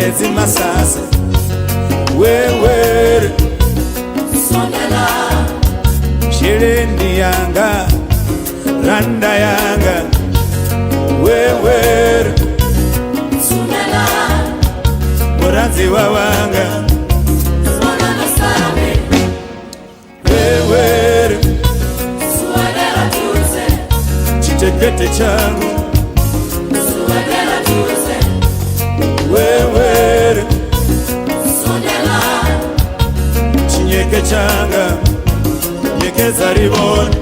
Nyeredzi Masasa wewe Sondela Sheleni yanga Randa yanga wewe Sondela Muranzi wawanga Sondela sami wewe Suadela tuze Chitekete changu Suadela tuze wewe Sondela Chinyeke changa Nyekeza riboni.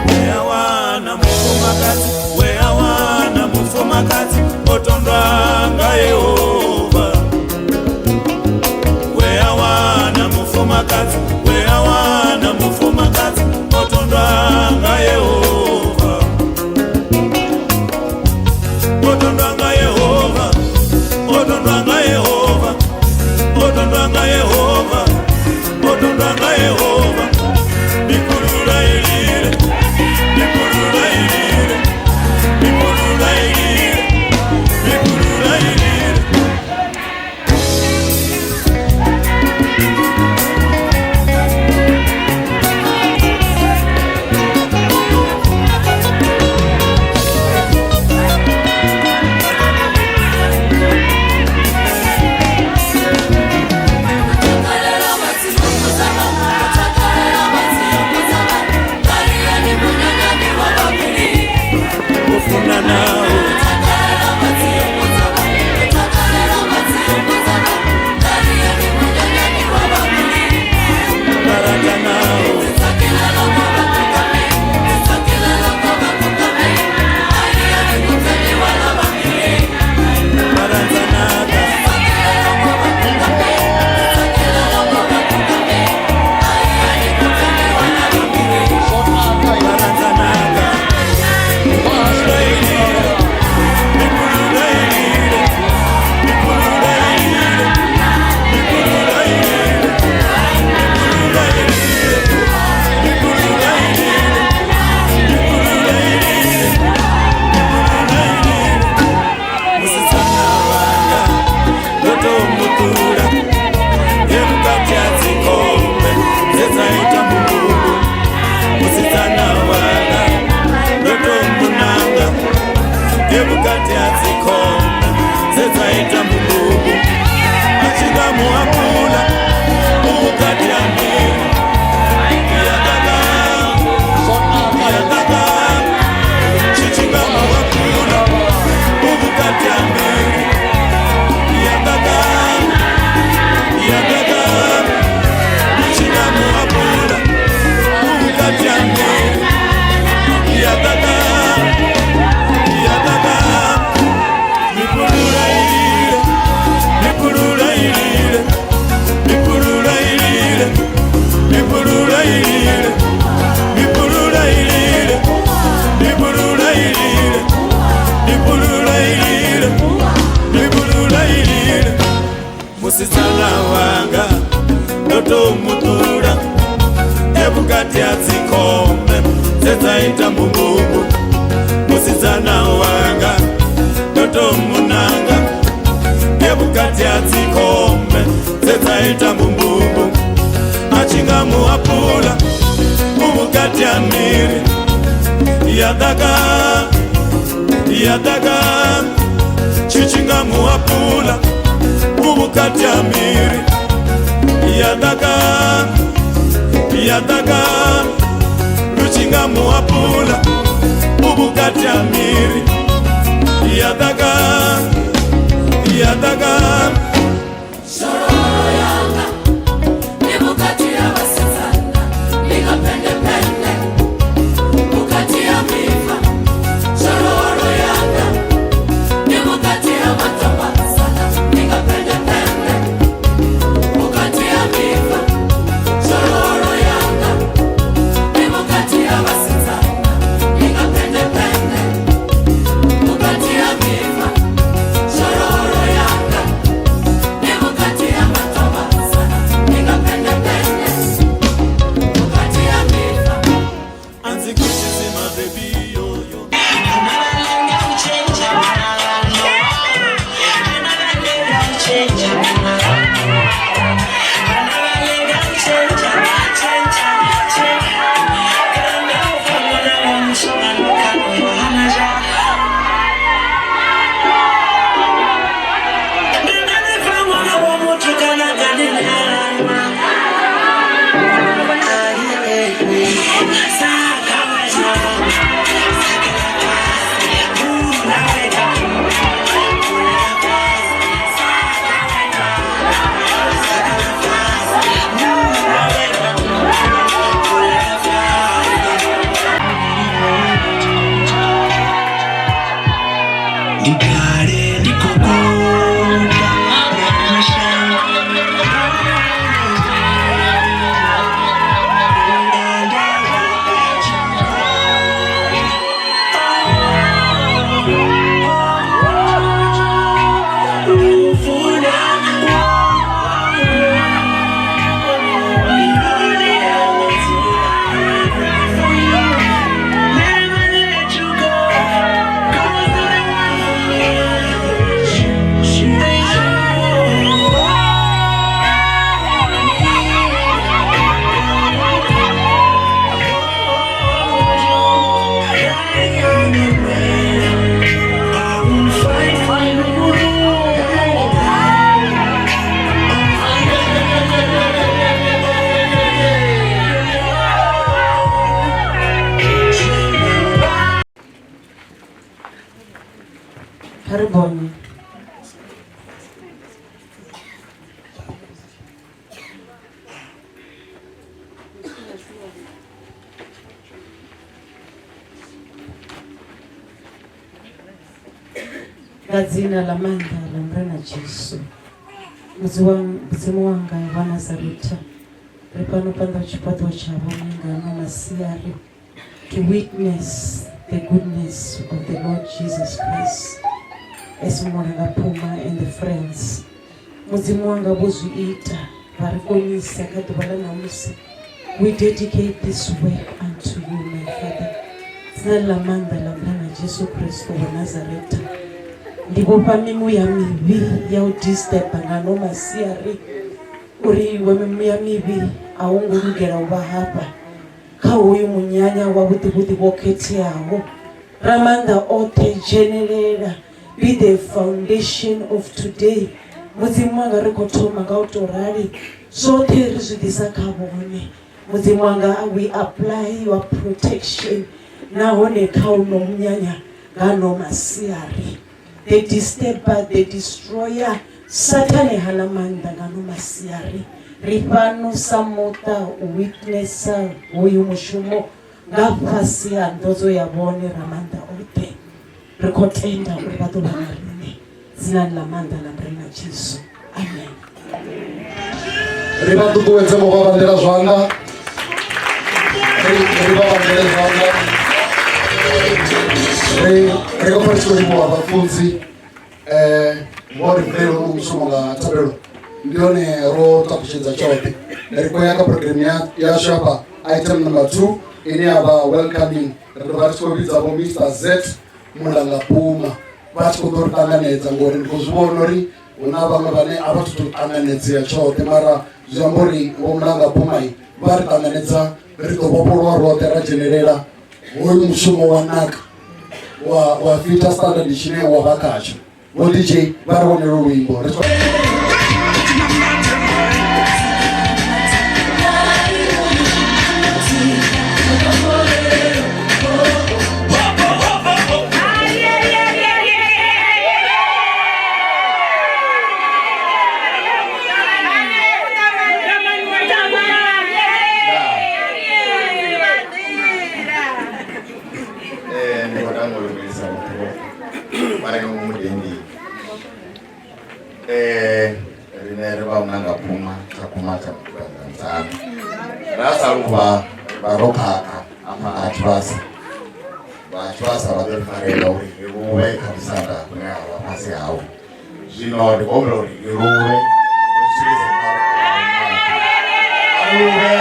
Weawana mufumakadzi, weawana mufumakadzi, otondwanga Yehova. Weawana mufumakadzi, weawana mufumakadzi, otondwanga Yehova. Otondwanga Yehova, otondwanga Yehova, otondwanga Yehova, otondwanga Yehova. Mikulula ilile, mikulula ilile, mikulula ilile, mikulula ilile. Takarela batsi yokuzama Takarela batsi yokuzama Kariani munyanyani wa babili Kufuna nawo Takarela batsi yokuzama Takarela batsi yokuzama Kariani munyanyani wa babili barata nawo Takelala baba kukame Takelala baba kukame Kariani munyanyani wa babili barata naka Takelala baba kukame Takelala baba kukame Kariani munyanyani wa babili barata naka. Mikulula ilile, mikulula ilile, mikulula ilile, mikulula ilile, mikulula ilile, mikulula ilile, mikulula ilile, mikulula ilile. Musitsana wanga ndotomukura yemukati adzikombe dzedzaita mubungu. Musitsana wanga ndotomunanga yemukati adzikombe dzedzaita mubungu. Achingamuhapula mukati amiri yakaka yakaka chichingamuhapula mukati amiri yakaka yakaka chichingamuhapula mukati amiri yakaka yakaka mipulula ilile mipulula ilile mipulula ilile mipulula ilile mipulula ilile mipulula ilile mipulula ilile mipulula ilile. Musitsana wanga ndotomutura ebukati adzikombe dzedzaita mbumbubu. Musitsana wanga ndotomunanga ebukati adzikombe dzedzaita mbumbubu. Achingamuhapula mubukati amiri yadaka yadaka chichingamuhapula mubukati amiri yadaka yadaka luchingamuhapula mubukati amiri yadaka yadaka. Shororo yanga ni bukati ya basizana nikapendepende bukati ya mifa. Shororo yanga ni bukati ya matambasana nikapendepende bukati ya mifa. Shororo yanga ni bukati ya basizana nikapendepende bukati ya mifa. Zikuchizi my baby yo yo. Ndikale ndikukonda Kha ri bonye. Nga dzina ḽa maanḓa ḽa Murena Jesu, Mudzimu wanga wa Nazareta, ri fhano phanḓa ha tshifhaṱuwo tsha vhone nga ano masiari to witness the goodness of the Lord Jesus Christ as Mulanga Phuma and the friends. Mudzimu wanga vho zwi ita vha ri konisa kha ḓuvha ḽa ṋamusi. We dedicate this work unto you, my Father. Dzina ḽa maanḓa ḽa Murena Jesu Kristo wa Nazareta. Ndi vhofha mimuya mivhi ya u disturba nga ano masiari uri iwe mimuya mivhi a wo ngo lugela u vha hafha kha hoyu munyanya wa vhuḓi-vhuḓi wo khetheaho. Ramaanḓa oṱhe, dzhenelela, be the foundation of today. Mudzimu wanga ri khou thoma nga u tou rali, zwoṱhe ri zwi ḓisa kha vhone. Mudzimu wanga, we apply your protection nahone kha uno munyanya nga ano masiari. The disturber, the destroyer, Sathane hana maanḓa nga ano masiari. Ri fhano sa muṱa u witnessa hoyu mushumo nga fhasi ha nḓodzo ya vhone Ramaanḓa oṱhe. Ri khou tenda uri vha ḓo vha na riṋe dzinani ḽa maanḓa ḽa Murena Jesu. Amen. Ri vha ṱuṱuwedze vho vha vhandela zwanḓa, ri vha vhandele zwanḓa. Ri ri khou pfa ri tshi khou livhuwa vhafunzi vho ri vulela hono mushumo nga thabelo, ndi hone ro takutshedza tshoṱhe. Ri khou ya kha program yashu hafha, item number 2 ine ya vha welcoming. Ri ḓo vha ri tshi khou vhidza vho Mr Z Mulanga Puma vha tshi khou ḓo ri ṱanganedza, ngori ndi khou zwi vhona uri hu na vhaṅwe vhane a vha thu tou ṱanganedzea tshoṱhe, mara zwi amba uri vho Mulanga Puma vha ri ṱanganedza, ri ḓo vhofholowa roṱhe ra dzhenelela hoyu mushumo wa naka wa fita standard tshine wa vha khatsho. Vho DJ vha ri wanele luimbo ri. Ndi khou tama u lumelisa vhathu vhoṱhe vha re nga ngomu dendeni. Riṋe ri vha Mulanga Phuma tsha Phuma tsha Mudzana, ra sa luvha vha ro khakha afha ha Tshivhasa. Vha Tshivhasa vha ḓo ri farela uri ri luvhe kha musanda hune ha vha fhasi hawo. Zwino ndi khou humbela uri ri luvhe, ri sumbedze kha luvhe.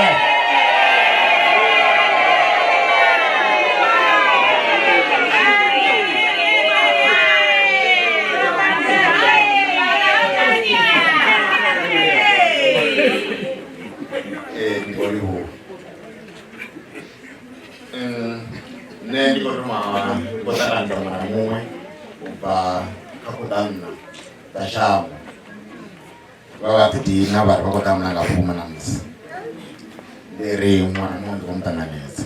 Nṋe ndi khou thoma ndi khou ṱanganedza muṅwe na muṅwe u bva kha khuḓa nṋa dza shango vha vha ḓidina vha ri vha khou ḓa mulanga phuma na musi ndi ri muṅwe na muṅwe ndi khou mu ṱanganedza.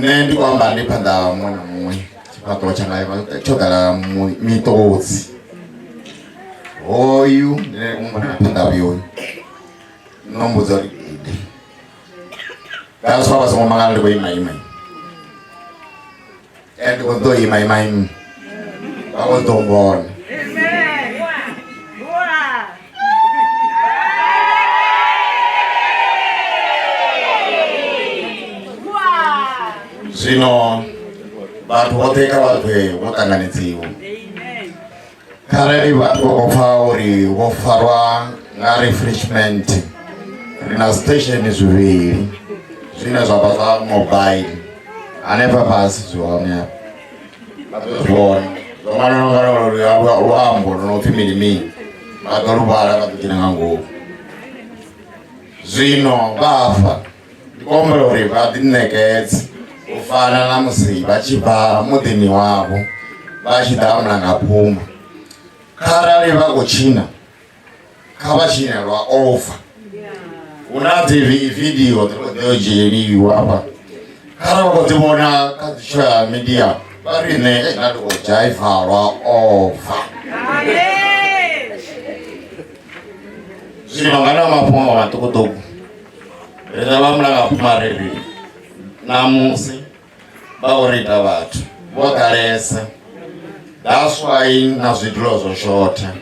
Nṋe ndi khou amba ndi phanḓa ha muṅwe na muṅwe tshifhaṱuwo tshanga tsho ḓala miṱodzi hoyu ndi u muvhona phanḓa hoyu no mbudza uri gidi that's why vha songo mangala ndi khou ima ima and ndi khou ḓo ima ima ima vha khou ḓo mbona. Zwino vhathu vhoṱhe kha vha pfe vho ṱanganedziwa kharali vhathu vha khou pfa uri vho farwa nga refreshment ri na station zwivhili zwine zwa vha zwa mobile hanefha fhasi zwi hone hafha vha ḓo zwi vhona zwo ṅwalwa nga luambo lu no pfi mini mini vha ḓo lu vhala vha ḓo dzhena nga ngomu. Zwino vha fa ndi khou humbela uri vha ḓiṋekedze u fana na musi vha tshi bva muḓini wavho vha tshi ḓa mulanga phuma kharali vha khou tshina kha vha tshine lwa over hu na dzi video dzi khou ḓo dzhieliwa hafha kharali vha khou dzi vhona kha dzi social media vha ri nṋe nda ndi khou dzhaiva lwa over. Zwino nga na mafhungo maṱukuṱuku riṋe vha mulanga phuma ri ri ṋamusi vha khou ri ita vhathu vho ḓalesa that's why na zwidulo zwo shotha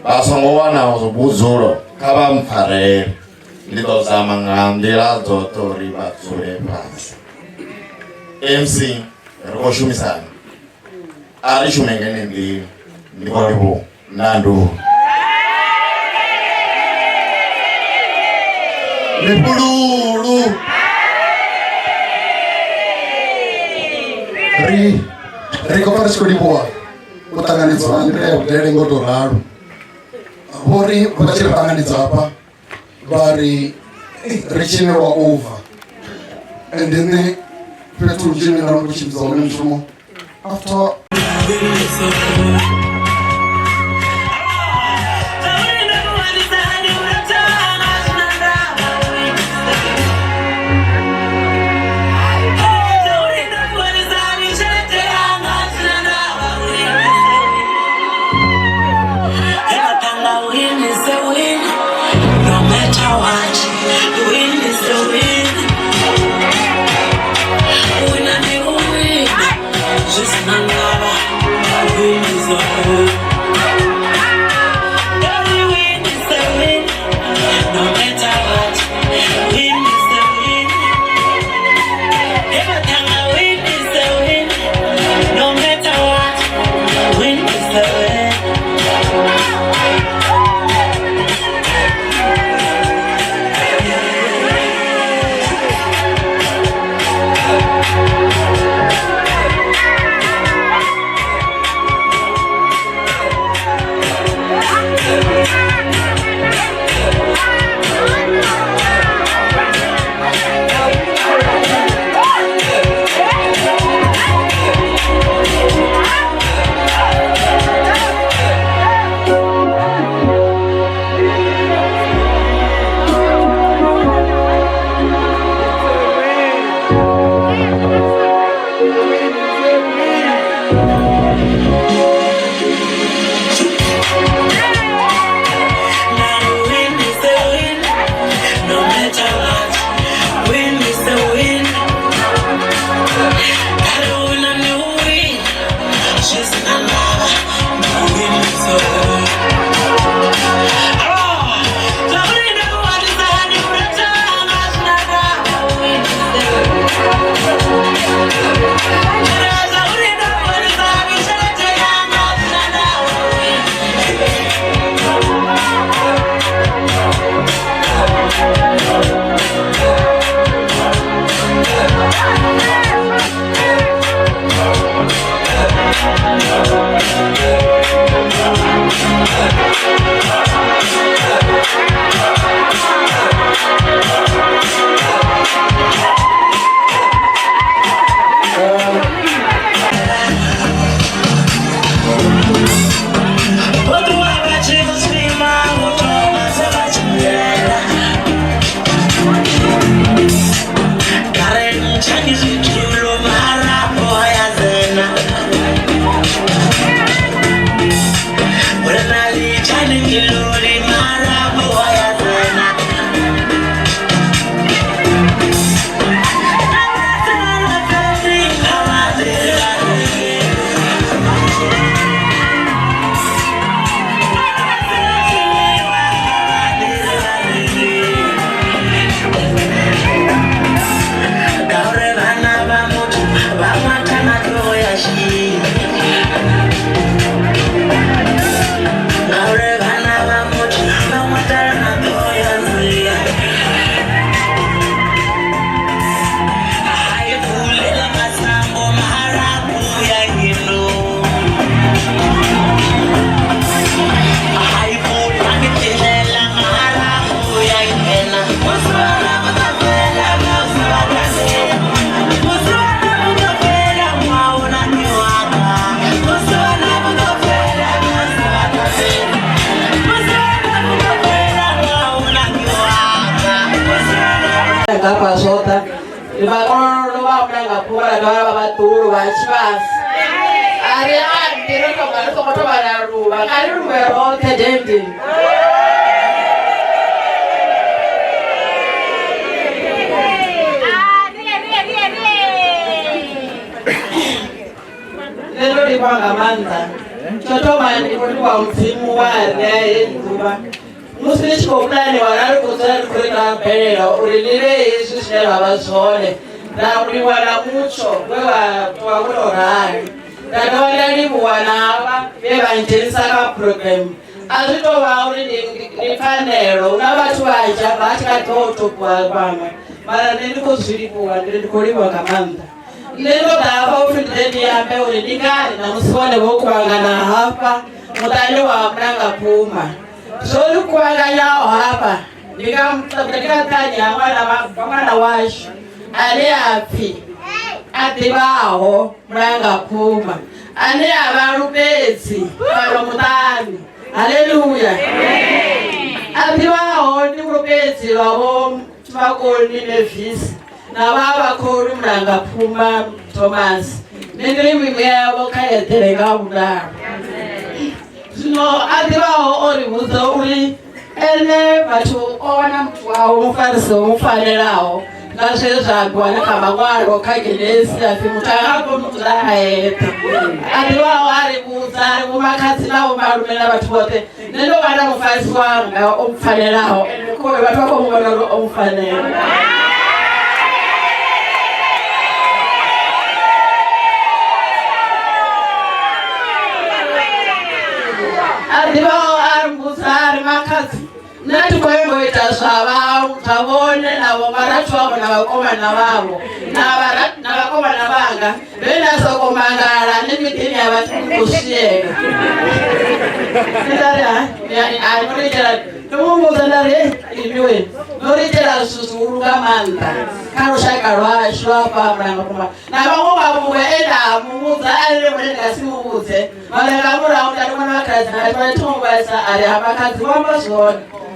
vha songo wana vhudzulo kha vha mpfarele ndi ḓo zama nga nḓila dzoṱhe uri vha dzule fhasi. MC ri khou shumisana a ri shume ngene nḓila ndi khou livhuwa ndandu. Mifhululu ri ri khou pfa ri tshi khou livhuwa u ṱanganedzwa nga nḓila ya vhudele ngo tou ralo vho ri vha tshi ri ṱanganedza hafha vha ri ri tshine lwa over ende nṋe fhethu hunzhi nṋe nda ndo tshimbidza hone mushumo after.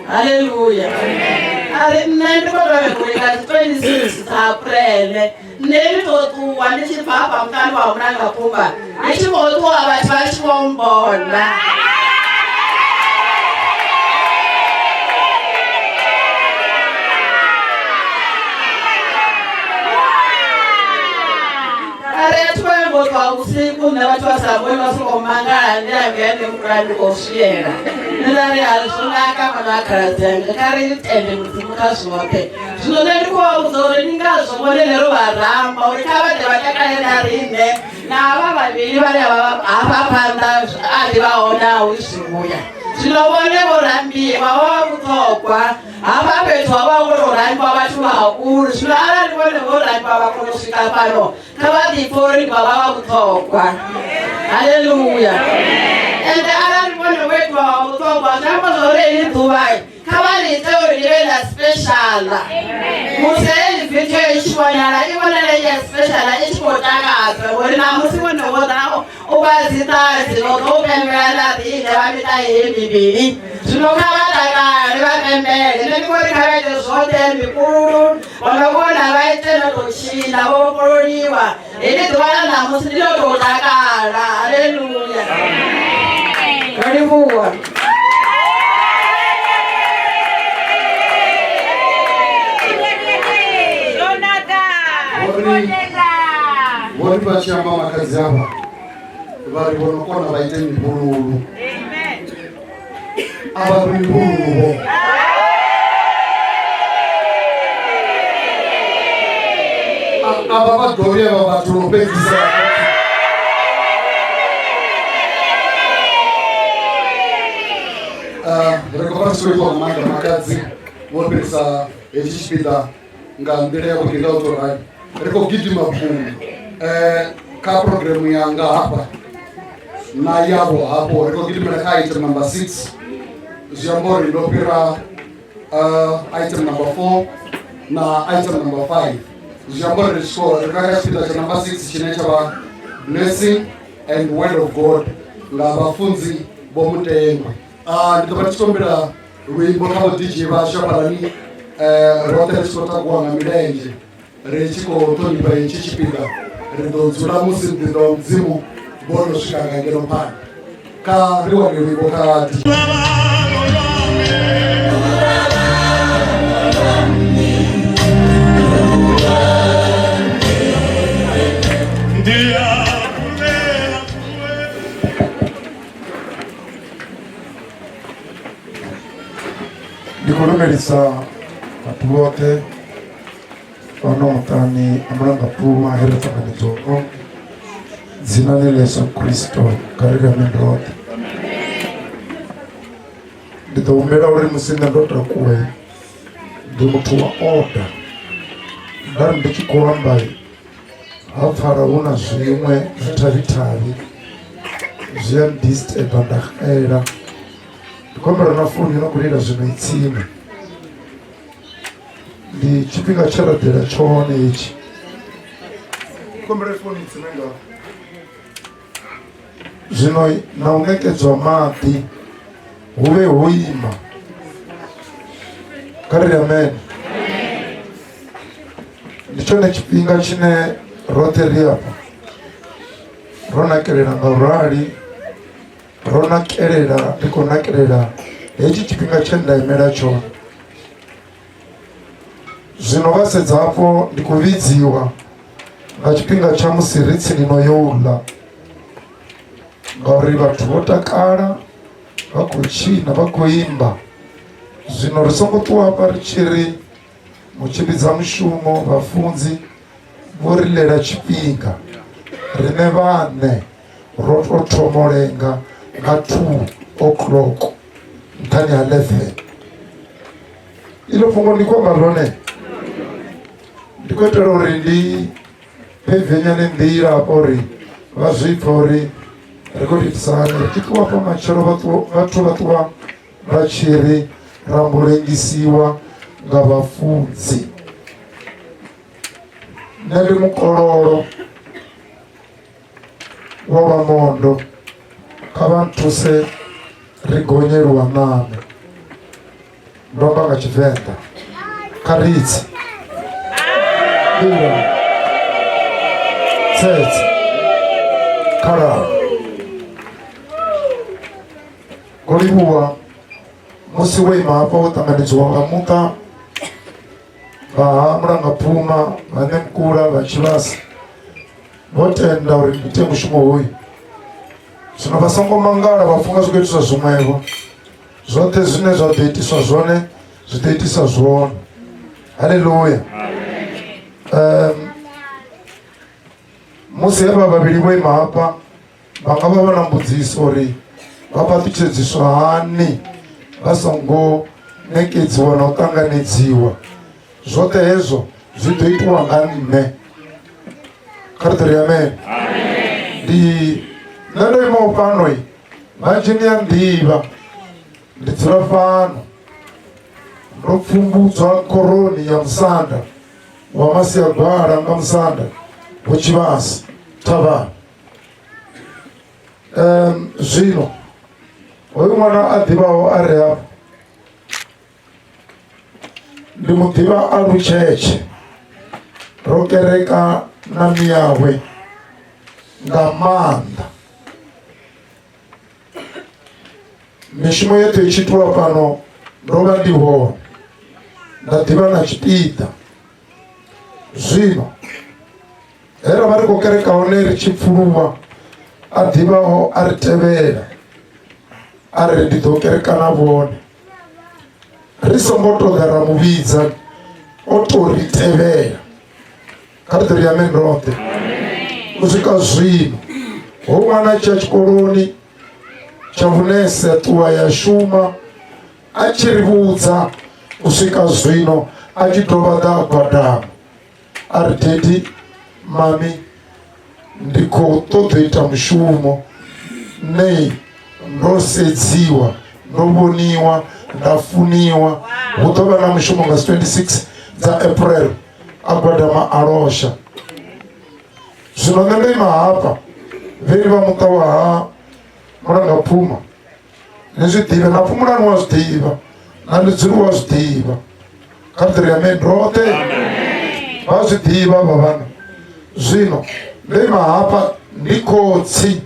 Hallelujah. Ari nṋe ndi khou tou vhegulika dzi 26 dza April nṋe ndi tou ṱuwa ndi tshi bva hafha muṱani wa Mulangaphumba ndi tshi khou ṱuwa vhathu vha tshi vho mmbona. Ari a thi vho ngo ṱuwa vhusiku nṋe vhathu vha sa vhoni vha sokou mangala ndi a vhuya ndi mvula ndi khou swiela. Nṋe nda ri a zwo naka ṅwana wa khaladzi anga kha ri tende Mudzimu kha zwoṱhe. Zwino nṋe ndi khou vha vhudza uri ndi ngazwo vhone ne ro vha ramba uri kha vha ḓe vha takale na riṋe na havha vhavhili vhane vha hafha phanḓa a ḓi vha hone a hu zwivhuya. Zwino vhone vho rambiwa vho vha vhuṱhogwa hafha fhethu ho vha hu khou tou rambiwa vhathu vhahulu. Zwino arali vhone vho rambiwa vha kona u swika fhano kha vha ḓipfe uri ndi vha vha vha vhuṱhogwa. Haleluya. Ende arali vhone vho itiwa vha vhuṱhogwa zwi amba zwa uri heḽi ḓuvha kha vha ḽi ite uri ḽi vhe ḽa special. Musi heyi video i tshi vhonala i vhonale i ya special i tshi khou takadza ngori ṋamusi vhone vho ḓa u vha dziṱanzi vho ḓo pembela na riṋe vha miṱa heyi mivhili. Zwino kha vha takale vha pembele. Nṋe ndi khou ri kha vha ite zwoṱhe mikulu vho no vhona vha ite no tou tshina vho vhofhololiwa. Heḽi ḓuvha ḽa ṋamusi ndi ḽo tou takala. Haleluya. Ro livhuwa. Vho ri vha tshi amba makhadzi avha vha ri vho no kona vha ite mifhululu a vha ri mifhululu vho avha vha dovhe vha vhathu lwo fhedzisela. Ri khou vha ri tshi khou livhuwa nga maanḓa makhadzi vho fhirisa hetshi tshipiḓa nga nḓila ya vhuḓi nga u tou rali. Ri khou gidima vhukuma kha phurogiremu yanga hafha na yavho hafho, ri khou gidimela kha item number 6, zwi amba uri ndo fhira item number 4 na item number 5, zwi amba uri ri khou ri kha tshipiḓa tsha number 6 tshine tsha vha blessing and word of God nga vhafunzi vho Mutengwe. Ndi ḓo vha ndi tshi khou luimbo kha vho DJ vhashu hafhaḽani, roṱhe ri tshi khou takuwa nga milenzhe ri tshi khou ṱhonifha hetshi tshipiḓa. Ri ḓo dzula musi muḓinḓa wa Mudzimu vho no swika nga ngeno phanḓa. Kha ri wane luimbo kha DJ. Ndi khou lumelisa vhathu vhoṱhe fhano muṱani a Mulangapfuma he ra ṱanganedzwa hone dzinani ḽa Yesu Kristo. Kha ri amen roṱhe. Ndi ḓo humbela uri musi nṋe ndo takuwa ndi muthu wa order, nda ri ndi tshi khou amba ha pfala hu na zwiṅwe zwi thavhithavhi zwi a ndisturba nda xela. Ndi khou humbela na founu yo no khou lila zwino i tsime. Ndi tshifhinga tshe ra ḓela tshone hetshi. Ndi khou humbela founu i tsime nga zwino na u ṋekedzwa maḓi hu vhe ho ima. Kha ri amen. Ndi tshone tshifhinga tshine roṱhe ri afha ro nakelela nga u rali, ro nakelela, ri khou nakelela hetshi tshifhinga tshe nda imela tshone. Zwino vha sedza hafho ndi khou vhidziwa nga tshifhinga tsha musi ri tsini no yo u ḽa, ngauri vhathu vho takala, vha khou tshina, vha khou imba. Zwino ri songo ṱuwa hafha ri tshi ri mutshimbidza mushumo vhafunzi vho ri ḽela tshifhinga, riṋe vhaṋe ro tou thoma u lenga nga 2 o'clock nṱhani ha 11. Iḽo fhungo ndi khou amba ḽone, ndi khou itela uri ndi phevenyane nḓila hafha uri vha zwi pfhe uri ri khou itisa hani. Ri tshi ṱuwa hafha matshelo vhathu vha ṱuwa vha tshi ri rambo lengisiwa nga vhafunzi. Nṋe ndi mukololo wa Lwamondo, kha vha nthuse ri gonye luaname. Ndo amba nga Tshivenḓa. Kha ri tse. Ila. Tsetse. Khalala. Ngo livhuwa musi wo ima hafha wo ṱanganedziwa nga muṱa vha ha Mulangapfuma, vha Ṋemukula, vha Tshivhasa vho tenda uri ndi ite mushumo hoyu. Zwino vha songo mangala vha funga zwi khou itiswa zwiṅwevho. Zwoṱhe zwine zwa ḓo itiswa zwone zwi ḓo itiswa zwone. Haleluya. Musi havha vhavhili vho ima hafha vha nga vha vha na mbudziso uri vha fhaṱutshedziswa hani vha songo ṋekedziwa na u ṱanganedziwa. Zwoṱhe hezwo zwi ḓo itiwa nga nṋe. Kha ri ḓo ri amen. Ndi nṋe ndo imaho fhano, vhanzhi ni a nḓivha, ndi dzula fhano, ndo pfumbudzwa khoroni ya musanda wa Masiagwala nga musanda Vho Tshivhasa Thavhani. Zwino Hoyu ṅwana a ḓivhaho a re hafha ndi mu ḓivha a lutshetshe ro kereka na miyawe nga maanḓa mishumo yoṱhe i tshi itiwa fhano ndo vha ndi hone nda ḓivha na tshipiḓa zwino he ra vha ri khou kereka hone ri tshi pfuluwa a ḓivhaho a ri tevhela a ri ndi ḓo kereka na vhone ri songo ṱoḓa ra mu vhidza o to ri tevhela kha ri ḓo ri amen roṱhe u swika zwino ho ṅwana tshi ya tshikoloni tsha vhunese ṱuwa ya shuma a tshi ri vhudza u swika zwino a tshi dovha ḓa a gwadama a ri daddy mami ndi khou ṱoḓa u ita mushumo nṋe ndo sedziwa ndo vhoniwa nda funiwa hu ḓo vha na mushumo nga 26 dza april a gwadama a losha zwino nṋe ndo ima hafha vheli vha muṱa wa ha mulanga phuma ni zwi ḓivhe na phumulani wa zwi ḓivha na ḽidzuli wa zwi ḓivha kha ri ḓiri amen roṱhe vha zwi ḓivha vha vhana zwino ndo ima hafha ndi khotsi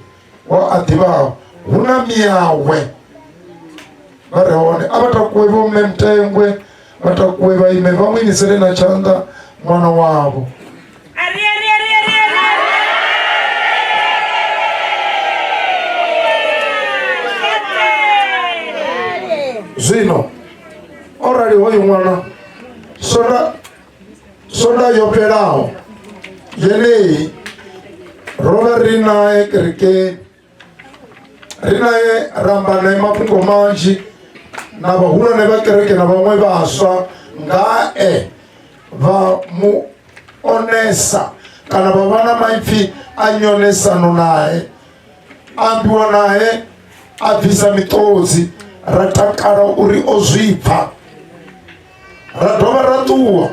wa a ḓivhaho hu na miyawe vha re hone a vha takuwe vho mme mutengwe vha takuwe vha ime vha mu imisele na tshanḓa ṅwana wavho Zwino o rali hoyu ṅwana sonda sonda yo fhelaho yeneyi ro vha ri nae kerekeni ri nae ra amba nae mafhungo manzhi na vhahulwane vha kereke na vhaṅwe vhaswa ngae vha mu onesa kana vha vha na maipfi a nyonesano nae ambiwa nae a bvisa miṱodzi ra takala uri o zwi pfa ra dovha ra ṱuwa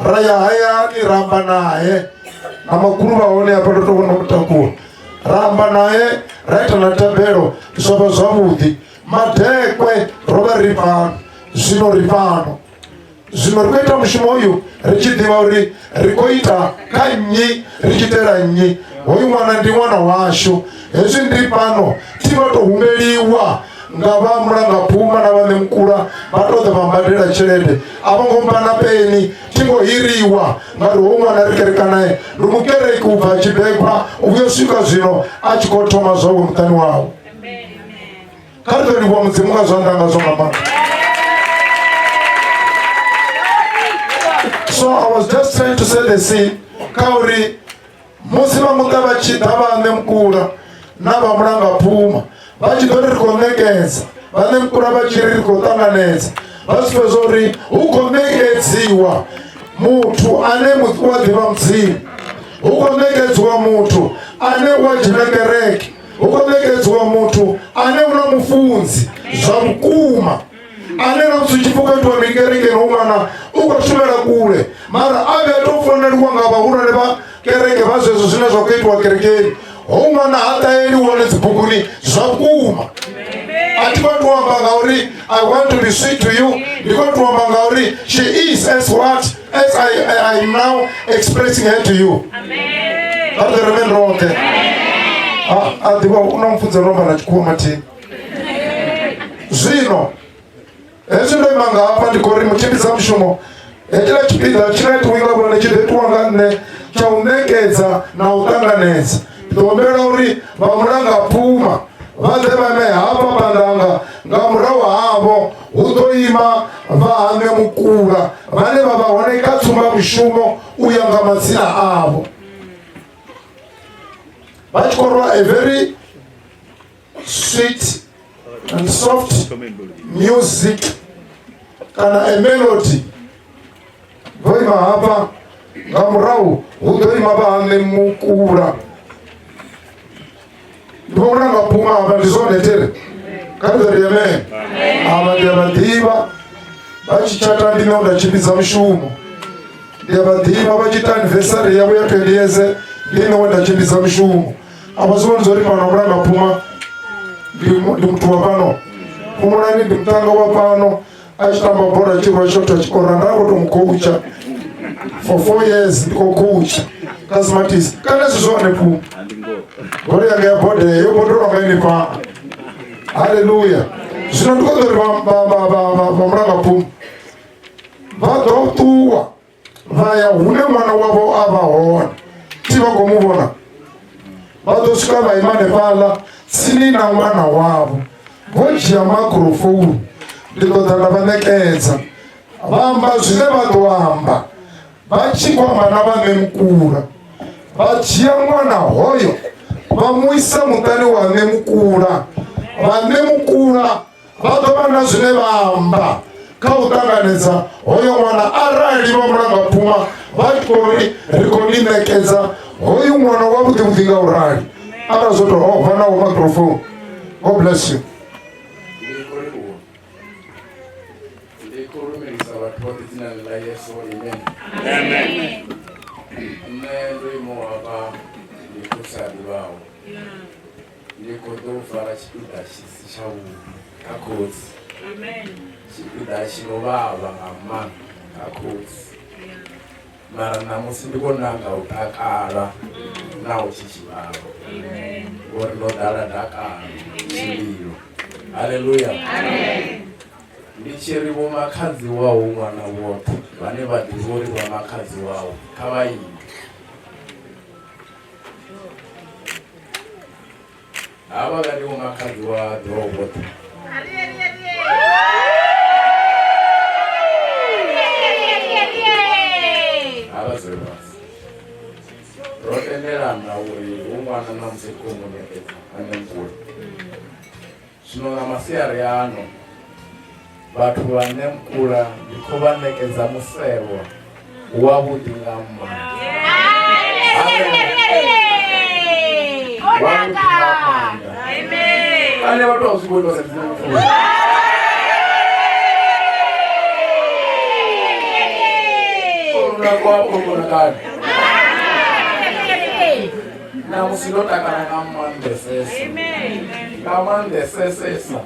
ra ya hayani ra amba nae na makhulu vha hone hafha ndo to vhona mutakuwa ra amba nae ra ita na thabelo zwa vha zwavhuḓi madekwe ro vha ri fhano zwino ri fhano zwino ri khou ita mushumo uyu ri tshi ḓivha uri ri khou ita kha nnyi ri tshi itela nnyi hoyu ṅwana ndi ṅwana washu hezwi ndi fhano thi vha tou humeliwa nga vha mulangaphuma na vhaṋe mukula vha tou ḓa vha mbadela tshelede a vho ngo mpha na peni thi ngo hiriwa ngauri hoyu ṅwana ri kereka nae ndi mukereki u bva tshibegwa u vhuya u swika zwino a tshi khou thoma zwawe muṱani wawe kha ri ḓo livhuwa mudzimu nga zwanḓa nga zwo nga maanḓa so i was just trying to set the scene kha uri musi vha muṱa vha tshi ḓa vhaṋe mukula na vha mulanga phuma vha tshi ḓo ri ri khou ṋekedza vhaṋe mukula vha tshi ri ri khou ṱanganedza vha zwi pfe zwa uri hu khou ṋekedziwa muthu ane wa ḓivha mudzimu hu khou ṋekedziwa muthu ane wa dzhena kereke hu khou ṋekedziwa muthu ane u na mufunzi zwa vhukuma ane na musi u tshi pfuka itiwa mini kerekeni hu ṅwana u khou shumela kule mara a vhuya tou founeliwa nga vhahulwane vha kereke vha zwezwo zwine zwa khou itiwa kerekeni ho ṅwana ha ṱaheli wone dzibuguni zwa vhukuma a thi khou tou amba ngauri i want to be sweet to you ndi khou tou amba ngauri she is as what as I, I, I am now expressing her to you a ri ḓo reme roṱhe a ḓivha u na mfunzo ro amba na tshikhuwa mathini zwino hezwi ndo ima nga hafha ndi khou ri mutshimbidza mushumo hetshiḽa tshipiḓa tshi nga itiwi nga vhone tshi ḓo itiwa nga nṋe tsha u ṋekedza na u ṱanganedza ndi ḓo humbela uri vha mulanga phuma vha ḓe vha ime hafha phanḓa nga murahu havho hu ḓo ima vha hane mukula vhane vha vha hone kha tsumbamushumo u ya nga madzina avho vha tshi khou rwa a very sweet and soft music kana a melody vho ima hafha nga murahu hu ḓo ima vha hane mukula ndi vho mulanga phuma hafha ndi zwone tere kha ri ḓo ri amen avha ndi a vha ḓivha vha tshi tshata ndi nṋe nda tshimbidza mushumo ndi a vha ḓivha vha tshi ita anniversary yavho ya 20 years ndi nṋe we nda tshimbidza mushumo a vha zwi vhoni zwa uri fhano mulanga phuma Ndi muthu wa fhano Fhumulani, ndi muṱanga wa fhano, a tshi tamba bola a tshi rwa shotha a tshi kora. Nda khou tou mu coacha for 4 years, ndi khou coacha kha Smartis kana zwi zwone phu bola yanga ya bodea yo bodelwa nga henefha. Haleluya. Zwino ndi khou ḓo ri vha mulanga pfumo vha ḓo ṱuwa vha ya hune ṅwana wavho a vha hone, thi vha khou mu vhona, vha ḓo swika vha ima hanefhaḽa tsini na ṅwana wavho vho dzhia microphone. Ndi ḓo ḓa nda vha ṋekedza, vha amba zwine vha ḓo amba, vha tshi khou amba na vha ṋemukula. Vha dzhia ṅwana hoyo vha mu isa muṱani wa ṋemukula. Vha ṋemukula vha ḓo vha na zwine vha amba kha u ṱanganedza hoyo ṅwana, arali vha mulanga phuma vha tshi khou ri ri khou ni ṋekedza hoyu ṅwana wavhuḓi vhuḓi nga u rali, arali zwo tou vha nawo microphone. God bless you. Ndi khou livhuwa, ndi khou lumelisa vhathu vhoṱhe dzinani ḽa Yesu, amen. Nṋe ndo imaho hafha ndi khotsi a ḓivhaho, ndi khou ḓo fara tshipiḓa tshi si tshavhuḓi kha khotsi, tshipiḓa tshi no vhavha nga maanḓa kha khotsi, mara ṋamusi ndi khou nanga u takala naho tshi tshi vhavha, ngori ndo ḓala dakalo tshililo. Haleluya. Ndi tshi ri vho makhadzi wau ṅwana vhoṱhe vhane vha ḓivha uri vha makhadzi wau kha vha ime. Havha vha ndi vho makhadzi wa ḓorobo vhoṱhe. Havha dzule fhasi. Ro tendelana uri hu ṅwana ṋamusi ri khou mu ṋekedza ṋemukula. Zwino nga masiari ano vhathu vha ṋemukula ndi khou vha ṋekedza muselwa wavhuḓi nga maanḓa. Wavhuḓi nga maanḓa. Ane vhathu vha zwi vhoni vha sa ḓi ṋemukula. Kwa u kona kale. Ṋamusi ndo takala nga maanḓesesa, nga maanḓesesesa,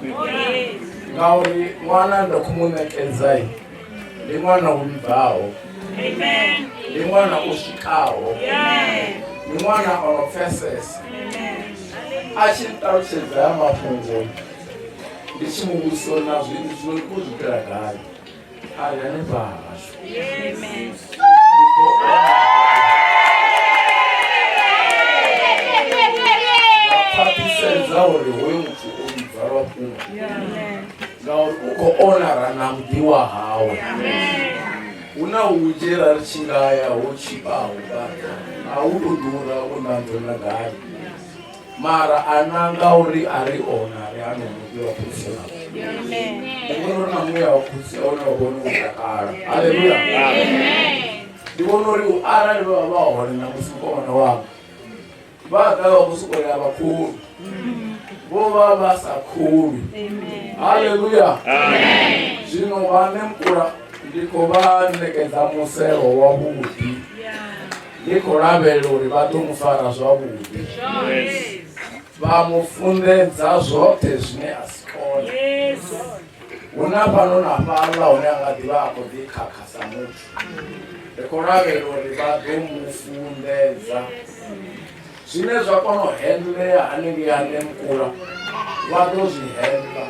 ngauri ṅwana ndo khou mu ṋekedza ndi ṅwana o vhibvaho, ndi ṅwana o swikaho, ndi ṅwana o no pfesesa. A tshi nṱalutshedza ya mafhungo ndi tshi mu vhudzisa uri na zwino zwino ndi khou zwi itela gai, a ri hanefha hashu. Ndi khou khwaṱhisedza uri hoyu muthu o vhibva lwa vhukuma, ngauri u khou onara na muḓi wa hawe. Hu na hunzhi ra ri tshi nga ya ho tshipaho bada, a hu tou ḓura u ṋanzwe na gai, mara a nanga uri a ri onare ano muḓi wa khotsi awe. Ndi vhona uri na muya wa khotsi awe na vhone u takala. Haleluya. Ndi vhona uri arali vha vha hone na musi mukomana wanga vha ḓa vha khou sokou ri a vha kholwi, vho vha vha sa kholwi. Haleluya. Zwino vhane mukula ndi khou vha ṋekedza muselo wavhuḓi, ndi khou lavhelela uri vha ḓo mu fara zwavhuḓi, vha mu funḓedza zwoṱhe zwine a si kone. Hu na fhano na fhaḽa hune a nga ḓivha a khou ḓi khakha sa muthu, ri khou lavhelela uri vha ḓo mu funḓedza zwine zwa kona u handlea hanengei ha ṋemukula, vha ḓo zwi handla.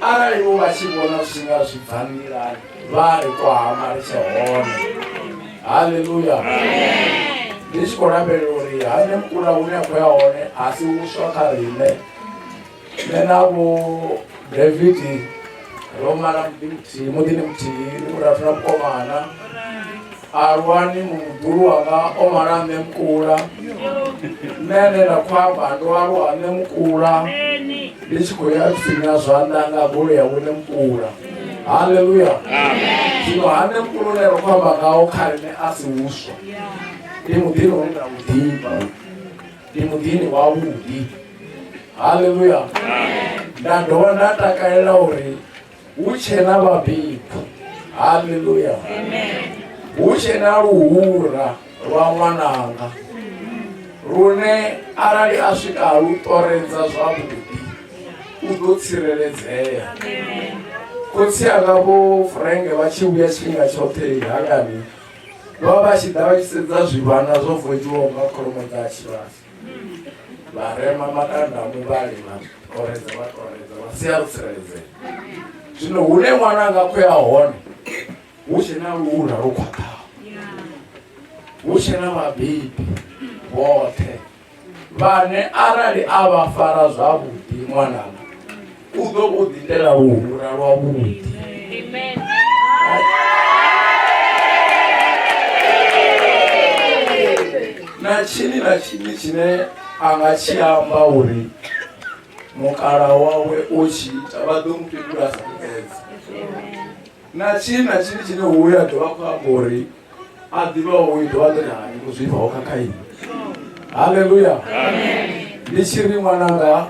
Arali vho vha tshi vhona zwi tshi nga zwi bva nḓilani, vha ri kwama ri tshe hone. Haleluya. Ndi tshi khou lavhelela uri ha ṋemukula hune a khou ya hone a si vhuswa kha riṋe. Nṋe na vho David ro mala muḓi muthihi, muḓini muthihi, ndi murathu na mukomana. Alwani muḓulu wanga o mala nṋe mukula, nṋe ane nda khou amba ndo aluwa nṋe mukula, ndi tshi khou ya tsini na zwanḓa nga goloi ya vhone mukula. Haleluya. Zwino ha nṋe mukula une ra khou amba ngaho kha riṋe a si vhuswa, ndi muḓini une nda u ḓivha, ndi muḓini wavhuḓi. Haleluya. Nda dovha nda takalela uri hu tshe na vhabebi. Haleluya. Hu tshe na luhura lwa ṅwananga lune arali a swika lu ṱoredza zwavhuḓi. u ḓo tsireledzea. Khotsi anga vho Frank vha tshi vhuya tshifhinga tshoṱhe hayani vha vha tshi ḓa vha tshi sedza zwivhana zwo votshiwaho nga kholomo dza tshivhasa vha rema matanda muvhali vha toredza vha toredza vha sia ro tsireledzea. Zwino hune ṅwana anga khou ya hone hu tshe na luhura lwo khwaṱhaho, hu tshe na vhabebi vhoṱhe vhane arali a vha fara zwavhuḓi ṅwananga u ḓo u ḓitela luhura lwavhuḓi. Na tshini na tshini tshine a nga tshi amba uri mukala wawe o tshi ita vha ḓo mu fhindula sa fhedza. Na tshini na tshini tshine hoyu a dovha khou amba uri a ḓivha hoyu dovha ḓo ri hani u zwifha ho khakha ini. Haleluya. Ndi tshi ri ṅwananga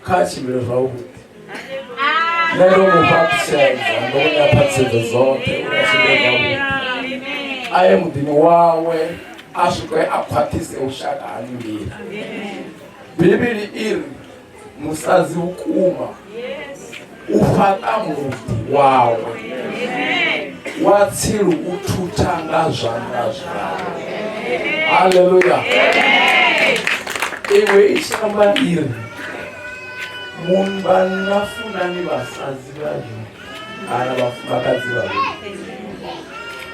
kha tshimbile zwavhuḓi. Nṋe ndo mu fhaṱutshedza, ndo mu ṋea phaṱhutshedzo dzoṱhe uri a tshimbile zwavhuḓi. A ye muḓini wawe a swike a khwaṱhise vhushaka ha nḓila. Bivhili i ri musadzi vhukuma u fhaṱa muḓi wawe, wa tsilu u thutha nga zwanḓa zwawe. Haleluya. Iwe i tshi amba i ri vhanna funani vhasadzi vhavhili kana vhafumakadzi vhavhili.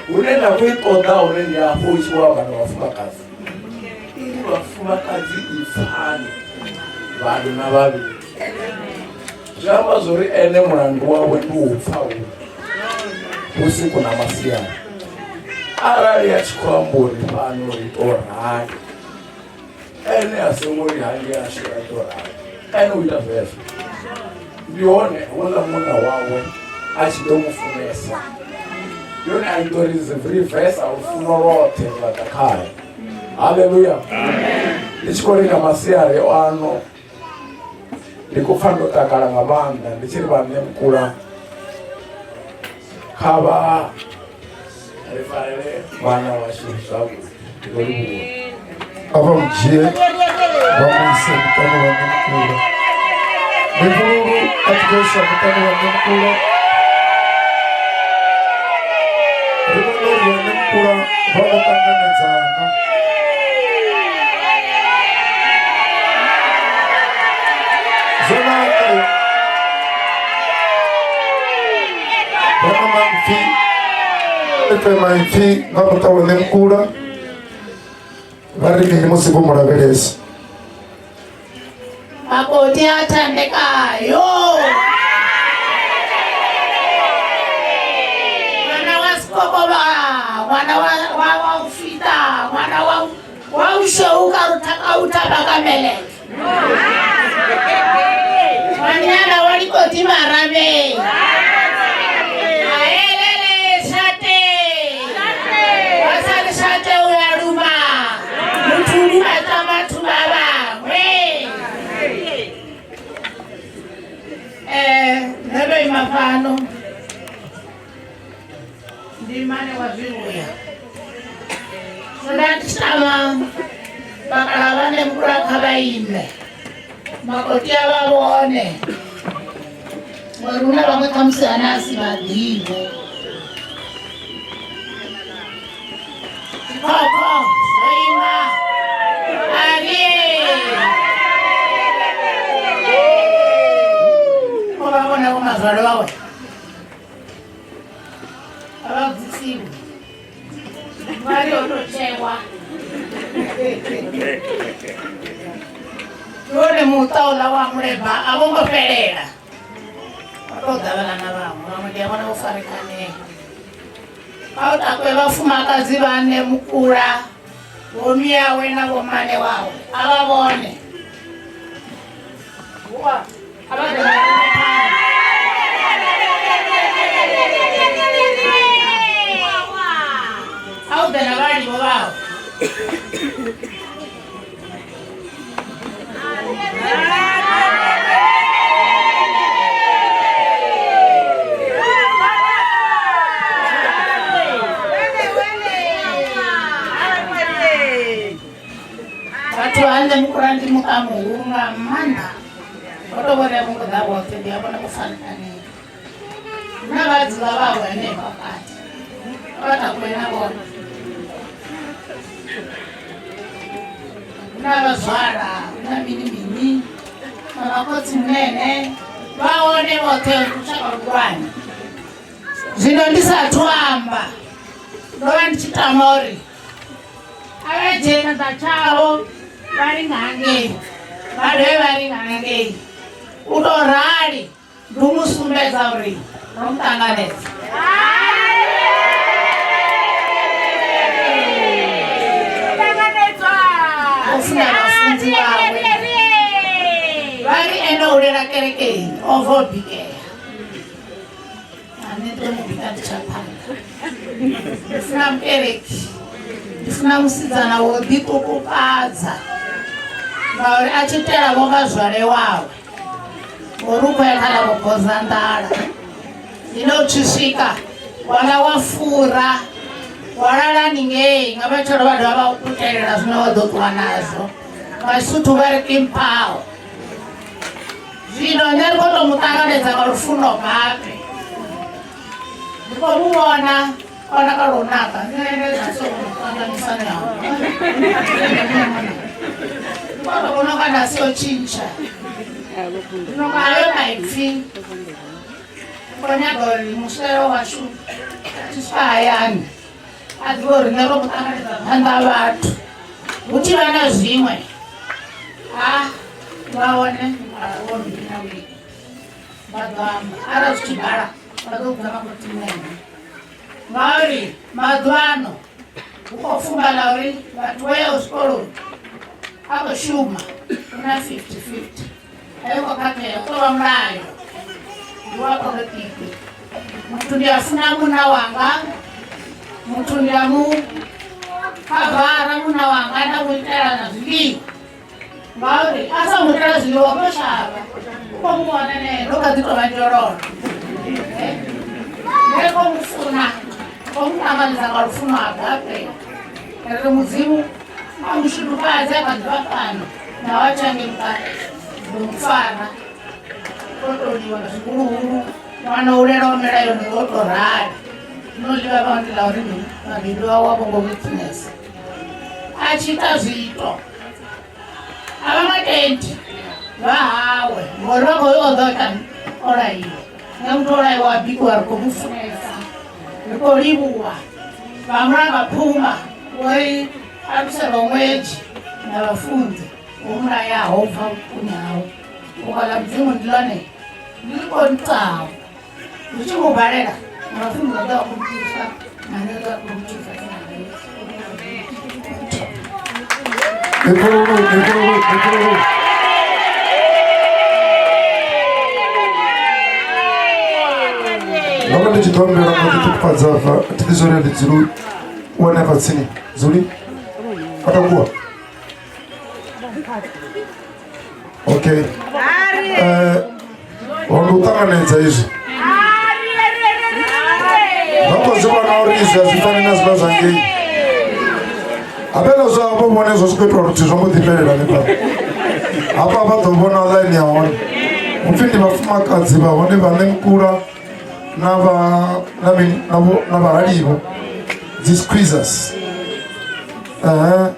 Hune nda khou i ṱoḓa hone ndi afho u tshi vho amba na vhafumakadzi. I ri vhafumakadzi ipfani vhanna vhavhili. Zwi amba zwori ene mulandu wawe ndi u pfa hu vhusiku na masiari. Arali a tshi khou amba uri fhano ri to rali, ene a songo ri hangei ashu ra to rali, ene u ita zwezwo. Ndi hone houḽa munna wawe a tshi ḓo mu funesa, ndi hone a ḓo ri reversa lufuno lwoṱhe lwa ḓa khae. Haleluya. Ndi tshi khou ri nga masiari ano ndi khou pfa ndo takala nga maanḓa ndi tshi ri vha mukula kha vha ri farele ṅwana washu zwavhuḓi. Ndi khou livhuwa. A vha mu dzhie vha mu ise muṱani wa Ṋemukula. Mivhululu a tshi khou iswa muṱani wa Ṋemukula. Ri vhone uri vha Ṋemukula vha mu ṱanganedzana. Zwo naka vha na maipfi ipfe maipfi nga muṱa wa Ṋemukula vha ri mini musi vho mu lavhelesa. Makoti a thandekayo. Ngwana wa sekokoba, ngwana wa wa wa u fita, ngwana wa wa u shou ka re thaka u thaba ka meleke. Ngwanyana wa dikoti marabeng. Aelele shate. Wa sa le shate o ya luma. Motho o duma tsa batho ba bangwe. Nṋe ndo ima fhano ndi mane wa zwivhuya. Nda ndi tshi tama vhakalaha vha Ṋemukula kha vha ime makoti a vha vhone ngori hu na vhaṅwe khamusi ane a si vha ḓivhe. Khokho zwo ima avie ko vha vhona vho mazwale wawe a vha bvisiwi mwari o to tshewa ndi wone muṱa uḽa wa muleba a vho ngo fhelela vha tou ḓa vhaḽa na vhaṅwe vhaṅwe ndi a vhona vho farekanea. Vha u takwe vhafumakadzi vha Ṋemukula, vho miawe na vho mmane wawe a vha vhone. A vha ḓe vha renge phanḓa. A u ḓe na vhalivho vhawe. Vhathu vha Ṋemukula ndi muṱa muhulu nga maanḓa. Vho to vhona vho ḓa vhoṱhe ndi a vhona vho farekanea. Hu na vhadzula vhavho henefha kati. Vha takuwe na vhone. Hu na vhazwala, hu na mini mini, na vhakhotsi munene, vha hone vhoṱhe lushaka luhulwane. Zwino ndi sathu amba, ndo vha ndi tshi tama uri a vha dzhie tshanḓa tshavho vha linga hangei, vha dovhe vha linga hangei. U tou rali ndi u mu sumbedza uri ro mu ṱanganedza. O funa vhafunzi vhawe vha ri ene u lela kerekeni o bva o bikea. A nṋe ndo mu bika ndi tsha phanḓa. Ndi funa mukereki, ndi funa musidzana wo ḓiṱukufhadza ngauri a tshi itela vho nga zwale wawe ngori u khou ya kha ḽa vho nḓala ine u tshi swika wala wa fura wa lala haningei nga matshelo vha dovha vha u putelela zwine wa ḓo ṱuwa nazwo nga Sotho vha ri ke mphaho. Zwino nṋe ri khou tou mu ṱanganedza nga lufuno gape ndi khou mu vhona o naka lwo naka nṋe nda songo ṱanganisa naho ndi khou tou vhona unga nda si yo tshintsha zwino nga hayo maipfi ndi khou nyaga uri muswelo washu a tshi swika hayani a ḓivhe uri nṋe ro mu ṱanganedza phanḓa ha vhathu hu tshi vha na zwiṅwe a vha hone na wiki vha ḓo amba arali zwi tshi bala vha ḓo vhudza makhotsimunene ngauri maḓuvha ano hu khou fumbala uri vhathu vho yaho zwikoloni a khou shuma hu na 50-50 a yo ngo khakhea u tou vha mulayo ndi wa polotiki muthu ndi a funa munna wanga muthu ndi a mu khavara munna wanga nda mu itela na zwiḽiwa ngauri a sa mu itela zwiḽiwa u tou shavha u khou mu vhona ne ro kha ḓi tou vha njololo nṋe khou mu funa khou mu ṱanganedza nga lufuno agape ri mudzimu a mu shudufhadze a kha ḓi vha fhano na wa tshange muṱa ndo mu fara o tou liwa nga zwihuluhulu ṅwana u lelaho milayoni ngo tou rali no ḽivha vha ndi ḽa uri mini vhabebi vhawe a vho ngo witness a tshi ita zwiito a vha nga tendi vha hawe ngori vha khou yo ḓo ita o laiwa nṋe muthu o laiwa a bikiwa ri khou mu funesa ri khou livhuwa vha mulanga phuma uri aluselwa ṅwedzi na vhafunzi vho mulayaho u bva vhuponi hawe fhungo ḽa mudzimu ndi ḽone ḽi ri konitaho ri tshi mu balela na vhafunzi vha ḓo vha khou muthusa na nṋe ḓo vha khou muthusa Mikululu, mikululu, mikululu. Ndo vha ndi tshi ḓo ambela nga u ḓiṱukufhadza afha thi ḓi zwori ndi dzulu u hanefha tsini dzuli a takuwa okay ho ndi u ṱanganedza izwi vha khou zwi vhona uri izwi a zwi fani na zwiḽa zwa ngei hafhaḽa zwa vho vhone zwo zwi khou itiwa luthihi zwo mbo ḓi fhelela hanefha hafha vha ḓo vhona ḽaini ya hone hupfi ndi vhafumakadzi vha hone vha ṋemukula na vha na mini na vho na vhahalivho dzi squeezers ehe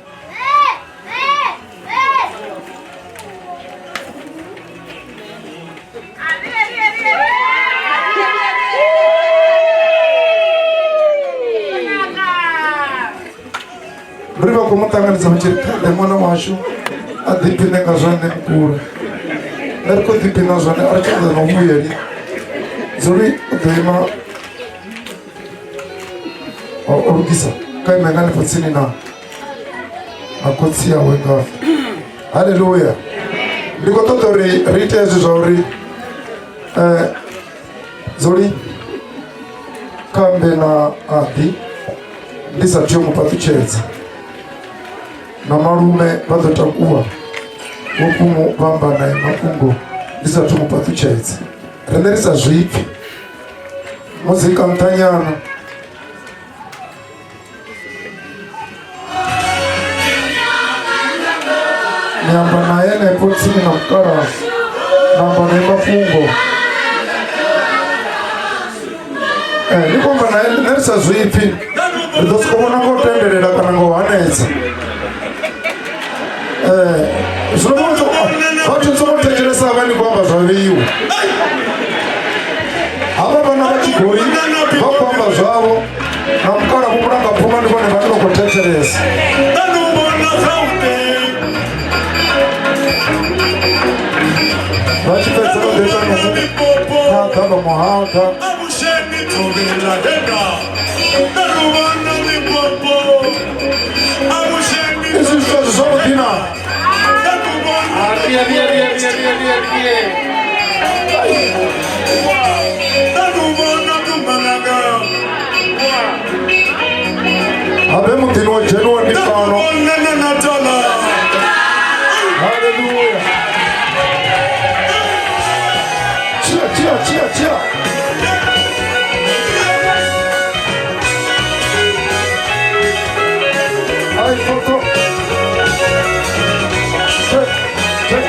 ri vha khou mu ṱanganedza vha tshi ri khaḓe ṅwana washu a ḓiphine nga zwone mukula nṋe ri khou ḓiphina zwone a ri tsha ḓa na u vhuyeli dzuli u ḓo ima o lugisa kha ime nga hanefho tsini na na khotsi yawe nga haleluya ndi khou ṱoḓa uri ri ite hezwi zwa uri um dzuli kambe na aḓi ndi sa tea u mu fhaṱutshedza na malume vha ḓo takuwa vho fhungo vha amba nae mafhungo ndi sa thu mu fhaṱutshedza riṋe ri sa zwipfi muzika nṱhanyana ni amba naye henefho tsini na mukalaha Namba na mafhungo. Ni khou amba nae nṋe ri sa zwipfi ri ḓo sokou vhona ngo tendelela kana ngo hanedza. Zwino vhathu songo thetshelesa vha ni khou amba zwa vheiwa. Havha vhana vha tshigoli vha khou amba zwavho na mukala vho mulanga phuma ndi vhone vhane vha khou thetshelesa. Vha tshi fhedza vha ḓo ita no khaḓa vha muhaga. Izwi zwithu zwi zwavhuḓi na? Habe muḓini wa dzheniwa ndi fhano. Haleluya. Tshia, tshia, tshia, tshia. Ai, foto. Tse, tse.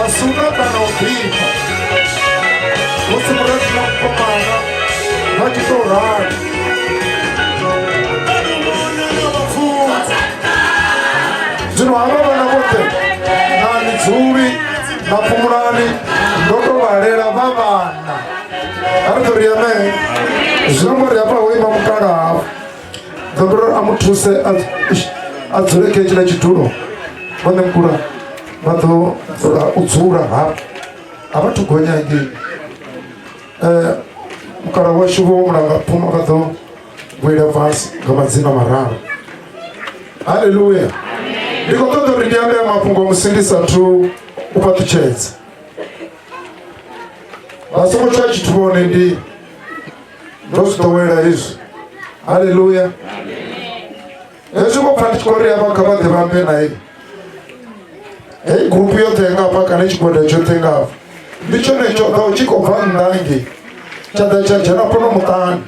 Asuna kana u ḓifha. Musi murathu na mukomana vha tshi tou rali. Zwino havha vhana vhoṱhe na ni dzuli na fhumulani ndo to vhalela vha vhana. A ri ḓo ri amen. Zwi amba uri hafha ho ima mukalaha hafha. Ḓo uri a mu thuse a dzule kha hetshiḽa tshidulo. Vhone mukula vha ḓo dzula u dzula hafha. A vha thu gonya ngei. Mukala washu vho mulanga phuma vha ḓo vhuela fhasi nga madzina mararu. Haleluya. Ndi khou ṱoḓa uri ndi ambe mafhungo musi ndi sathu u fhaṱutshedza. Vha songo tswa tshithu vhone ndi ndo zwi ḓowela hezwi. Haleluya. Hezwi vho pfa ndi tshi khou ri havha kha vha ḓe vha ambe nae. Heyi gurupu yoṱhe nga hafha kana tshigwada tshoṱhe nga hafha ndi tshone tsho ḓaho tshi khou bva nnḓa ngei tsha ḓa tsha dzhena fhano muṱani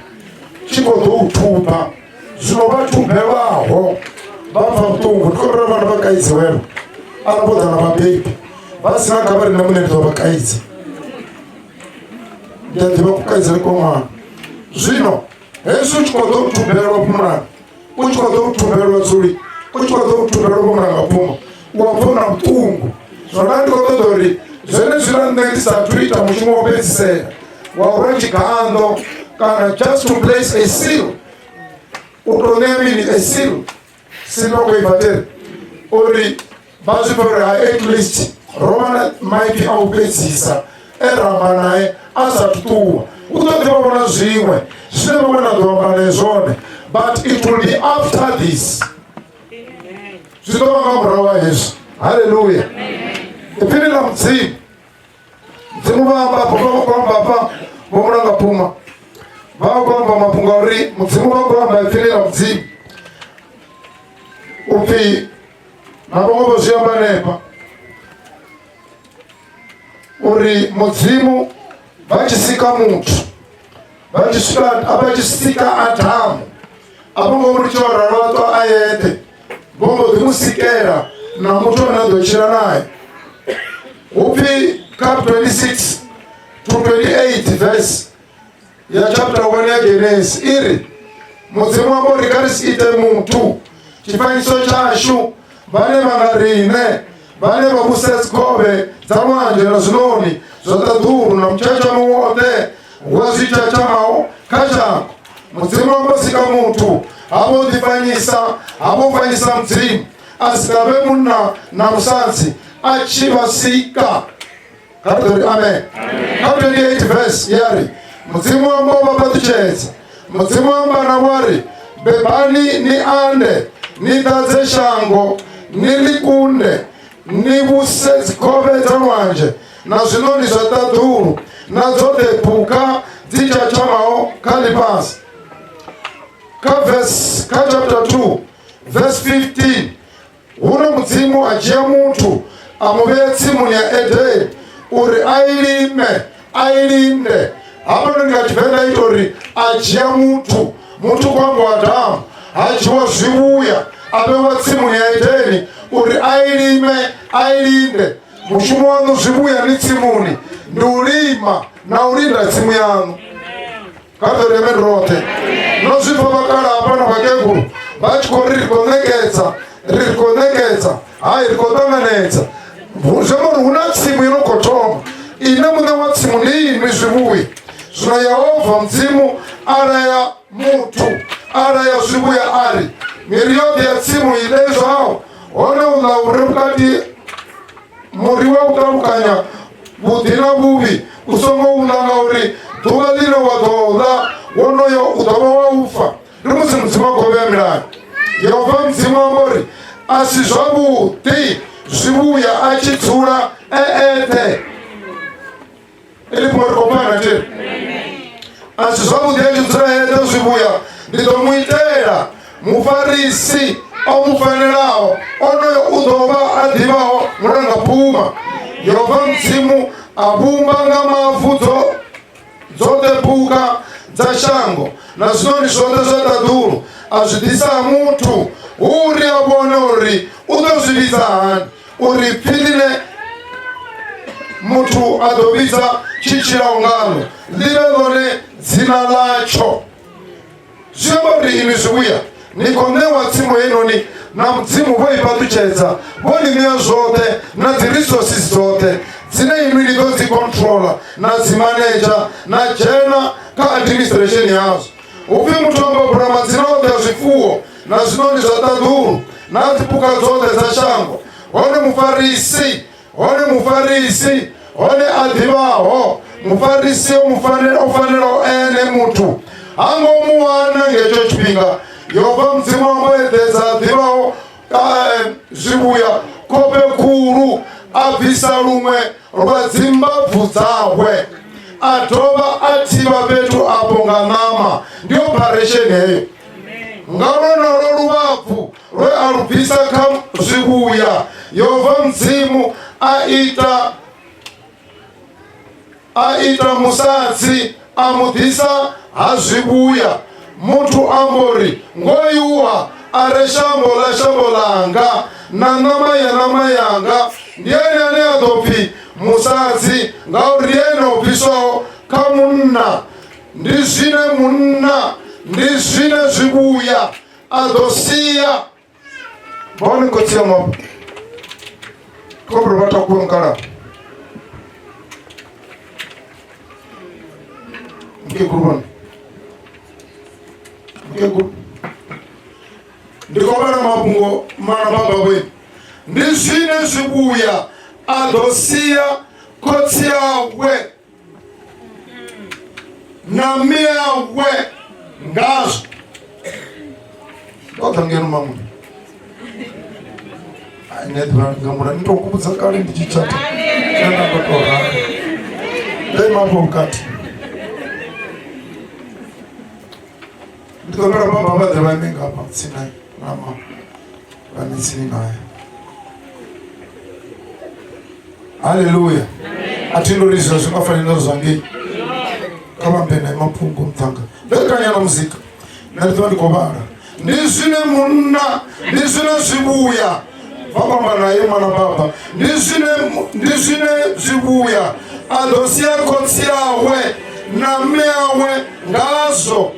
tshi khou ḓo u thuba. Zwino vha thubelwaho vha pfa vhuṱungu ndi khou ri vhana vha kaidziwevho arali vho ḓa na vhabebi vha si na kha vha riṋe muṋe ndi ḓo vha kaidza. Ndi a ḓivha kukaidzele kwa ṅwana. Zwino hezwi u tshi khou ḓo thubelwa fhumulani u tshi khou ḓo thubelwa dzuli u tshi khou ḓo thubelwa vho mulanga phuma u a pfa na vhuṱungu. Zwino ndi khou ṱoḓa uri zwenezwiḽa nṋe ndi sathu ita mushumo wa u fhedzisela wa u rwa tshiganḓo kana just to place a seal u tou ṋea mini a seal seal vha khou i batere uri vha zwi pfe uri ha at least ro vha na maipfi a u fhedzisa e ra amba nae a sathu ṱuwa. U ḓo ḓi vha vhona zwiṅwe zwine vhaṅwe na ḓo amba nae zwone but it will be after this. Zwi ḓo vha nga murahu ha hezwi. Haleluya. Ipfini ḽa Mudzimu. Mudzimu vha amba afho vha khou amba afha vho mulanga phuma. Vha khou amba mafhungo a uri Mudzimu vha khou amba ipfini ḽa Mudzimu. Upfi na vhaṅwe vho zwi amba hanefha uri Mudzimu vha tshi sika muthu vha tshi swika vha tshi sika Adamu a vho ngo uri tsho ralo a ṱwa a yeṱhe vho mbo ḓi mu sikela na muthu ane a ḓo tshila nae. Hupfi kha 26 to 28 verse ya chapter 1 ya Genesi i ri Mudzimu amba uri kha ri si ite muthu tshifanyiso tshashu vhane vha nga riṋe vhane vha vhusa dzikhovhe dza lwanzhe na zwinoni zwa ṱaḓulu na mutshatshamo woṱhe wa zwi tshatshamaho kha shango. Mudzimu amba sika muthu ha vho ḓifanyisa ha vho fanyisa Mudzimu a sika vhe munna na musadzi a tshi vha sika. Kha ri ḓo ri amen. Kha 28 verse ya ri Mudzimu amba o vha fhaṱutshedza. Mudzimu amba na wa ri bebani ni ande ni ḓadze shango ni ḽi kunde ni vhuse dzikhovhe dza lwanzhe na zwinoni zwa ṱaḓulu na dzoṱhe phukha dzi tshatshamaho kha ḽifhasi. Kha verse kha chapter 2 verse 15 Huno Mudzimu a dzhia muthu a mu vhea tsimuni ya Edeni uri a i lime, a i linde. Hafhanoni nga Tshivenḓa ita uri a dzhia muthu, muthu khou ambiwa Adamu, ha dzhiwa zwivhuya a vhewa tsimuni ya Edeni uri a i lime, a i linde. Mushumo waṋu zwivhuya ni tsimuni ndi u lima na u linda tsimu yaṋu. Kha ri ḓo reme roṱhe. No zwi pfa vhakala hafha na vhakegulu vha tshi khou ri ri khou ṋekedza, ri ri khou ṋekedza, hai ri khou ṱanganedza. Zwi amba uri hu na tsimu yo no khou thoma ine muṋe wa tsimu ndi inwi zwivhuya. Zwino Yehova Mudzimu a laya muthu, a laya zwivhuya a ri, miri yoṱhe ya tsimu i ḽe zwao, hone uḽa u re vhukati muri wa u ṱalukanya vhuḓi na vhuvhi u songo u ḽa, ngauri ḓuvha ḽine wa ḓo ḽa wonoyo u ḓo vha wa u fa. Ndi musi Mudzimu a khou vhea milayo. Yehova Mudzimu amba uri a si zwavhuḓi zwivhuya a tshi dzula e eṱhe. Ili fhungo ri khou pfana thi? A si zwavhuḓi a tshi dzula e eṱhe zwivhuya, ndi ḓo mu itela mufarisi o mu fanelaho, onoyo u ḓo vha a ḓivhaho mulangaphuma. Yehova Mudzimu a vhumba nga mavu dzoṱhe phukha dza shango na zwiṋoni zwoṱhe zwa ṱaḓulu, a zwi ḓisa ha muthu, hu uri a vhone uri u ḓo zwi vhidza hani, uri pfi ḽine muthu a ḓo vhidza tshi tshilaho ngaḽo ḽi vhe ḽone dzina ḽatsho. Zwi amba uri inwi zwivhuya ni khou ṋewa tsimu heinoni na Mudzimu vho i fhaṱutshedza, vho ni ṋea zwoṱhe na dzi resources dzoṱhe dzine inwi ni ḓo dzi controller na dzi manager na dzhena kha administration yazwo. Hupfi muthu amba bula madzina oṱhe a zwifuwo na zwiṋoni zwa ṱaḓulu na dziphukha dzoṱhe dza shango, hone mufarisi hone mufarisi hone a ḓivhaho mufarisi o mufanela o fanelaho ene muthu ha ngo mu wana ngetsho tshifhinga. Yehova Mudzimu a mbo eḓedza a ḓivhaho zwivhuya khofhe khulu, a bvisa luṅwe lwa dzimbabvu dzawe, a dovha a thivha fhethu afho nga ṋama. Ndi operation heyo. Nga lwonolwo luvhabvu lwe a lu bvisa kha zwivhuya, Yehova Mudzimu a ita a ita musadzi a mu ḓisa ha zwivhuya. Muthu a mbo ri, Ngoyuwa a re shambo ḽa shambo ḽanga na ṋama ya ṋama yanga, ndi ene ane a ḓo pfi musadzi, ngauri ndi ene o bviswaho kha munna. Ndi zwine munna, ndi zwine zwivhuya a ḓo sia. Vhone khotsi ya mafha khobro vha takuwe mukala mukegulu vhone mukegulu ndi khou vhala mafhungo mana baba vhoi ndi zwine zwivhuya a ḓo sia khotsi awe na mme awe ngazwo. Ṱoḓa ngeno maṅwe nṋe ḓuvha nga mula ni tou kuvhudza kale ndi tshi tshata nda ndo tou ralo ndo ima afho vhukati ndi ḓo vhela baba vha ḓe vha ime nga hafha tsini na mama vha ime tsini naye. Haleluya. A thi ndo ri zwa zwi nga faneli na zwa ngei kha vha mbe na mafhungo muṱhanga mbekanya na muzika nṋe ndi ḓovha ndi khou vhala. Ndi zwine munna, ndi zwine zwivhuya vha khou amba naye ṅwana baba, ndi zwine ndi zwine zwivhuya a ḓo sia khotsi awe na mme awe ngazwo.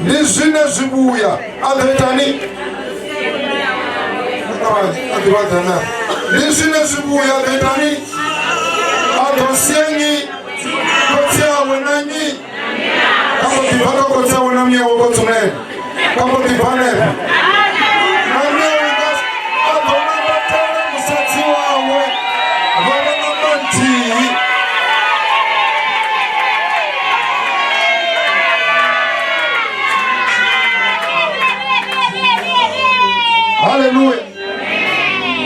Ndi zwine zwivhuya a ḓo itani? A ḓivhadza na ndi zwine zwivhuya a ḓo itani? A ḓo sia nnyi? Khotsi awe na nnyi? Kha mbo ḓi bva kha khotsi awe na mme awe khotsumele kha mbo ḓi bva hanefha na mme awe a ḓo nambatela musadzi wawe vha vha ṋama nthihi. Haleluya.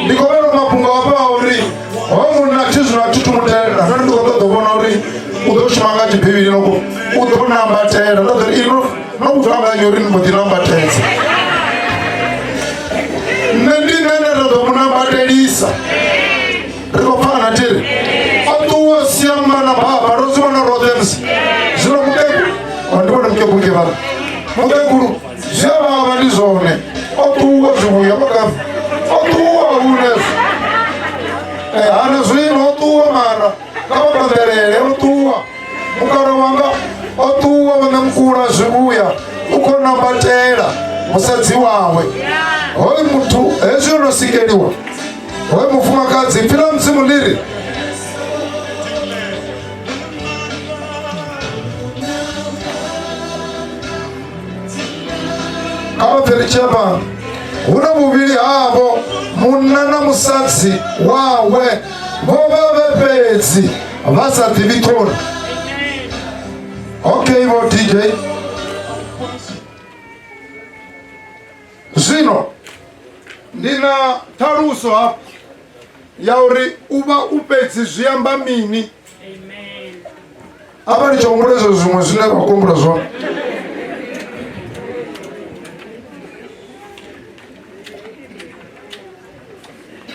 Ndi khou vhala mafhungo hafha a uri ho munna thi zwino a thi thu mutenda, ndo ndi khou ṱoḓa u vhona uri u ḓo shuma nga tshibivhili no u ḓo nambatela. Ndo ḓo ri ino no vhudzwa nga nnyi uri ni mbo ḓi nambatedza? Nṋe ndi nṋe nda ḓo mu nambatelisa. Ri khou pfana thi ri o ṱuwa sia mma na baba, ro zwi vhona roṱhe musi zwino mukegulu ndi vhone mukegulu ke vhala mukegulu zwi a vhavha ndi zwone o ṱuwa zwivhuya vhakafi o ṱuwa hunezwo. Hana zwino o ṱuwa mara kha vha konḓelele o ṱuwa mukala wanga o ṱuwa vhone mukula zwivhuya u khou nambatela musadzi wawe hoyu muthu hezwi o no sikeliwa hoyu mufumakadzi ipfi ḽa mudzimu ḽi ri kha vha bve ri tshi ya phanḓa hu na vhuvhili havho munna na musadzi wawe vho vha vhe fhedzi vha sa ḓivhi ṱhoni okay vho dj zwino ndi na ṱhaluso hafha ya uri u vha u fhedzi zwi amba mini Hafha ndi tshi humbula izwo zwiṅwe zwine vha khou humbula zwone.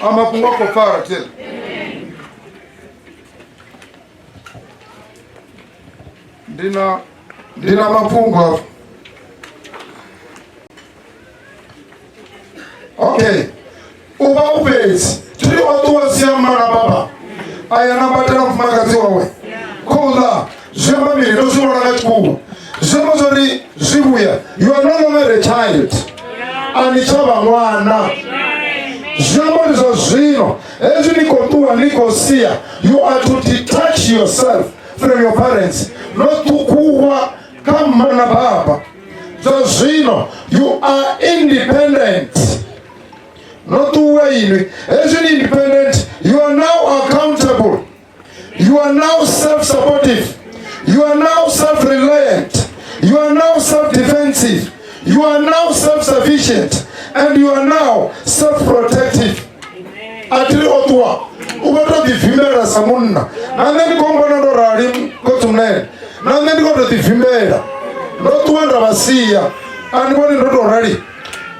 A mafhungo a khou pfala thiri. Ndi na ndi na mafhungo hafha. Okay. U vha u fhedzi. Thiri o ṱuwa sia mma na baba. A ya nambatela mufumakadzi wawe. Khouḽa zwi amba mini? Ndo zwi vhona nga tshikhuwa. Zwi amba zwori zwi vhuya. You are no longer a child. A ni tsha vha ṅwana. Zwi amba uri zwa zwino hezwi ni khou ṱuwa ni khou sia you are to detach yourself from your parents. No ṱhukhuwa kha mma na baba. Zwa zwino you are independent. No ṱuwa inwi. Hezwi ni independent, you are now accountable. You are now self-supportive. You are now self-reliant. You are now self-defensive. You are now self-sufficient. And you are now self-protective. A thi ri o ṱuwa u vho to ḓivimbela sa munna na nṋe ndi khou mbona ndo rali khotsimunene na nṋe ndi khou to ḓivimbela ndo ṱuwa nda vha sia a ni vhoni ndo tou rali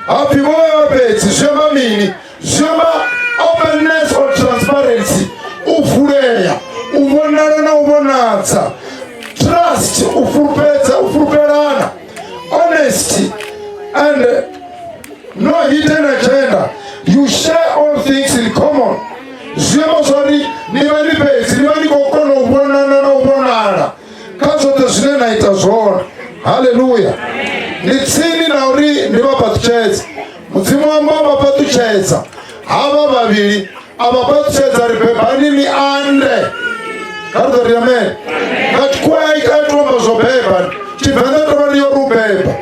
hapfi vho vha vha fhedzi zwi amba mini zwi amba openness or transparency u vulea u vhonala na u vhonadza trust u fulufhedza u fulufhelana honesty and no hidden agenda you share all things in common zwi amba zwori ni vha ni fhedzi ni vha ni khou kona u vhonana na u vhonala kha zwoṱhe zwine na ita zwone haleluya ndi tsini na uri ndi vha fhaṱutshedze mudzimu amba vha fhaṱutshedza havha vhavhili a vha fhaṱutshedza ri bebani ni ande kha ri ḓo ri amen nga tshikhuwa i to amba zwo beba tshivenḓa to vha ri yo ri u beba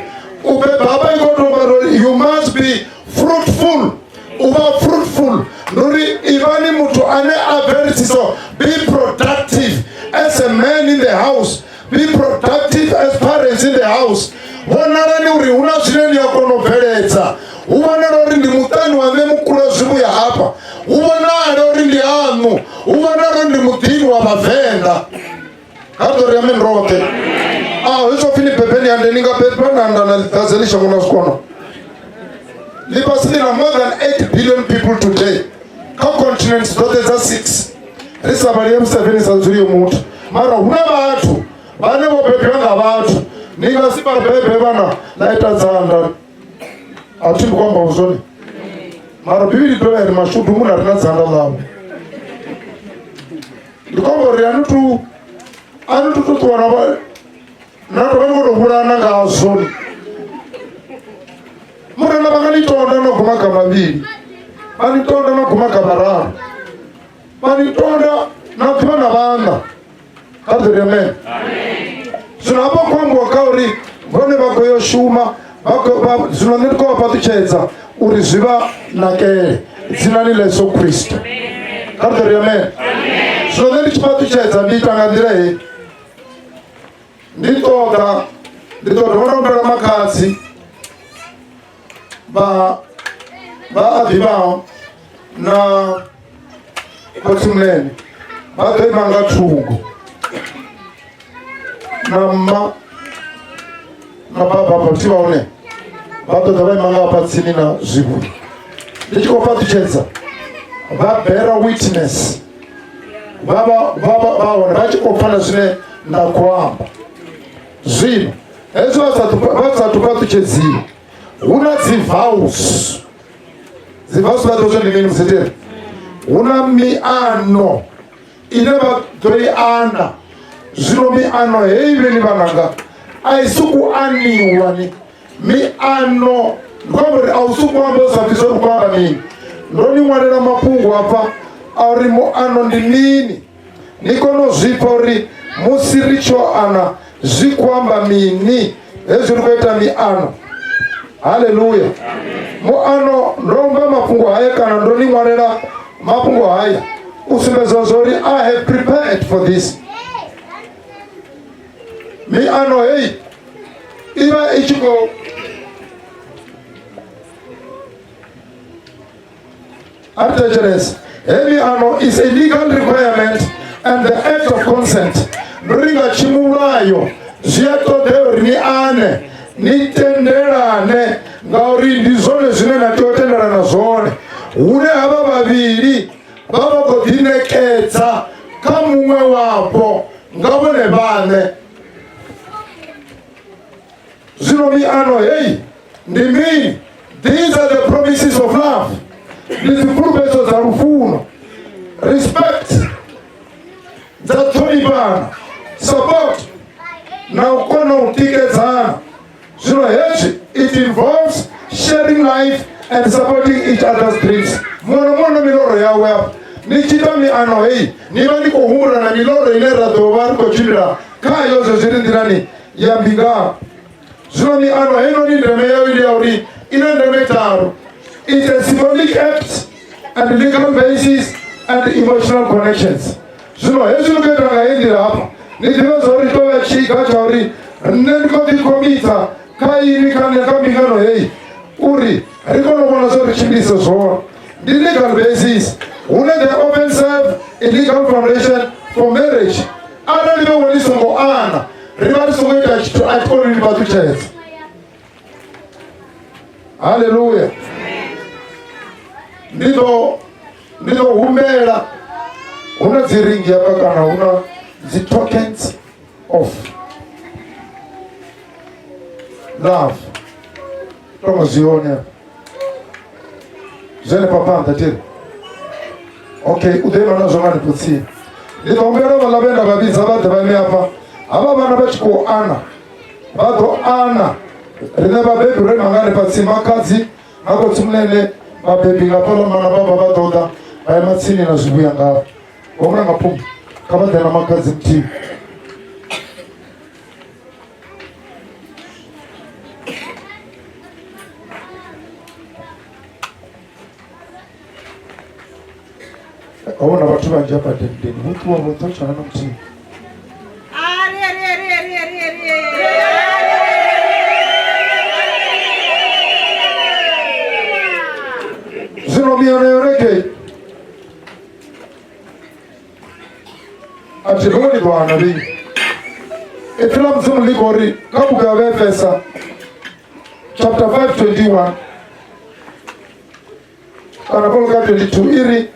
u beba hafha i khou to amba uri you must be fruitful u vha fruitful ndi uri ivhani muthu ane a bveledzisa be productive as a man in the house be productive as parents in the house vhonalani uri hu na zwine ni a kona u bveledza hu vhonala uri ndi muṱani wa mme mukula zwivhuya hafha hu vhonale uri ndi aṋu hu vhonale uri ndi muḓini wa vhavenḓa kha ri ḓo ri amen roṱhe a hezwo pfhi ni bebe ni ande ni nga beba na anda na ḓadze ḽi shango na zwikono ḽifhasi ḽi na more than 8 billion people today kha continents dzoṱhe dza 6 ri sa vhali ya 7 sa dzuliyo muthu mara hu na vhathu vhane vho bebiwa nga vhathu ni nga si vha bebe vhana ḽa ita dzanda a thi ndi khou amba zwone mara bivhili dovha ya ri mashudu munna ri na dzanda ḽawe ndi khou amba uri ani tu ani tu to ṱuwa na vha na to vha ni khou tou vhulana ngazwo murena vha nga ni tonda no guma ga mavhili vha ni tonda no guma ga mararu vha ni tonda na ḓivha na vhana kha ḓo ri amen zwino hafha khou ambiwa kha uri vhone vha khou yo shuma zwino nṋe ndi khou vha fhaṱutshedza uri zwi vha nakele dzinani ḽa Yesu Kristo kha ri ḓo ri amen zwino nṋe ndi tshi fhaṱutshedza ndi ita nga nḓila heyi ndi ṱoḓa ndi ḓo dovha nda humbela makhadzi vha vha a ḓivhaho na khotsimunene vha ḓo ima nga thungo na mma na baba vhathu vha hone vha ḓo ḓa vha ima nga hafha tsini na zwivhuya ndi tshi khou fhaṱutshedza vha bera witness vha vha vha vha vha hone vha tshi khou pfa na zwine nda khou amba zwino hezwi vha sathu vha sathu fhaṱutshedziwa hu na dzi vows dzi vows vha ḓo zwo ndi mini museteri Hu na miano ine vha ḓo i ana. Zwino miano heyi vheni vhananga a i sokou aniwa ni. Miano ndi khou amba uri a u sokou amba u sa pfi zwo ri khou amba mini. Ndo ni ṅwalela mafhungo hafha a uri muano ndi mini. Ni kone u zwi pfa uri musi ri tshi o ana zwi khou amba mini hezwi ri khou ita miano. Haleluya. Muano ndo amba mafhungo haya kana ndo ni ṅwalela mafhungo haya u sumbedza zwa uri I have prepared for this. Miano heyi i vha i tshi khou a ri thetshelese. Heyi miano is a legal requirement and the act of consent. Ndi uri nga tshimulayo zwi a ṱoḓea uri ni ane ni tendelane ngauri ndi zwone zwine na tea u tendelana zwone. Hune havha vhavhili vha vha khou ḓiṋekedza kha muṅwe wavho nga vhone vhaṋe. Zwino miano heyi ndi mini? These are the promises of love. Ndi dzipfulufhedzo dza lufuno. Respect dza ṱhonifhana, support na u kona u tikedzana. Zwino hezwi it involves sharing life and supporting each other's dreams. Muṅwe na muṅwe na miloro yawe afha. Ni tshi ita miano heyi ni vha ni khou humbula na miloro ine ra ḓo vha ri khou tshimbila khayo zwezwi ri nḓilani ya mbingano. Zwino miano heinoni ndeme yayo ndi ya uri i na ndeme tharu. It's a symbolic act and legal basis and emotional connections. Zwino hezwi ni khou ita nga heyi nḓila hafha ni ḓivhe zwa uri tou vha tshiga tsha uri nṋe ndi khou ḓikhomisa kha ini kha nṋe kha mbingano heyi uri ri kone u vhona zwo ri tshimbilise zwone. Ndi legal basis hune they often serve a legal foundation for marriage. Arali vhaṅwe ni songo ana ri vha ri songo ita tshithu a thi koni ni fhaṱutshedza. Haleluya. Ndi ḓo ndi ḓo humbela hu na dzi ringi hafha kana hu na dzi tokens of love tonga zwi hone hafha zwi hanefha phanḓa tiri okay u ḓo ima nazwo nga hanefho tsini. Ndi ḓo humbela vhaḽa vhe nda vha vhidza vha ḓe vha ime hafha havha vhana vha tshi khou ana vha ḓo ana riṋe vhabebi ro ima nga hanefha tsini makhadzi na khotsimunene vhabebi nga fhaḽa mana baba vha ḓo ḓa vha ima tsini na zwivhuya ngavho. Vho Mulangapfumo kha vha ḓe na makhadzi muthihi. Ho vhona vhathu vhanzhi hafha denndeni vho ṱuwa vho ṱutshana na muthihi. Zwino miano yone kei a thi vhoni vhana vhei ipfi ḽa Mudzimu ḽi khou ri kha bugu ya Vhaefesa chapter 5 21 kana Paulo kha 22 i ri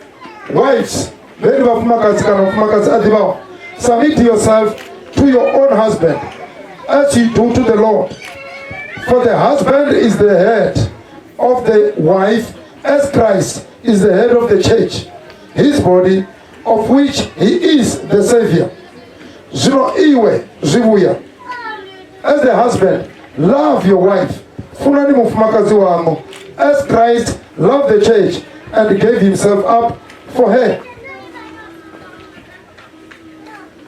wives vheni vhafumakadzi kana mufumakadzi a ḓivhaho submit yourself to your own husband as you do to the Lord, for the husband is the head of the wife as Christ is the head of the church, his body, of which he is the savior. Zwino iwe zwivhuya as the husband love your wife, funani mufumakadzi waṋu as Christ loved the church and gave himself up for her.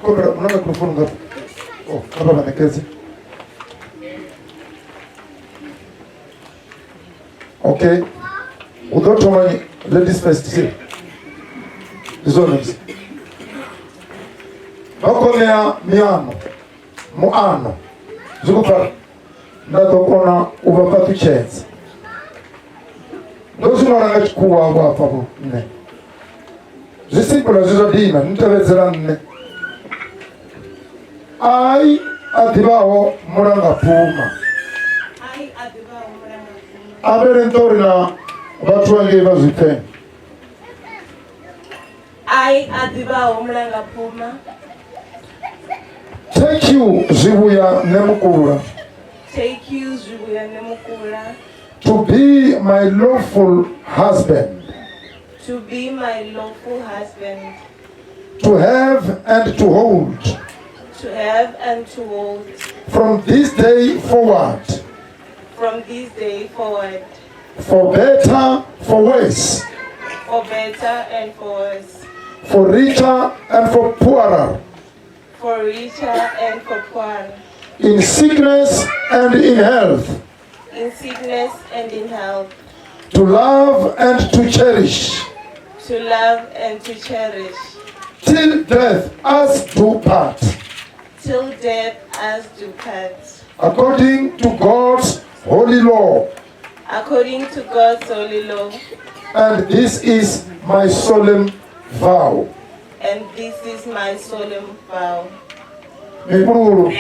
Kombela una microphone ngapha. Oh, ngapha vhanekedzi. Okay. Hu ḓo thoma ni ladies first si. Ndi zwone musi. Vha khou ṋea miano, muano. Zwi khou pfala? Nda ḓo kona u vha fhaṱutshedza. Ndo zwi ṅwala nga tshikhuwa vho hafha vho nṋe. Zwi simple a zwi zwa dina, ni tevhedzela nṋe. Ai a ḓivhaho mulangapfuma. A vhele nṱha uri na vhathu vhangei vha zwi pfe. Ai a ḓivhaho mulangapfuma. Take you zwivhuya nṋe mukula. Take you zwivhuya nṋe mukula. To be my lawful husband. To be my lawful husband. To have and to hold. To have and to hold. From this day forward. From this day forward. For better, for worse. For better and for worse. For richer and for poorer. For richer and for poorer. In sickness and in health. In sickness and in health. To love and to cherish. To love and to cherish. Till death us do part. Till death us do part. According to God's holy law. According to God's holy law. And this is my solemn vow. And this is my solemn vow. Mifululu.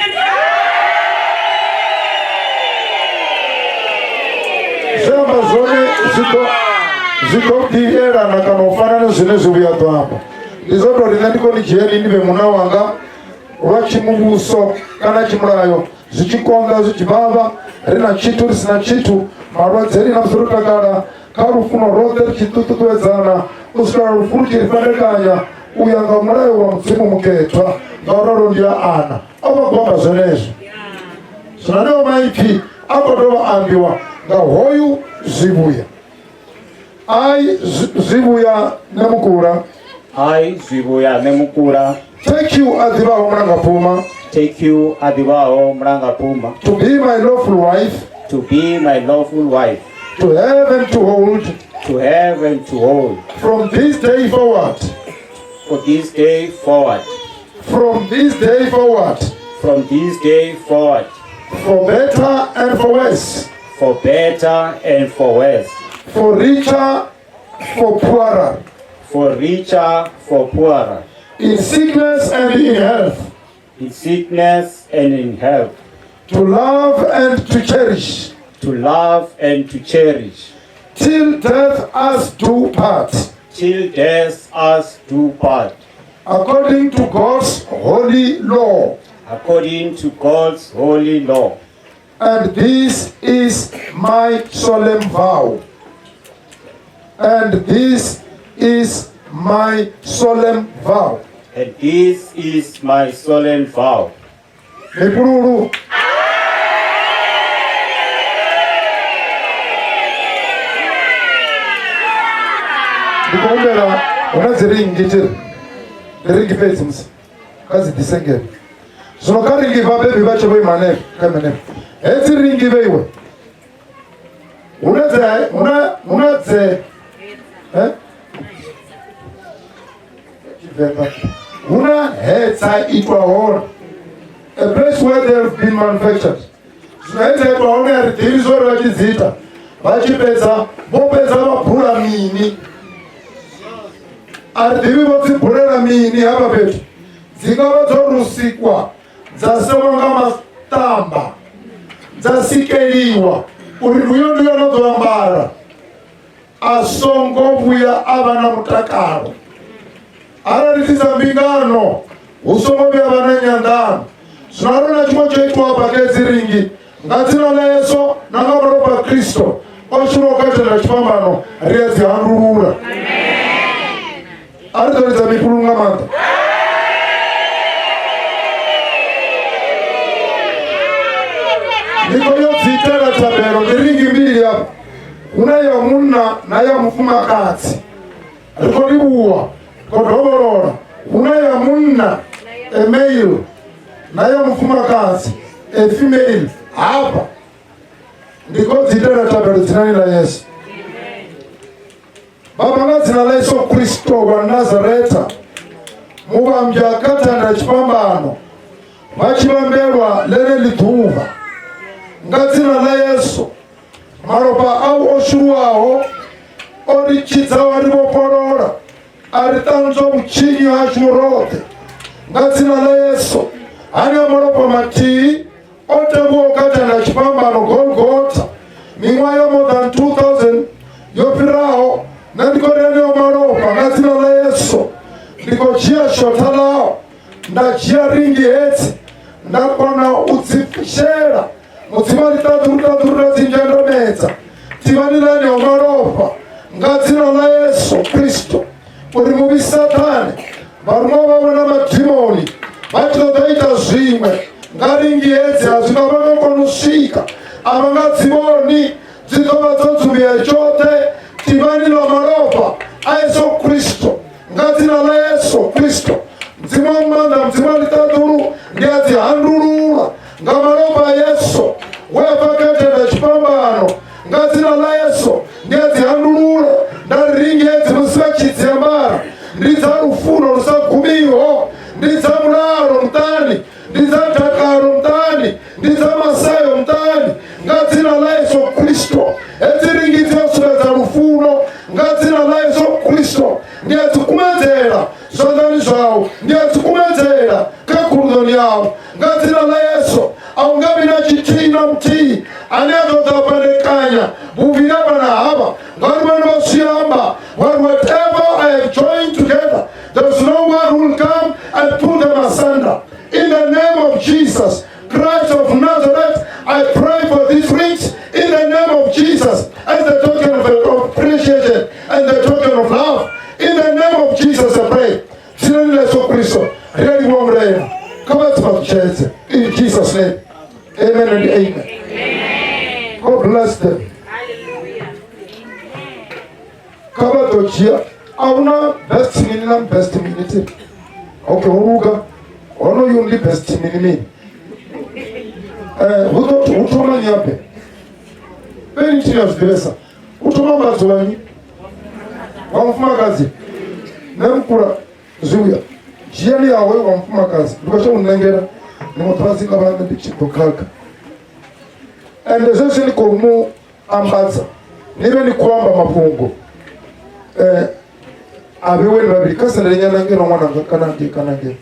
Zwe amba zwone zwi ḓo zwi ḓo ḓi elana kana u fana na zwine zwi vhuya ḓo amba. Ndi zwo tou ri nṋe ndi kho ni dzhieni ni vhe munna wanga lwa tshimuvhuso kana tshimulayo zwi tshi konḓa zwi tshi vhavha ri na tshithu ri si na tshithu malwadze ri na musi ro takala kha lufuno roṱhe ri tshi ṱuṱuwedzana u swikela lufu lu tshi ri fhandekanya u ya nga mulayo wa mudzimu mukhethwa ngauralo ndi a ana o vha khou amba zwenezwo zwino aneo maipfi a khou dovha ambiwa nga hoyu zwivhuya ai zwivhuya nemukula ai zwivhuya nemukula thank you a ḓivhaho mulanga pfuma thank you a ḓivhaho mulanga pfuma to be my lawful wife to be my lawful wife to have and to hold to have and to hold from this day forward for this day forward from this day forward from this day forward for better and for worse for better and for worse for richer for poorer for richer for poorer in sickness and in health in sickness and in health to love and to cherish to love and to cherish till death us do part till death us do part according to God's holy law according to God's holy law and this is my solemn vow and this is my solemn vow and this is my solemn vow mifhululu ndi khou humbela hu na dzi ringi tiri ndi ringi fhedzi musi kha dzi ḓise ngeno zwino kha ringi vhabebi vha tshe vho ima hanefho kha ime hanefho hedzi ringi vheiwe hu na dze hu na hu na dze eh? Tshivenḓa hu na he dza itwa hone a place where they have been manufactured zwino he dza itwa hone a ri ḓivhi zwo ri vha tshi dzi ita vha tshi fhedza vho fhedza vha bula mini a ri ḓivhi vho dzi bulela mini hafha fhethu dzi nga vha dzo lusikwa dza sewa nga maṱamba dza sikeliwa uri uyo ndi yo no ḓo ambara a songo vhuya a vha na mutakalo arali dzi dza mbingano hu songo vhuya vha na nyanḓano zwino arali na tshiṅwe tsho itiwa bake dzi ringi nga dzina ḽa yesu na nga malofha a kristo o shulwaho kha tenda tshifhambano ri a dzi handulula a ri ḓo lidza mifhululu nga maanḓa ndi khou yo dzi itela thabelo ndi ringi mbili afha hu na ya munna na ya mufumakadzi ri khou livhuwa khou dovholola hu na ya munna a male na ya mufumakadzi a female hafha ndi khou dzi itela thabelo dzinani ḽa yesu Baba nga dzina ḽa Yesu Kristo wa Nazareta muvhambya kha thanda tshifhambano vha tshi vhambelwa ḽeneḽi ḓuvha nga dzina ḽa Yesu malofha au o shuluwaho o ri tshidza wa ri vhofholola a ri ṱanzwa vhutshinyi hashu roṱhe nga dzina ḽa Yesu hanea malofha mathihi o tevhuwaho kha thanda tshifhambano Golgotha miṅwaha ya more than 2000 yo fhiraho nṋe ndi khou ri eneo malofha nga dzina ḽa Yesu ndi khou dzhia shotha ḽao nda dzhia ringi hedzi nda kona u dzi shela mudzimu a ḽiṱaḓulu ṱaḓulu nda dzi nzhandamedza tivhani ḽa eneo malofha Nga dzina ḽa Yesu Kristo uri muvhi Sathane, vharuṅwa vhawe na madimoni vha tshi ṱoḓa ita zwiṅwe nga ringi hedzi a zwi nga vha nga kona u swika, a vha nga dzi vhoni, dzi ḓo vha dzo dzuvhea tshoṱhe tivhani ḽa malofha a Yesu Kristo. Nga dzina ḽa Yesu Kristo, Mudzimu wa maanḓa, Mudzimu wa ḽiṱaḓulu, ndi a dzi handulula nga malofha a Yesu we a bva kha tenda tshifhambano. Nga dzina ḽa Yesu ndi a dzi handulula nda ri ringi hedzi musi vha tshi dzi ambara ndi dza lufuno lu sa gumiho, ndi dza mulalo muṱani, ndi dza dakalo muṱani, ndi dza masayo muṱani. Nga dzina ḽa Yesu Kristo hedzi ringi dzi a sumbedza lufuno. Nga dzina ḽa Yesu Kristo ndi a dzi kumedzela zwanḓani zwau, ndi a dzi kumedzela kha khuluṋoni yau. Nga dzina ḽa Yesu a hu nga vhi na tshithihi na muthihi ane a ḓo ḓa fhandekanya vhuvhili ha vhana havha, ngauri vhana vha zwi amba vha ri, whatever I have joined together, there is no one who will come and pull them asunder. In the name of Jesus Christ of Nazareth, I pray for these rings in the name of Jesus as the token of appreciation and the token of love. In the name of Jesus I pray. Dzinani ḽa Yesu Kristo ri a livhuwa Murena, kha vha dzi fhaṱutshedze in Jesus name. Amen and amen. God bless them. Kha vha ḓo dzhia a huna best mini na best mini ti. Okay, ho luga. Honoyu ndi best mini mini. Hu ḓo hu thoma nyabe. Fheli thi ya zwi ḓivhesa. U thoma mbadzo wa nnyi? Wa mufumakadzi. Nṋe mukula zwivhuya. Dzhiani yawe wa mufumakadzi. Ndi khou tsha u nengela. Ndi mu ḓuvha dzi nga vha nṋe ndi tshi ḓo khakha. Ende zwezwi ni khou mu ambadza ni vhe ni khou amba mafhungo a vhewe ni vhavhili kha sendele nyana ngeno ṅwananga kana ngei kana ngei.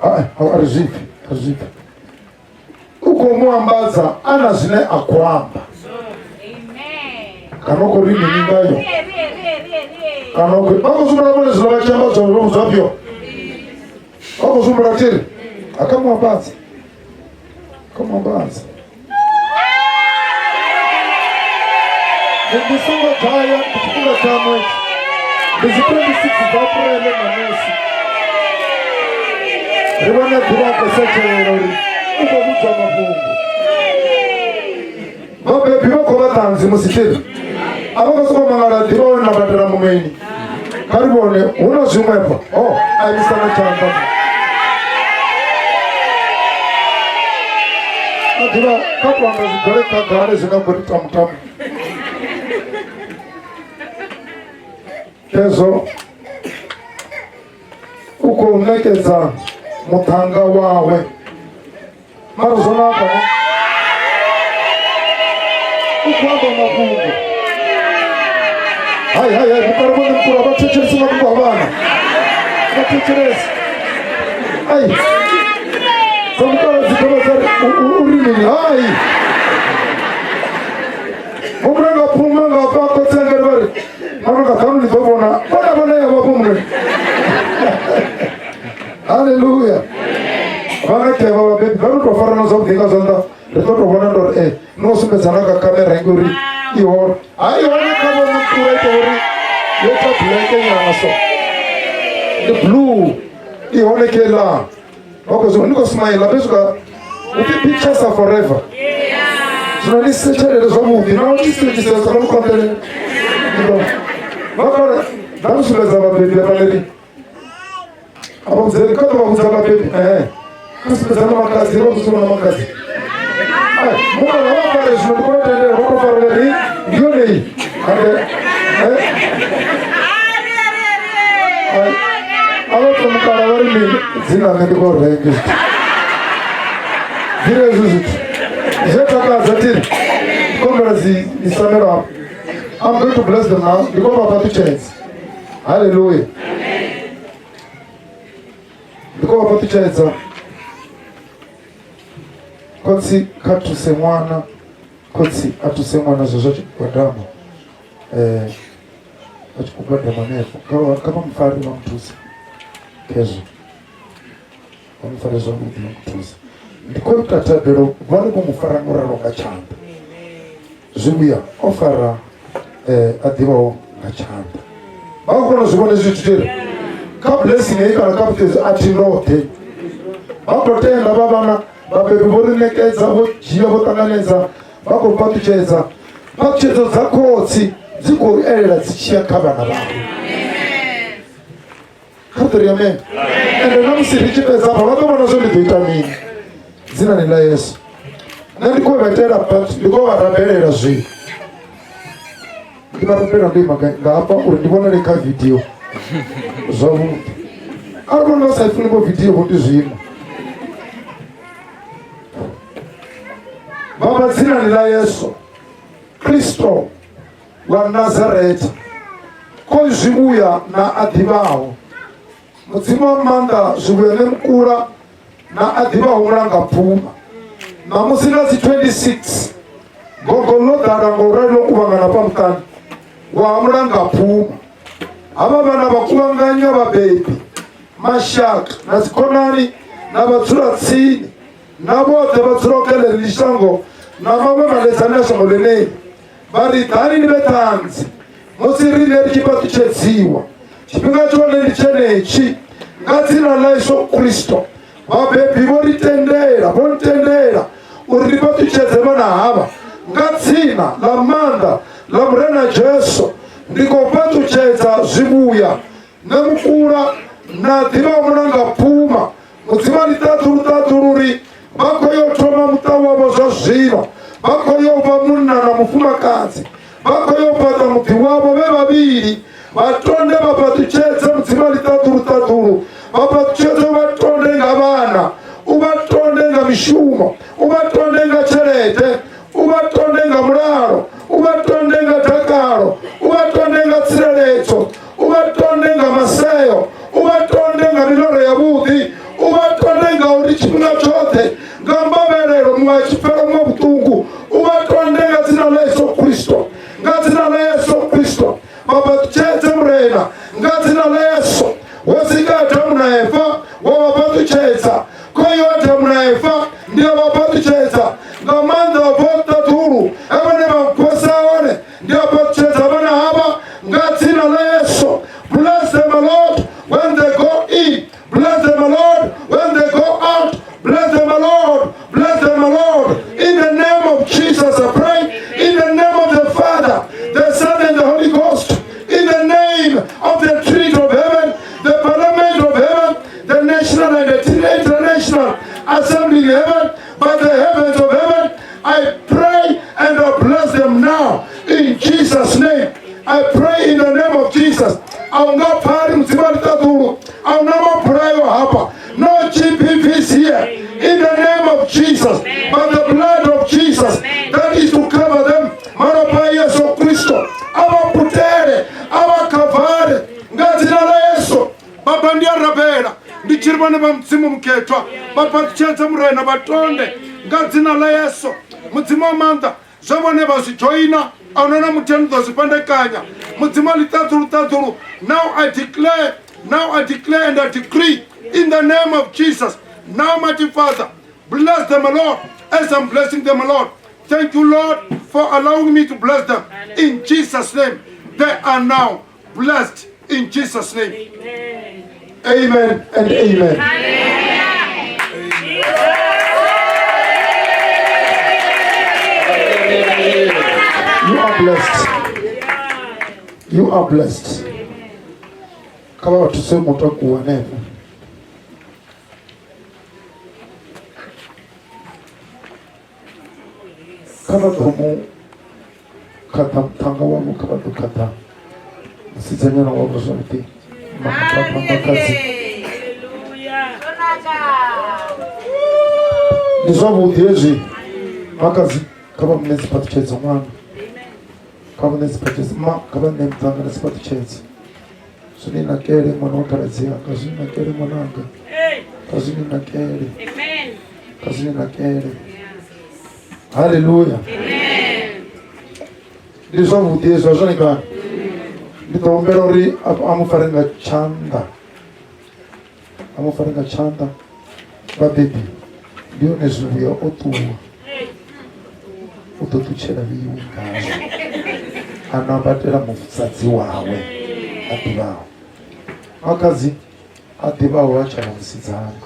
A ri zwipfi, a ri zwipfi. U khou mu ambadza a na zwine a khou amba. Kana u khou ri mini ngayo? Kana u khou vha khou sumbela vhone zwiḽa vha tshi amba zwa vho zwafhio? Vha khou sumbela thiri a kha mu ambadza. Kha mu ambadza. Ndi songo dzhaya ndi tshifhinga tshaṋu hetshi. Ndi dzi 26 dza April ṋamusi. Ri vhone ḓuvha a khou setshelela uri u khou vhudzwa mafhungo. Vhabebi vha khou vha ṱanzi musi tshiri a vha khou sokou mangala ḓivha hone na badela muṅweni. Kha ri vhone hu na zwiṅwe fha. Oh, a imisa na tshanḓa. A ḓivha kha to amba zwi bvele khagala zwi nga khou ri tamutamu. Khezwo u khou ṋekedza muṱhannga wawe mara zwo naka ne u khou amba mafhungo. Hai hai hai, mukala vhone mukula vha thetshelesi mafhungo a vhana, vha thetshelesi. Ai dza mukala dzi dovha dza ri u ri mini? Hai humbula nga phuma nga fha khotsi anga vha ri mama nga ṱhanu ni ḓo vhona vhona vhona ya vhafho mune. Haleluya. Vha nga kevha vhabebi vha ri tou farana zwavhuḓi nga zwanḓa, ri ḓo tou vhona ndo ri e no sumbedza na kha kamera ngori i hone. Hai hone kha vhone mukula ita uri yo ita black nyana so ndi blue i hone kela vha khou zwi ni khou smile fhedzi ka upfi pictures are forever. Zwino ni setshelele zwavhuḓi na u tshi sedzisesa kha mukonḓelele vha kale nda mu sumbedza vhabebi hafha ri a vha vhudze kha ḓo vha vhudza vhabebi kha sumbedza na makhadzi vha vhudza na makhadzi mukala vha fare zwino ndi khou tendela vha tou farele ri ndi yone iyi ande a vha to mukala vha ri mini dzina nṋe ndi khou renge zwithu dzire hezwi zwithu zwi takadza tiri kombela dzi isamelo hafho. I'm going to bless them now. Ndi khou vha fhaṱutshedza. Hallelujah. Ndi khou vha fhaṱutshedza. Khotsi kha thuse ṅwana, khotsi a thuse ṅwana zwezwo a tshi gwadama. A tshi khou gwadama hanefho. Kha vha mufare vha mu thuse. Khezwo. Vha mu fare zwavhuḓi vha mu thuse. Ndi khou ita thabelo vhone vho mu fara ngo ralo nga tshanḓa. Zwivhuya o fara a ḓivhaho nga tshanḓa. Vha khou kona u zwi vhona hezwi zwithu thiri kha blessing heyi kana kha vhuṱedzi a thi ndoṱhe. Vha khou tenda vha vhana vhabebi vho ri ṋekedza vho dzhia vho ṱanganedza vha khou fhaṱutshedza phaṱhutshedzo dza khotsi dzi khou elela dzi tshiya kha vhana vhavho. Kha ri ḓo ri amen. Ende na musi ri tshi fhedza hafha vha ḓo vhona zwo ndi ḓo ita mini dzinani ḽa Yesu. Nṋe ndi khou vha itela but ndi khou vha rabelela zwino. Ndi vha rabelela ndo ima nga hafha uri ndi vhonale kha video zwavhuḓi. Arali vhone vha sa i funi vho video vho ndi zwino. Baba dzinani ḽa Yesu Kristo wa Nazaretha ko zwivhuya na a ḓivhaho Mudzimu wa maanḓa zwivhuya ne mukula na a ḓivhaho mulanga pfuma ṋamusi nga dzi 26 gogo ḽo ḓala nga u rali ḽo kuvhangana fha muṱani wa mulanga pfuma havha vhana vha kuvhanganya vhabebi mashaka na dzikhonani na vhadzulatsini na vhoṱhe vha dzulaho kha ḽeneḽi shango na maṅwe maledzani a shango ḽeneḽi vha ri ḓani ni vhe ṱhanzi musi riṋe ri tshi fhaṱutshedziwa tshifhinga tshone ndi tshenetshi nga dzina ḽa Yesu Kristo vhabebi vho ri tendela vho ntendela uri ri fhaṱutshedze vhana havha nga dzina ḽa maanḓa ḽa Murena Jesu ndi khou fhaṱutshedza zwivhuya nṋe mukula na ḓivha mulanga pfuma Mudzimu a ḽiṱaḓulu ṱaḓulu uri vha khou yo thoma muṱa wavho zwa zwino vha khou yo vha munna na mufumakadzi vha khou yo fhaṱa muḓi wavho vhe vhavhili vha tonde vha fhaṱutshedze Mudzimu a ḽiṱaḓulu ṱaḓulu vha fhaṱutshedze vha tonde nga vhana u vha tonde nga mishumo u vha tonde nga tshelede u vha tonde nga mulalo u vha tonde nga dakalo u vha tonde nga tsireledzo u vha tonde nga maseo u vha tonde nga miloro yavhuḓi u vha tonde nga uri tshifhinga tshoṱhe nga mbavhelelo muṅwe a tshi pfela muṅwe vhuṱungu u vha tonde nga dzina ḽa Yesu Kristo nga dzina ḽa Yesu Kristo vha fhaṱutshedze Murena nga dzina ḽa Yesu wo sika Adamu na Eva wa vha fhaṱutshedza khoyo Adamu na Eva ndi a vha fhaṱutshedza nga maanḓa a bvaho ṱaḓulu he vhone vha nkhwesa hone ndi a fhaṱutshedza vhana havha nga dzina ḽa Yesu. Bless them, Lord, when they go in. Bless them, Lord, when they go out. Bless them, Lord. Bless them, Lord. In the name of Jesus, I pray. In the name of the Father, the Son, and the Holy Ghost. In the name of the Trinity of Heaven, the Parliament of Heaven, the National and the International Assembly in Heaven, by the heavens of heaven, I pray and I bless them now in Jesus' name. I pray in the name of Jesus. A u nga pfali Mudzimu wa ḽiṱaḓulu, a hu na mabulayo hafha. No GBVs here. In the name of Jesus, by the blood of Jesus, that is to cover them. Malofha a Yesu Kristo a vha putele, a vha khavare nga dzina ḽa Yesu. Baba ndi a rabela ndi tshi ri vhone vha Mudzimu mukhethwa vha fhaṱutshedze Murena vha tonde nga dzina ḽa Yesu. Mudzimu wa maanḓa zwe vhone vha zwi dzhoina a huna na muthu ane ḓo zwi fhandekanya. Mudzimu wa ḽiṱaḓulu ṱaḓulu, now I declare, now I declare and I decree in the name of Jesus. Now mighty Father, bless them, Lord, as I'm blessing them, Lord. Thank you, Lord, for allowing me to bless them. In Jesus' name, they are now blessed in Jesus' name. Amen, amen and amen. You are blessed. You are blessed. Kha vha vha thuse mutakuwa hanefho. Kha vha ḓo mu khaḓa muṱhannga wavho kha vha ḓo khaḓa musidzanyana wavho zwavhuḓi makhadzi ndi zwavhuḓi hezwi makhadzi kha vha muṋe dziphaṱhutshedzo ṅwana kha vha ṋe dziphaṱhutshedzo ma kha vha ṋe muṱhannga na dziphaṱhutshedzo zwi ni nakele ṅwana wa khaladzi yanga zwi ni nakele ṅwananga kha zwi ni nakele kha zwi ni nakele haleluya ndi zwavhuḓi hezwi a zwone kani ndi ḓo humbela uri a mu fare nga tshanḓa a mu fare nga tshanḓa vhabebi Ndi hone zwivhuya o ṱuwa u ḓo ṱutshela vhiwe ngazwo a nambatela musadzi wawe a ḓivhaho makhadzi a ḓivhaho ha tsha vha musidzana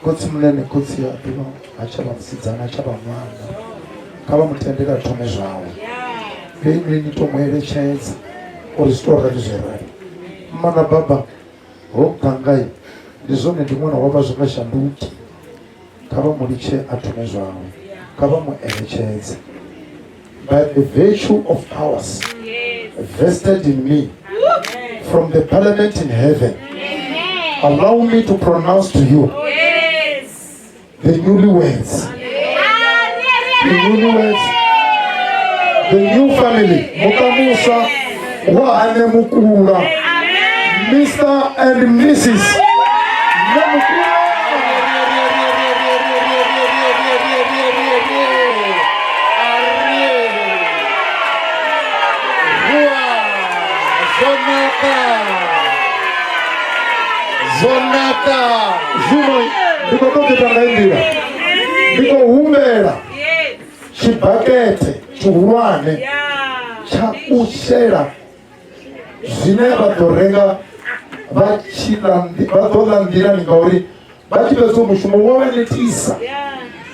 khotsi munene khotsi a ḓivhaho ha tsha vha musidzana ha tsha vha ṅwana kha vha mu tendele a thome zwawe vheinwi ni to mu eletshedza uri zwi to rali zwi rali mma na baba ho gangai ndi zwone ndi ṅwana wa vha zwi nga shanduki kha vha mu litshe a thome zwawe kha vha mu eletshedze by the virtue of powers vested in me from the parliament in heaven allow me to pronounce to you the newlyweds the newlyweds the new family muṱa muswa wa hane mukula mr and mrs Nemukula. Zonaka Zonaka zwino ndi khou tou ita nga nḓila ndi khou humbela tshibakete tshihulwane tsha u shela zwine vha ḓo renga vha tshi ḽa vha ḓo ḽa nḓilani ngauri vha tshi fhedza mushumo wa vha netisa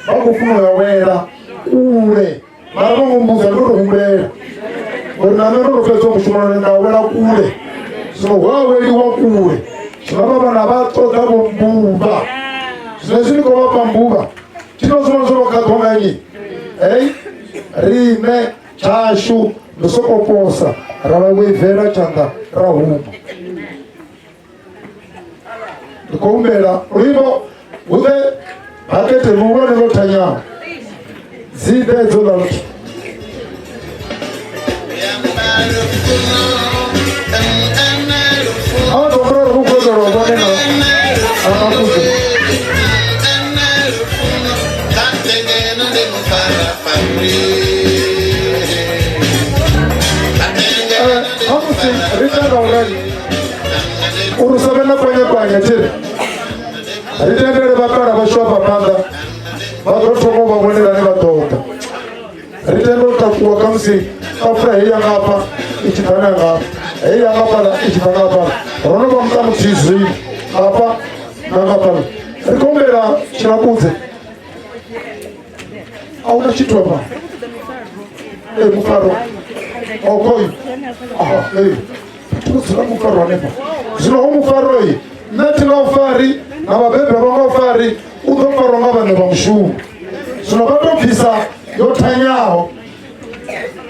vha khou funa u ya wela kule mara vho ngo mbudza ndo to humbulela uri na nṋe ndo to fhedza mushumo none nda wela kule zwino hu a weliwa kule zwino vha vhana vha ṱoḓa vho mbuvha zwino hezwi ni khou vha fha mbuvha tshino zwino zwo vho khakhwa nga nnyi hei riṋe tshashu ndi soko posa ra vha weivela tshanḓa ra huma ndi khou humbela luimbo hu ḓe bakete luhulwane lwo thanyaho dzi ḓe hedzo ḽa luthu a vha ḓo uri hu khou itelwa vhone na amakuze hamusi ri ita nga u rali uri sa vhe na kwanyekwanye thiri ri tendele vhakala vhashu afha phanḓa vha ḓo thoma u vha vhone vhane vha ḓo ḓa ri tende u takuwa khamusi tafula heyi ya ngafha i tshi ḓa na ngafha heyi ya ngafhaḽa i tshi ḓa ngafhaḽa ro no vha muṱa muthihi zwino hafha na ngafhaḽa ri khou humbela tshilakudze a huna tshithu afha ee mufaro okoyu ee thi dzula mufaro hanefha zwino ho mufaroi nṋe thi nga u fari na vhabebi vha nga u fari u ḓo farwa nga vhaṋe vha mushumo zwino vha tou bvisa yo thanyaho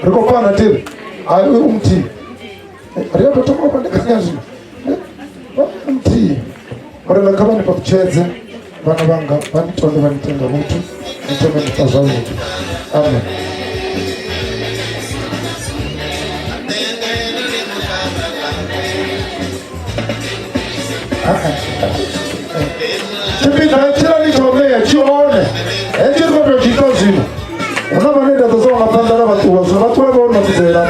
ri khou fana tiri hai u muthihi ri a tou thoma u fhandekanya zwino u muthihi murena kha vha ni fhaṱutshedze vhana vhanga vha ni tonde vha ni tenga vhuthu ni thome ni pfa zwavhuḓi amen tshipiḓa tshilani tsha u ṋea tshi hone hetshi ri khou tea u tshi ita zwino hu na vhane nda ḓo sa nga phanḓa na vha ṱuwa zwino vha ṱuwe vho no ḓela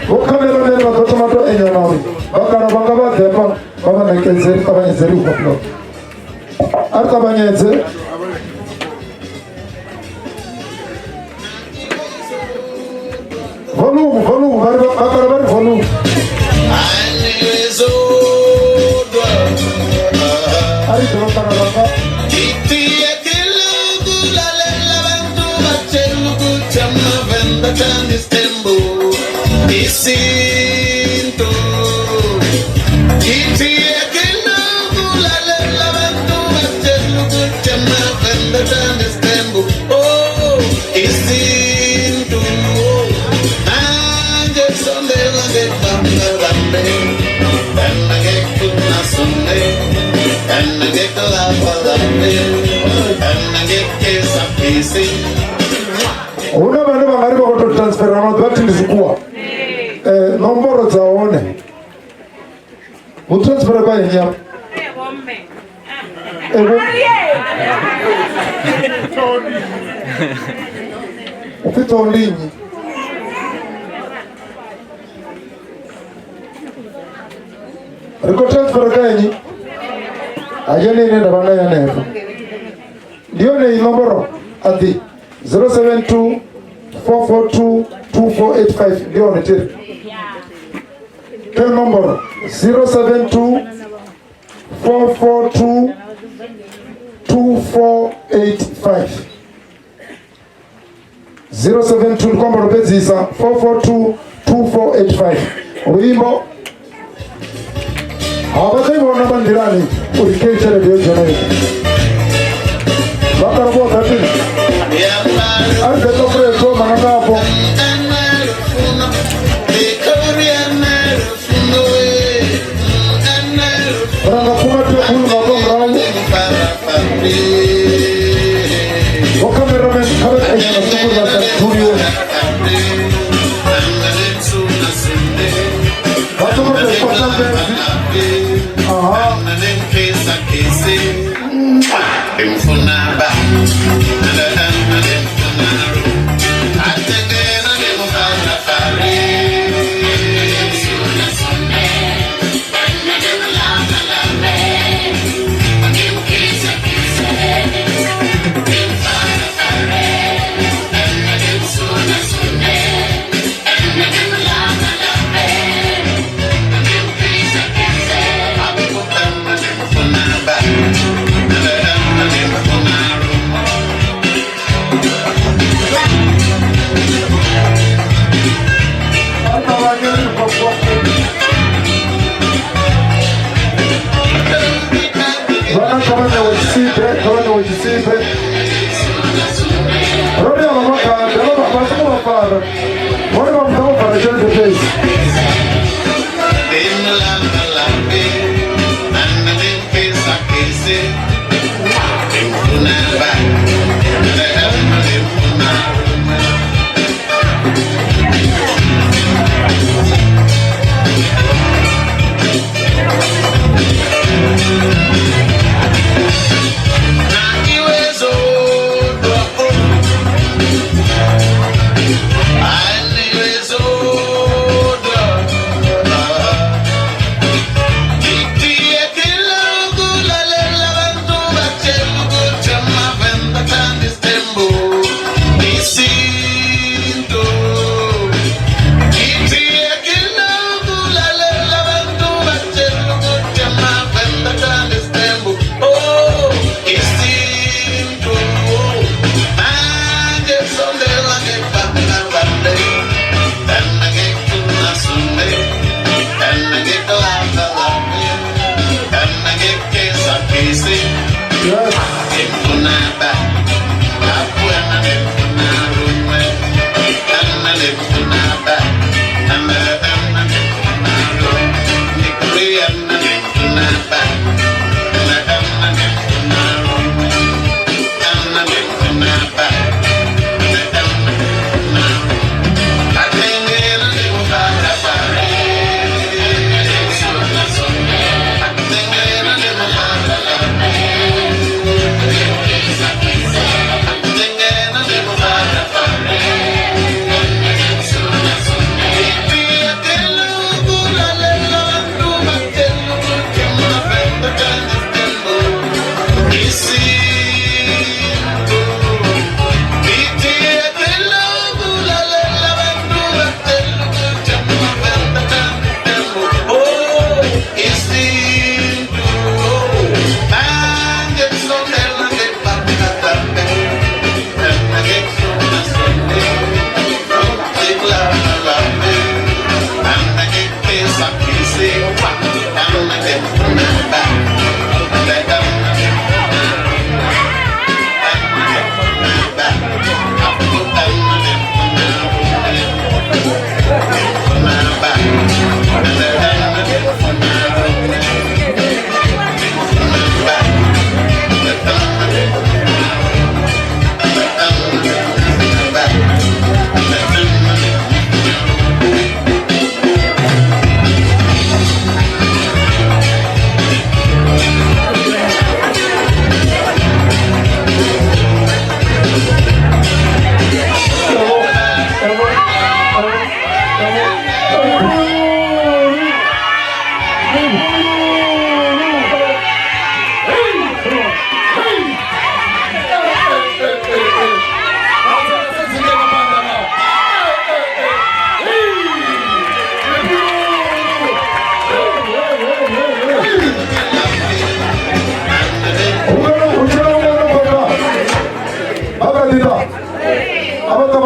vho khameramene vha ḓo thoma to enya na uri vhakala vhanga vha ḓepa vha vha ṋekedze ri ṱavhanyedze ri ufha a ri ṱavhanyedze volume volume vha ri vhakala vha ri volume a ri ḓo vhakala vhanga Isinto hu na vhane vha nga ri vha khou tou transfera maḓi vha thi ndi zwikuwa um nomboro dza hone hu transfera kwa nnyi afha upfi ṱhoho ndi nnyi ri khou transfera kha nnyi ha yone ine nda vha nayo hanefha. Yone iyi nomboro a ḓi 072 442 2485 ndi yone tiri ke nomboro 072 442 2485 072 ndi kwamba lopedzisa 442 2485 luimbo ha vha ḓo i vhona vha nḓilani uri kei tshelede yo dzhena i vha kala vhoṱhe tini a ri ḓe ṱofure thoma na ngafho. Ranga phuma tekhulu nga kwa murahu vho cameraman kha vha enya na zwiṱuku vha sa thuliwe vha songo tou kwata fhedzi. Aha. Vhana kha vha ṋewe tshisibe, kha vha ṋewe tshisibe. Ro tea vha makhada vha songo vha fara vhone vha muṱa vho fara tshelede fhedzi.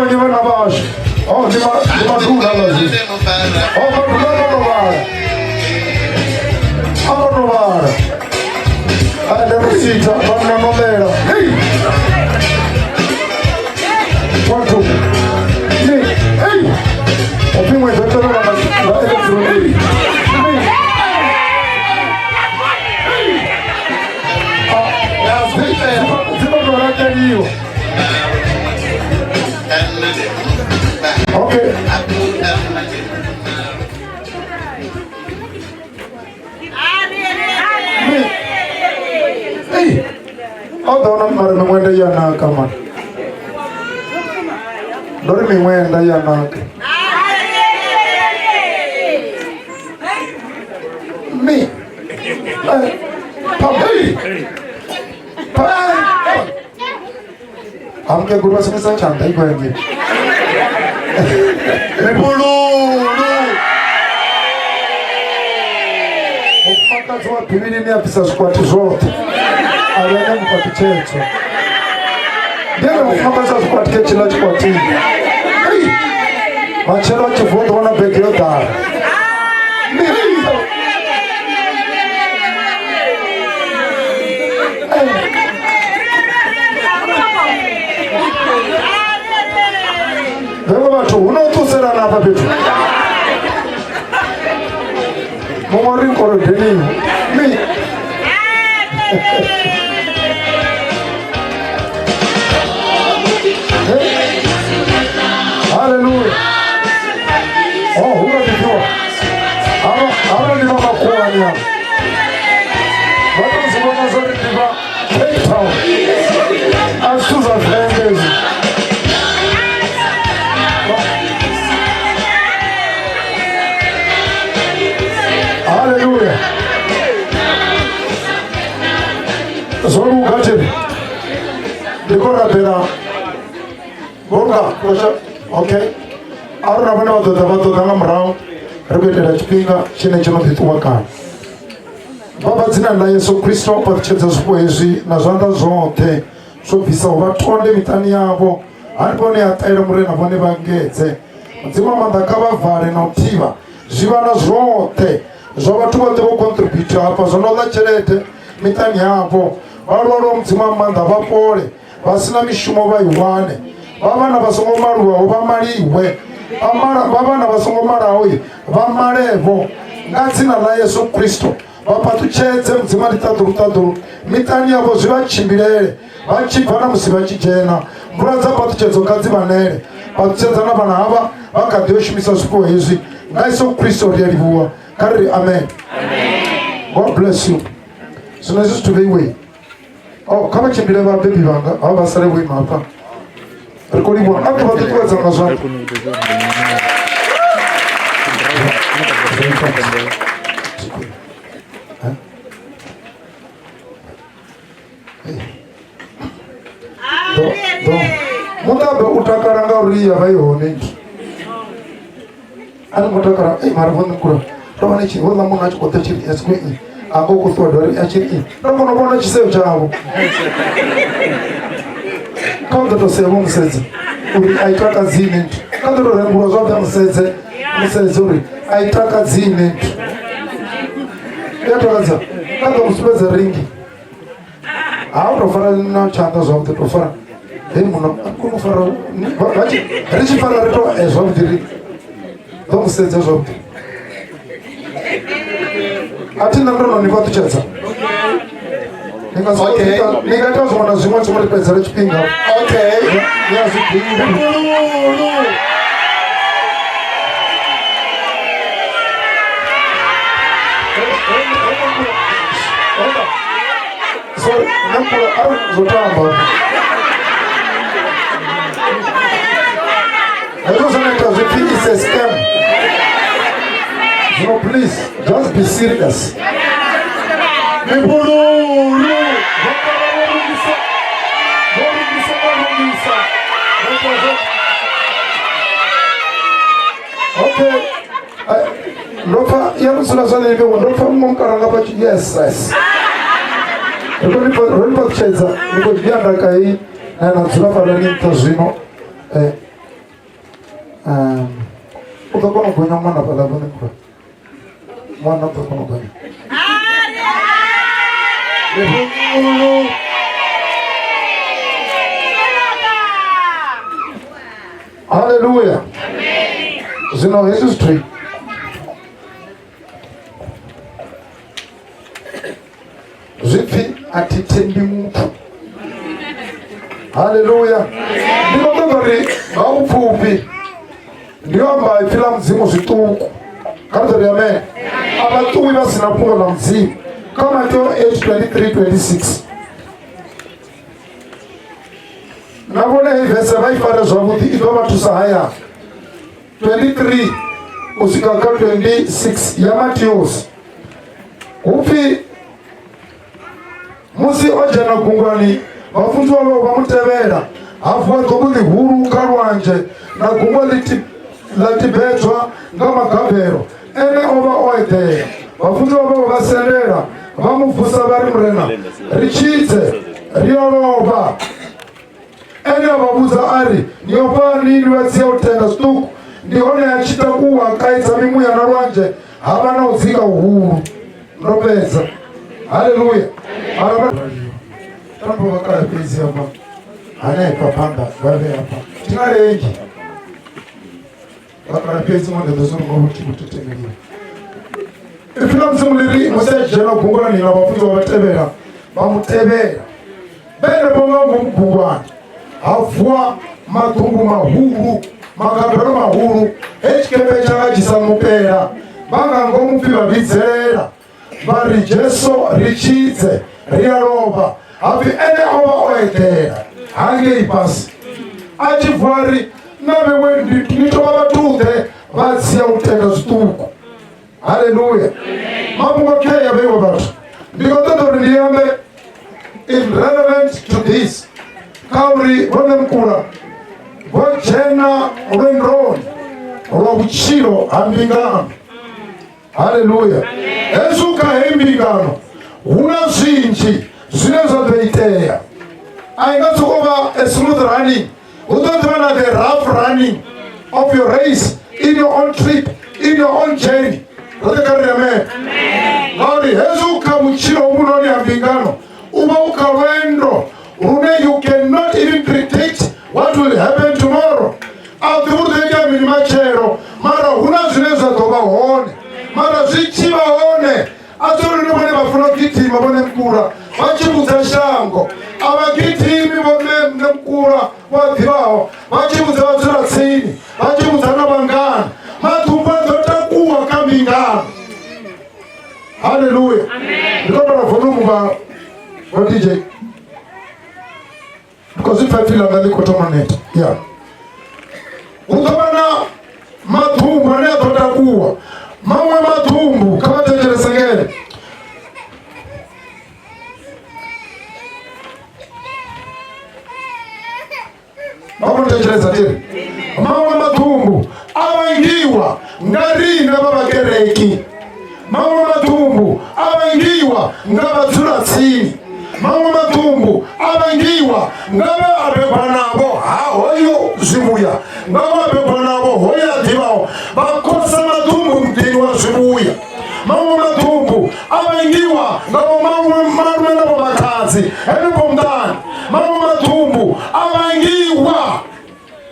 vhonye vhana vhashu. Oh, ndi maduna ḽa zwino. Oh, maduna vho no vhala. A vho no vhala. Ande rusitha vhanna no ḽela. Hey! 1 2 3. Hey! Upfi ṅwedzi wa tevhela nga electronic. Dzi vho tou rakeliwa. Okay. Hey. A ḓo wana mara miṅwenda ya naka mara. Ndo ri miṅwenda ya naka. Mi. Pa. Pa. Amukeguru vha shumisa tshanḓa i khou ya ngei. Mipululu. Mufumakadzi wa Bivhilini a bvisa zwikwati zwoṱhe a vha ene mufhaṱutshedzo. Ndi ene mufumakadzi wa zwikwati khe tshiḽa tshikwatini. Ei! Matshelo a tshi vuwa ḓo wana bege yo ḓala. Vhaṅwe vhathu hu no ṱuselana hafha fhethu. Muṅwe uri nkolodeniwa. Mi. Haleluya. Oh, hu nga ḓifhiwa. Havha havha ndi vha makhuwani avha. Vha tou zwi vhona zwa uri ndi vha Cape Town. A zwithu zwa Venḓa hezwi. Haleluya. Zwo luga thiri. Ndi khou rabela. Vho luga, kosha. Okay. A ri na vhone vha ḓo ḓa vha ḓo ḓa nga murahu. Ri khou itela tshifhinga tshine tsho no ḓi ṱuwa kale. Baba dzinani ḽa Yesu Kristo fhaṱutshedza zwifhiwa hezwi na zwanḓa zwoṱhe zwo bvisaho vha tonde miṱani yavho hanefho hune ya ṱahela Murena vhone vha engedze. Mudzimu wa maanḓa kha vha vale na u thivha zwivhana zwoṱhe zwa vhathu vhoṱhe vho contribute hafha zwo no ḽa tshelede miṱani yavho. Vha lwalaho Mudzimu wa maanḓa vha fhole, vha si na mishumo vha i wane, vha vhana vha songo malwaho vha maliwe, vha vhana vha songo malaho vha malevho nga dzina ḽa Yesu Kristo. Vha fhaṱutshedze Mudzimu wa ḽiṱaḓulu ṱaḓulu miṱani yavho zwi vha tshimbilele vha tshi bva na musi vha tshi dzhena. Mvula dza phaṱhutshedzo kha dzi vhanele. Fhaṱutshedza na vhana havha vha kha ḓi yo shumisa zwifhiwa hezwi nga Yesu Kristo ri a livhuwa. Kha ri ri amen. God bless you. Zwino hezwi zwithu vheiwe. Oh, kha vha tshimbile vhabebi vhanga havha vha sale vho ima hafha. Ri khou livhuwa. A vha ṱuṱuwedza nga zwanḓa. Muṱabe u takala ngauri ya vha i hone nthu. A ni ngo takala ei mara vho ṋukula. Ndo vha ni tshi houḽa munna a tshi khou ḓa tshi ri esiko i a ngo khou ṱuwa dori a tshi ri i ndo kona u vhona tshiseo tshavho. Kha u ḓo tou sea vho musedze uri a i takadzi ine nthu. Kha ḓo tou rembulwa zwavhuḓi a musedze musedze uri a i takadzi ine nthu. I a takadza. Kha ḓo mu sumbedza ringi. Ha u tou fara na tshanḓa zwavhuḓi tou fara. Hei muno a koni u fara ri tshi fara ri to zwavhuḓi ri ḓo mu sedza zwavhuḓi. A thi nṋe ndo no ni fhaṱutshedza. Ni nga Okay. ni nga ita zwiṅwe na zwiṅwe songo ri fhedzele tshifhinga. Okay. Ni a zwi ḓivha. Mipululu. Sorry, nṋe a ri zwo tamba. Hezwo zwine ita zwi pfi it's a scam. Zwino please just be serious. Mipululu. Vho ṱavha vho rungisa, vho rungisa vho rungisa. Vho ita zwo- Okay. Ndo pfa ya musula zwa ḽivhe ndo pfa muṅwe mukalanga vha tshi yes yes. Ri khou ni ro ni fhaṱutshedza ni khou dzhia ndaka heyi na na dzula fhalani nṱha zwino. U ḓo kona u gonya ṅwana fhaḽa vhone mkhulu. Ṅwana u ḓo kona u gonya. Lifhulu. Haleluya. Zwino hezwi zwithu zwi pfi a thi thembi muthu. Haleluya. Ndi khou ṱoḓa uri nga vhupfufhi ndi yo amba ipfi ḽa Mudzimu zwiṱuku. Kha ri ḓo ri amen. A vha ṱuwi vha si na fhungo ḽa Mudzimu. Kha Mateo 8 23 26. Na vhone heyi vese vha i fare zwavhuḓi i ḓo vha thusa hayani. 23 u swika kha 26 ya Mateus. Hu pfi musi o dzhena gungwani vhafunziwa vhawe vha mu tevhela ha vuwa ḓumbu ḽihulu kha lwanzhe na gungwa ḽa tibedzwa nga magabelo ene o vha o eḓela vhafunziwa vhawe vha sendela vha mu vusa vha ri murena ri tshidze ri a lovha ene a vha vhudza a ri ni ofhani ni vha tsia u tenda zwiṱuku ndi hone a tshi takuwa a kaidza mimuya na lwanzhe ha vha na u dzika huhulu ndo fhedza haleluya tambo vhakala fhedzi hafha hanefha phanḓa vha vhe hafha thina lengi vhakala fhedzi ngo ndeḓo zwo ngo vhuthi vhutetemeliwa ipfi ḽa mudzimu ḽi ri musi a dzhena gungwani na vhafunziwa vha tevhela vha mu tevhela vha henefho nga ngomu gungwani ha vuwa maḓumbu mahulu magabelo mahulu he tshikepe tsha nga tshi sa ṋupela vha nga ngomu pfi vha vhidzelela vha ri Jesu ri tshidze ri a lovha hapfi ene o vha o eḓela hangei fhasi a tshi vuwa ri na vhewe ni tovha vhathuḓe vha tsia u tenda zwiṱuku haleluya mafhungo khea vheiwe vhathu ndi khou ṱoḓa uri ndi ambe in relevant to this kha uri vhone mukula vho dzhena lwendoni lwa vhutshilo ha mbingano haleluya hezwi kha heyi mbingano hu na zwinzhi zwine zwa ḓo itea a i nga sokou vha a smooth running hu ḓo ḓivha na the rough running of your race in your own trip in your own journey roṱhe kha ri amen ngauri hezwi u kha vhutshilo hovhunoni ha mbingano u vha u kha lwendo lune you cannot even predict what will happen tomorrow a ḓivhi uri ḓo itea mini matshelo mara hu na zwine zwa ḓo vha hone mara zwi tshi vha hone a si uri ndi vhone vha funa u gidima vhone mukula vha tshi vhudza shango a vha gidimi vhone mukula vha ḓivhaho vha tshi vhudza vhadzula tsini vha tshi vhudza na vhangana maḓumbu a ḓo takuwa kha mbingano haleluya ndi khou tora volumu vha vho dj because if I feel ḽanga ḽi khou thoma neta ya hu ḓo vha na maḓumbu ane a ḓo takuwa maṅwe maḓumbu kha vha thetshelese ngele vha khou thetshelesa tiri maṅwe maḓumbu a vhangiwa nga riṋe vha vhakereki maṅwe maḓumbu a vhangiwa nga vhadzulatsini maṅwe maḓumbu a vhangiwa nga vhe a bebwa navho ha hoyo zwivhuya nga vha bebwa navho hoyo a ḓivhaho vha khosa maḓumbu muḓini wa zwivhuya maṅwe maḓumbu a vhangiwa nga vhomalume malume na vhomakhadzi henefho muṱani maṅwe maḓumbu a vhangiwa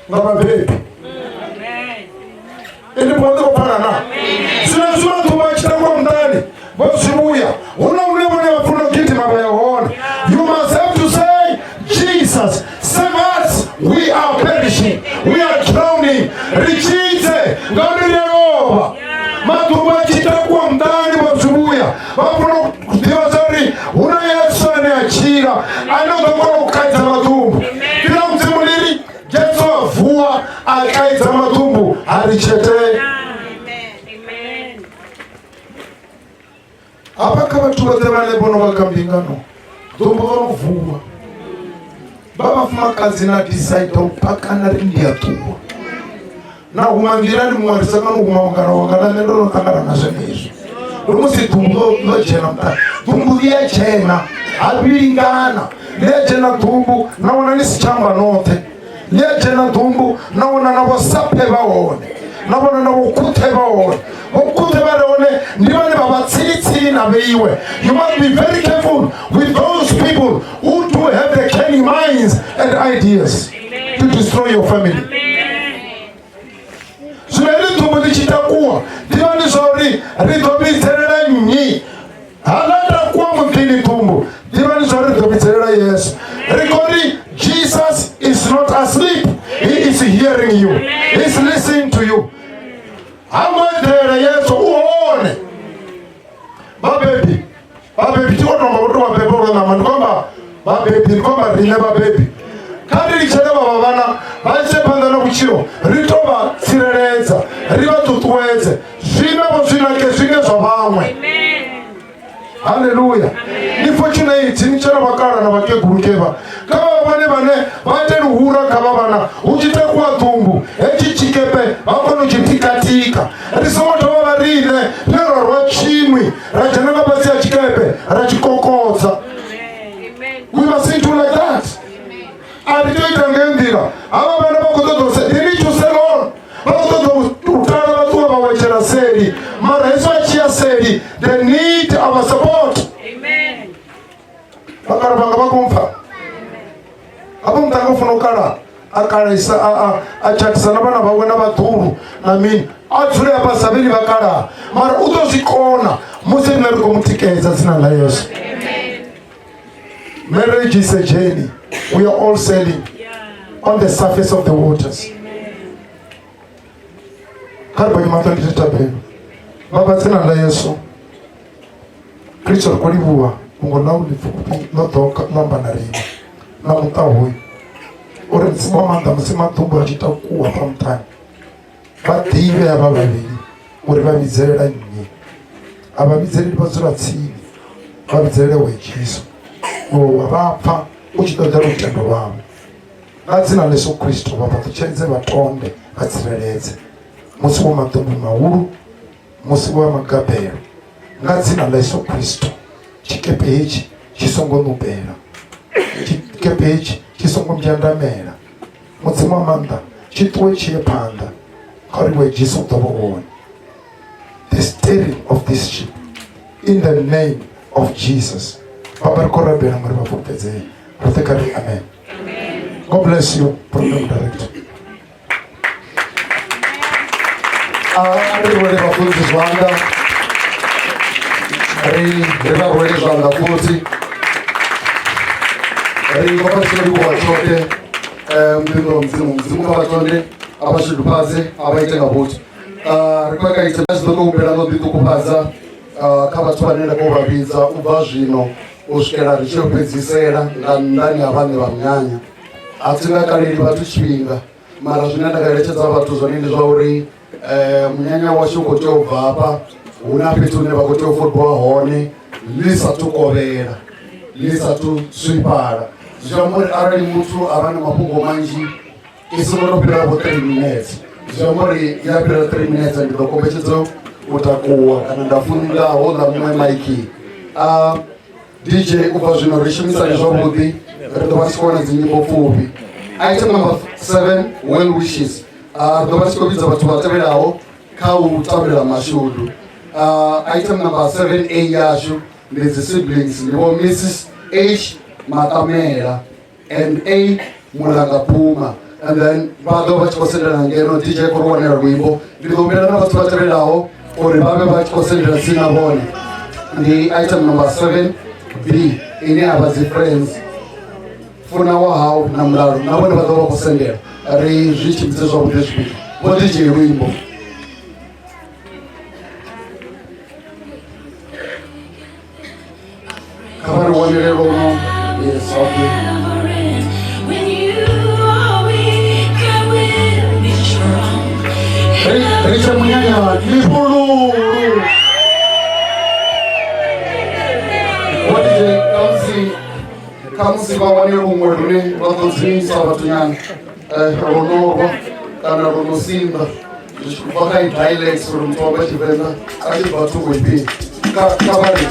nga vhabebi ini mbo ḓo pfala na zwino zwi maḓuvha a tshi takuwa muṱani vho zwi vhuya hu na hune vhone vha funa u gidima vha ya hone you must have to say jesus save us we are perishing we are drowning ri tshidze ngauri ri a lovha maḓuvha a tshi takuwa muṱani vho zwi vhuya vha funa u ḓivha zwa uri hu na yesu ane a tshila ane u ḓo kona u kaidza maḓumbu fhira mudzimu ḽi ri Jesu a vuwa a kaidza maḓumbu a ri tshete. Hafha kha vhathu vhoṱhe vhane vho no vha kha mbingano ḓumbu ḽo no vuwa vha vhafumakadzi na decide u pakana ri ndi a ṱuwa na huma nḓilani muṅwe ri sa kona u huma mungana wanga na nṋe ndo no ṱangana na zwenezwo ri musi ḓumbu ḽo dzhena muṱani ḓumbu ḽi a dzhena ha vhilingana ḽi a dzhena ḓumbu na wana ni si tsha amba noṱhe. Ḽi a dzhena ḓumbu na wana na vho saphe vha hone, na vhona na vho khuthe vha hone. Vho khuthe vha re hone ndi vhane vha vha tsini tsini na vheiwe. You must be very careful with those people who do have the cunning minds and ideas to destroy your family. Zwino heḽi ḓumbu ḽi tshi takuwa, ḓivhani zwa uri ri ḓo vhidzelela nnyi. Hala takuwa muḓini ḓumbu, ḓivhani zwa uri ri ḓo vhidzelela Yesu. Ri khou ri Jesus is not asleep, he is hearing you, he is listening to you. Ha ngo eḓela Yesu u hone. Vhabebi, vhabebi thi khou tou amba vho tou vha beba lwa ṋama, ndi khou amba vhabebi, ndi khou amba riṋe vhabebi. Kha ri litshele vhavha vhana vha ise phanḓa na vhutshilo, ri tou vha tsireledza, ri vha ṱuṱuwedze, zwi navho zwi nake zwi nge zwa vhaṅwe. Haleluya. Ni fortunate ni tshela vhakala na vhakegulu kevha kha vha vhone vhane vha ite luhura kha vha vhana hu tshi takuwa ḓumbu hetshi tshikepe vha kone u tshi tikatika. Ri songo dovha vha riṋe ḽe ra rwa tshiṅwi ra dzhena nga fhasi ha tshikepe ra tshi kokodza. We must do like that. A ri tea u ita nga heyo nḓila. Havha vhana vha khou ṱoḓa u se they need to sell on. Vha khou ṱoḓa u tala vha ṱuwa vha wetshela seli. Mara hezwi vha tshi ya seli they need our support. Vhakala vhanga vha khou mpfa. Hafho muṱa nga funa u kala a kalisa a tshatisa na vhana vhawe na vhaḓuhulu na mini a dzule hafha sa vheli vhakalaha mara u ḓo zwi kona musi riṋe ri khou mu tikedza dzina ḽa Yesu. Marriage is a journey. We are all sailing on the surface of the waters. Kha ri bonye maṱo ndi thabelo. Baba dzina ḽa Yesu Kristo ri khou livhuwa fhungo ḽau ḽipfufhi ḽo ḓo ḽo amba na riṋe na muṱa hoyu uri Mudzimu wa maanḓa musi maḓumbu a tshi takuwa fha muṱani vha ḓivhe havha vhavhili uri vha vhidzelela nnyi. A vha vhidzeleli vha dzula tsini, vha vhidzelele we Jesu iwe wa vha pfa u tshi ṱoḓa lutendo lwavho. Nga dzina ḽa Yesu Kristo vha fhaṱutshedze, vha tonde, vha tsireledze musi wa maḓumbu mahulu, musi wa magabelo. Nga dzina ḽa Yesu Kristo tshikepe hetshi tshi songo ṋupela, tshikepe hetshi tshi songo mbwandamela. Mudzimu wa maanḓa tshi ṱuwe tshi ye phanḓa ngauri we Jesu u ḓo vha u hone. The steering of this ship in the name of Jesus. Baba ri khou rabela ngori vha fulufhedzee. Roṱhe kha ri amen. God bless you, program director. A ri rwele vhafunzi zwanḓa, ri ri vha rwele zwanḓa futhi ri khou pfa tshi livhuwa tshoṱhe mbindo Mudzimu. Mudzimu kha vha tonde, a vha shudufhadze, a vha ite nga vhuthu. Ri khou ya kha ite zwi ḓo tou humbela no ḓiṱukufhadza kha vhathu vhane nda khou vha vhidza u bva zwino u swikela ri tshi yo fhedzisela nga nnḓani ha vhaṋe vha munyanya. A thi nga kaleli vhathu tshifhinga, mara zwine nda nga eletshedza vhathu zwone ndi zwa uri munyanya washu u khou tea u bva hafha, hu na fhethu hune vha khou tea u fobiwa hone ḽi sathu kovhela, ḽi sathu swifhala. Zwi amba uri arali muthu a vha na mafhungo manzhi i songo to fhira vho 3 minutes, zwi amba uri ya fhira 3 minutes ndi ḓo kombetshedza u takuwa kana nda funga houḽa muṅwe maiki. DJ u bva zwino ri shumisane zwavhuḓi, ri ḓo vha ri tshi khou wana dzi nyimbo pfufhi. Item number 7, well wishes. Ri ḓo vha ri tshi khou vhidza vhathu vha tevhelaho kha u tambela mashudu. Item number 7A yashu ndi dzi siblings, ndi vho Mrs H Matamela and A Mulanga Puma, and then vha ḓo vha tshi khou sendela ngeno. DJ khou ri wanela luimbo. Ndi ḓo humbela na vhathu vha tevhelaho uri vha vhe vha tshi khou sendela tsini na vhone. Ndi item number 7B ine ya vha dzi friends, funa wa hau na mulalo, na vhone vha ḓo vha khou sendela. Ri zwi tshimbidze zwavhuḓi zwifhinga. Vho DJ luimbo. Kha vha ri wanele luno. Yes, okay. Ri tshe munyanya lifhululu. Vho DJ khamusi vha wane luṅwe lune lwa ḓo dzimisa vhathu nyana, lwo kana lwo no sinḓa zwi tshi bva kha dialects uri muthu wa Tshivenḓa a tshi bva thungo ifhio. Kha vha ri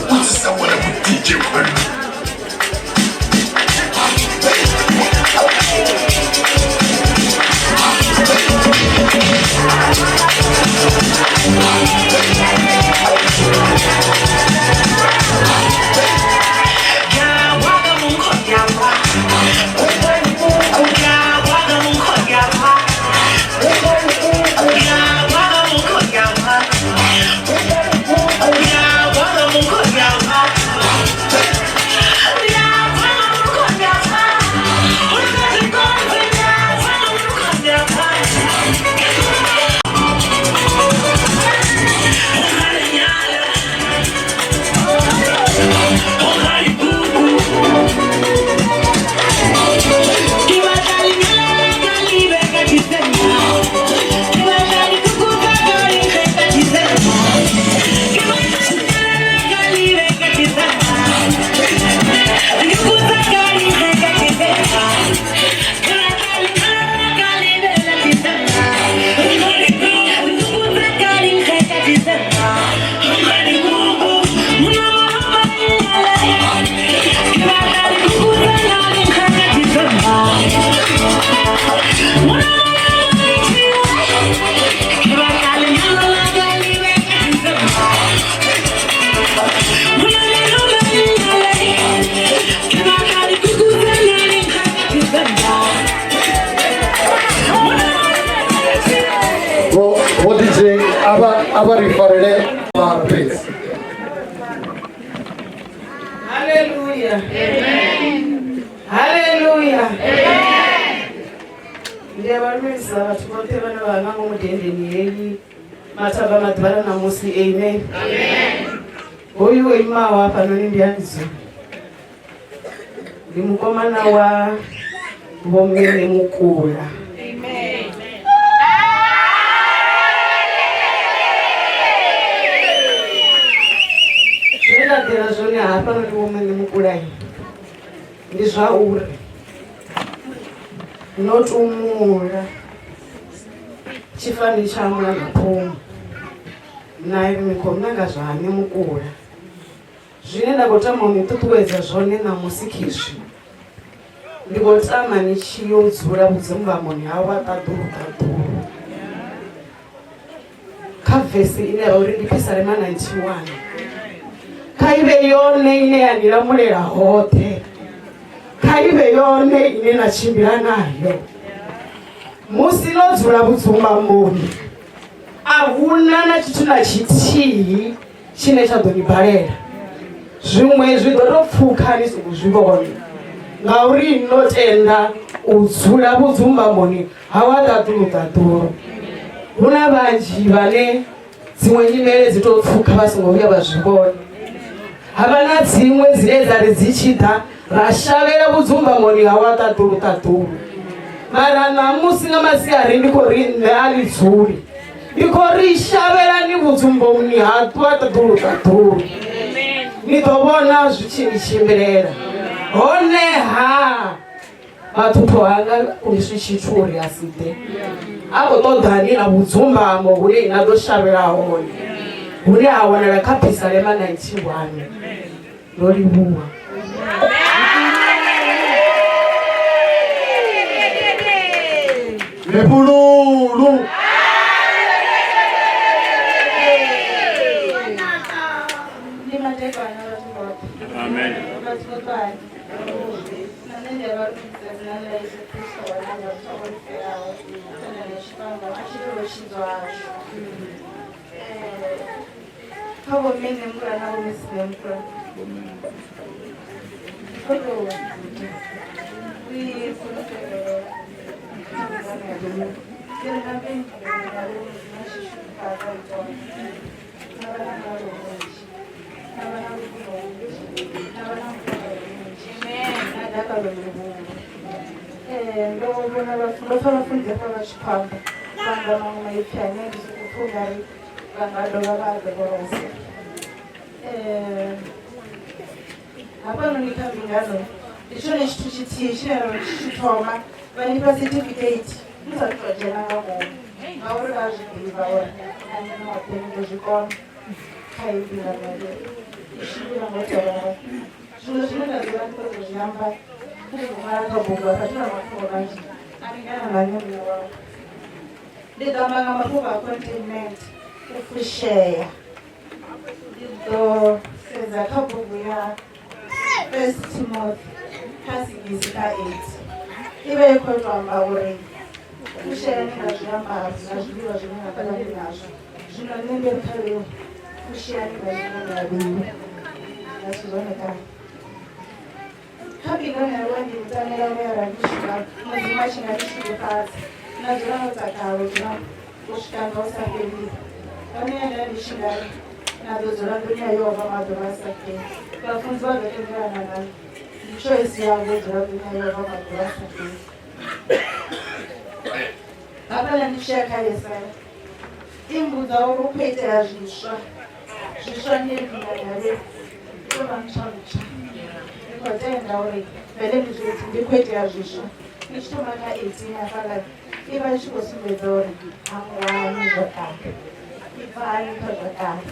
Vho DJ a vha ri farele please. Hallelujah. Amen. Hallelujah. Amen. Ndi a vha lumelisa vhathu vhoṱhe vhane vha nga ngomu dendeni heyi mathabama maḓuvha na ṋamusi. Amen. Hoyu o imaho hafhanoni ndi Anzu, ndi mukomana wa Vho Mene Mukula. Zwine nda ḓela zwone hafhanoni Vho Mene Mukula ndi zwa uri no tumula tshifani tsha mulanga phomu na ri ni khou nanga zwa Nṋe Mukula. Zwine nda khou tama u ni ṱuṱuwedza zwone ṋamusi khizwi, ndi khou tama ni tshi yo dzula vhudzumbamoni ha wa ṱaḓulu-ṱaḓulu. Kha vesi ine ya vha uri ndi Phisalema 91, kha i vhe yone ine ya ni lamulela hoṱhe, kha i vhe yone ine na tshimbila nayo musi no dzula vhudzumbamoni. A huna na tshithu na tshithihi tshine tsha ḓo ni balela, zwiṅwe zwi ḓo tou pfukha ni songo zwi vhona, ngauri no tenda u dzula vhudzumbamoni ha wa ṱaḓulu-ṱaḓulu. Hu na vhanzhi vhane dziṅwe nyimele dzi tou pfukha vha songo vhuya vha zwi vhona. Ha vha na dziṅwe dzine dza ri dzi tshi ḓa ra shavhela vhudzumbamoni ha wa ṱaḓulu-ṱaḓulu. Mara ṋamusi nga masiari ndi khou ri nṋe a ni dzuli, ndi khou ri shavhelani vhudzumboni ha wa ṱaḓulu-ṱaḓulu, ni ḓo vhona zwi tshi ni tshimbilela. Honeha vhathutho hanga kundiswi tshithu uri a si ḓe, a khou ṱoḓani na vhudzumbamo hune na ḓo shavhela hone, hune ha wanala kha Phisalema 91. Ndo livhuwa. Mifhululu. Ndi madekwana vhathu vhoṱhe. Amen. Vhathu vho ṱwani. Na nṋe ndi a vha lumelisa dzinani ḽa Yesu Kristo wa Nazareta o ri felaho thendani ya tshifhambano a tshi tou tshidzwa hashu. Kha vho mme Ṋemukula na vho Mrs Ṋemukula. Ndi khou tou ri fulufhelo kha mbingano ya vhone. Ndi ri ngavhe mbingano ya vho na tshi shudufhadza u kona. Na vha na mulalo munzhi. Na vha na lufuno lunzhi. Na vha na mutakalo munzhi. Na dakalo ḽihulu. Ndo vhona vhathu ndo pfa vhafunzi hafha vha tshi khou amba vha amba maṅwe maipfi ane ndi sokou pfa ungari vha nga dovha vha a dovholosa. Hafhanoni kha mbingano ndi tshone tshithu tshithihi tshine ra ri tshi thoma vha nifha certificate ni sathu tou dzhena nga ngomu ngauri vha zwi ḓivha uri a ni noṱhe ni ḓo zwi kona kha heyi mbingano i tshimbila ngo to ralo. Zwiṅwe zwine nda dzula ndi khou tou zwi amba ndi tou ṅwala kha bugu hafha thi na mafhungo manzhi a lingana na nṋe muṋe wanga. Ndi ḓo amba nga mafhungo a contentment, u fushea. Ndi ḓo sedza kha bugu ya First Timothy kha 6 kha 8. I vha i khou tou amba uri fusheani nga zwiambaro na zwiḽiwa zwine na vha ni nazwo. Zwino nṋe ndi ri kha vheiwe fusheani nga mbingano ya vheiwe. A si zwone kani? Kha mbingano ya vheiwe ndi mutamela uri arali ni tshi nga Mudzimu a tshi nga ni shudufhadza na dzula no takala u dzula u swika nga hu sa fheli. Hone nda ndi tshi nga ri na ḓo dzula nḓuni ya Yehova maḓuvha a sa fheli. Vhafunzi vha ḓo tendelana na nṋe. Ndi choice yavho u dzula nḓuni ya Yehova maḓuvha a sa fheli. Hafhaḽa ndi tshi ya kha Yesaya i mmbudza uri hu khou itea zwiswa, zwiswa ndi mbingano ya vheiwe i tou vha ntswa ntswa. Ndi khou tenda uri vele ndi zwi ndi khou itea zwiswa. Ndi tshi thoma kha 18 hafhaḽa i vha i tshi khou sumbedza uri hangwani zwa kale, ibvani kha zwa kale.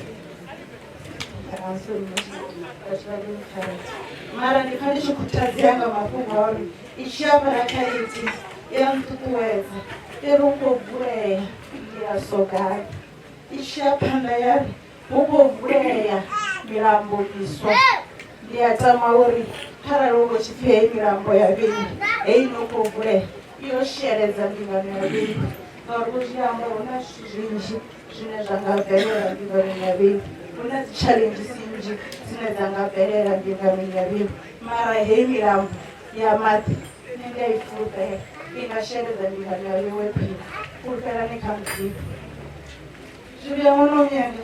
Mara ndi pfa ndi tshi khuthadzea nga mafhungo a uri i tshi ya fhaḽa kha 18 i a nṱuṱuwedza i ri hu khou vulea nḓila sogani. I tshi ya phanḓa ya ri hu khou vulea milambo miswa. Ndi a tama uri kharali hu khou tshi pfi heyi milambo ya vheiwe, heyi ino khou vulea i yo sheledza mbingano ya vheiwe ngauri vho zwi amba hu na zwithu zwinzhi zwine zwa nga bvelela mbinganoni ya vheiwe. Hu na dzi challenges nnzhi dzine dza nga bvelela mbinganoni ya vheiwe mara heyi milambo ya maḓi nṋe ndi a i fulufhela i nga sheledza mbingano ya vheiwe khwine. Fulufhelani kha Mudzimu. Zwi vhuya ṅwana wa muyanga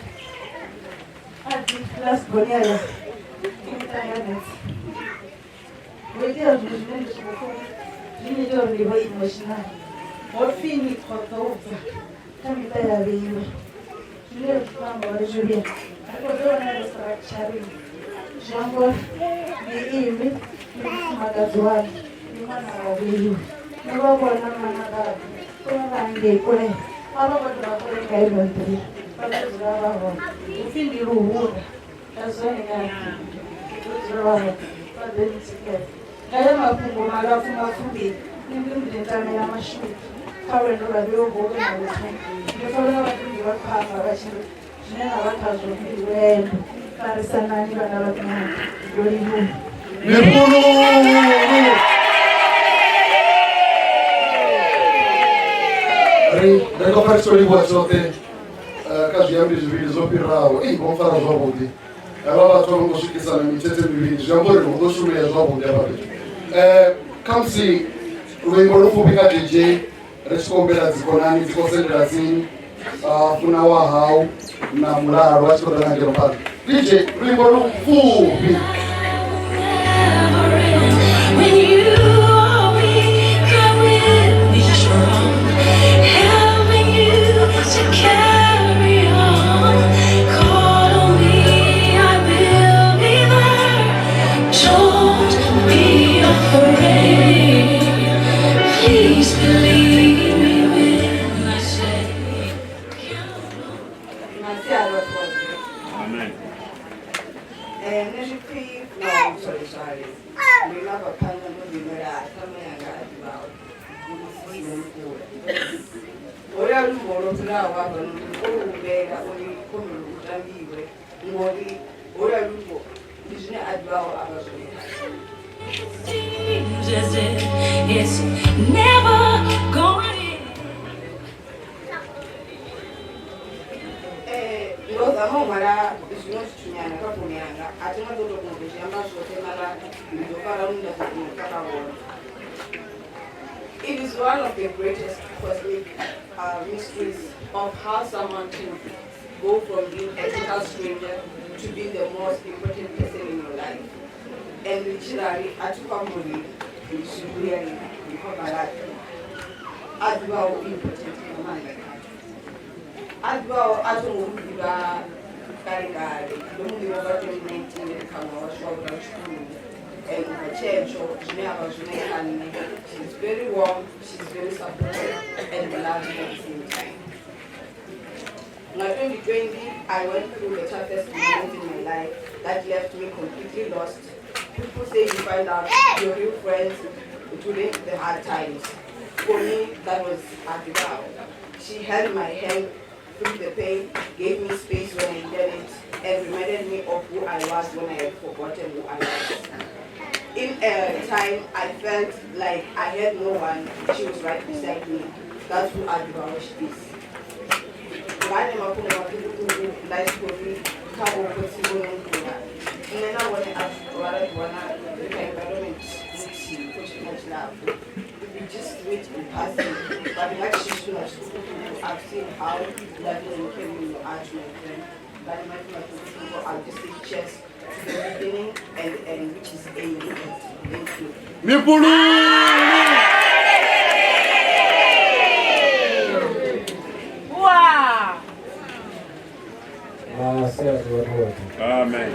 a dzi last born yanga i muṱanganedze. Ho itea zwithu zwine ndi songo pfa uri zwi nnyita uri ndi vhe emotional. Ho pfi ni khou ḓo bva kha miṱa ya vheiwe zwine ri khou amba uri zwi vhuya ri khou ḓo vha na restructuring zwi amba uri ndi inwi ndi mufumakadzi waṋu ndi ṅwana wa vheiwe ni vha vhona ṅwana vhavho vha vha ngei kule a vha vho tou vha kule nga ino nḓila vha ḓo dzula vha hone upfhi ndi luhura nga zwone nga ḓo dzula vha hone vha ḓo ni tikedza ngayo mafhungo malapfu mapfumbi nṋe ndi ndi tamela mashudu kha lwendo lwa vheo holu na luthu ndi pfa vhona vhafunzi vha khou amba vha tshi ri zwine na vha khazwo ndi lwendo farisanani vhana vha miṅwaha ndo livhuwa. Mifhululu. Ri ri khou pfa ri tshi khou livhuwa tshoṱhe kha zwiambi zwivhili zwo fhiraho. Ei vho mpfara zwavhuḓi. Havha vhathu a vho ngo swikisana mithethe mivhili zwi amba uri hu ḓo shumea zwavhuḓi hafha fhethu. Khamusi luimbo lupfufhi kha DJ ri tshi khou humbela dzikhonani dzi khou sendela tsini funa wa hau na mulalo vha tshi khou ḓa nga ngeno phanḓa. DJ luimbo lupfufhi. When you are weak, I will be strong, helping you to carry on. Call on me, I will be there. Don't be afraid. Please believe me when I say. Masiari vhathu vha dzule. Amen. Nṋe ndi pfi na Swaliswali ndi ima afha phanḓa ndo ḓiimela ṱhama yanga a ḓivhaho ndi musisi mukule. Holuya luimbo lwo fhiraho hafhanoni ndi khou lu humbela uri khomelo lu tambiwe ngori holuya luimbo ndi zwine a ḓivhaho a vha zwone khae. Seems as if it's never going Ndo zama u ṅwala zwiṅwe zwithu nyana kha founu yanga a thi nga ḓo tou kona u zwi amba zwoṱhe mara ndi ḓo fara lune nda ḓo kona u fara hone. It is one of the greatest cosmic mysteries of how someone can go from being a total stranger to being the most important person in your life. And ndi tshi rali a thi khou amba uri ndi zwivhuya ndi khou amba laṱi a ḓivhaho u important nga maanḓa kha a ḓivhaho a tho ngo mu ḓivha kale kale ndo mu ḓivha ubva 2019 ndi kha ṅwaha washu wa vhuraru tshikoloni and ubva tshetsho zwine a vha zwone kha nṋe she's very warm, she's very supportive and loving at the same time. Nga 2020 I went through the toughest moment in my life that left me completely lost. People say you find out your real friends during the hard times. For me, that was Adibao. She held my hand through the pain, gave me space when I needed it, and reminded me of who I was when I had forgotten who I was. In a time I felt like I had no one, she was right beside me. That's who Adibawash is. Ngane mafhungo maṱukuṱuku life story kha vho khotsi vho no nkula. Nṋe na vhone a vha ra ḓiwana ri kha environment nthihi for tshifhinga tshilapfhu. We just meet in passing, but nga tshithu na zwiṱukuṱuku I've seen how loving and caring you are to my friend. Ngane mafhungo maṱukuṱuku, I'll just say cheers to the beginning and the end, which is Amy. Thank you. Mifhululu! Amen.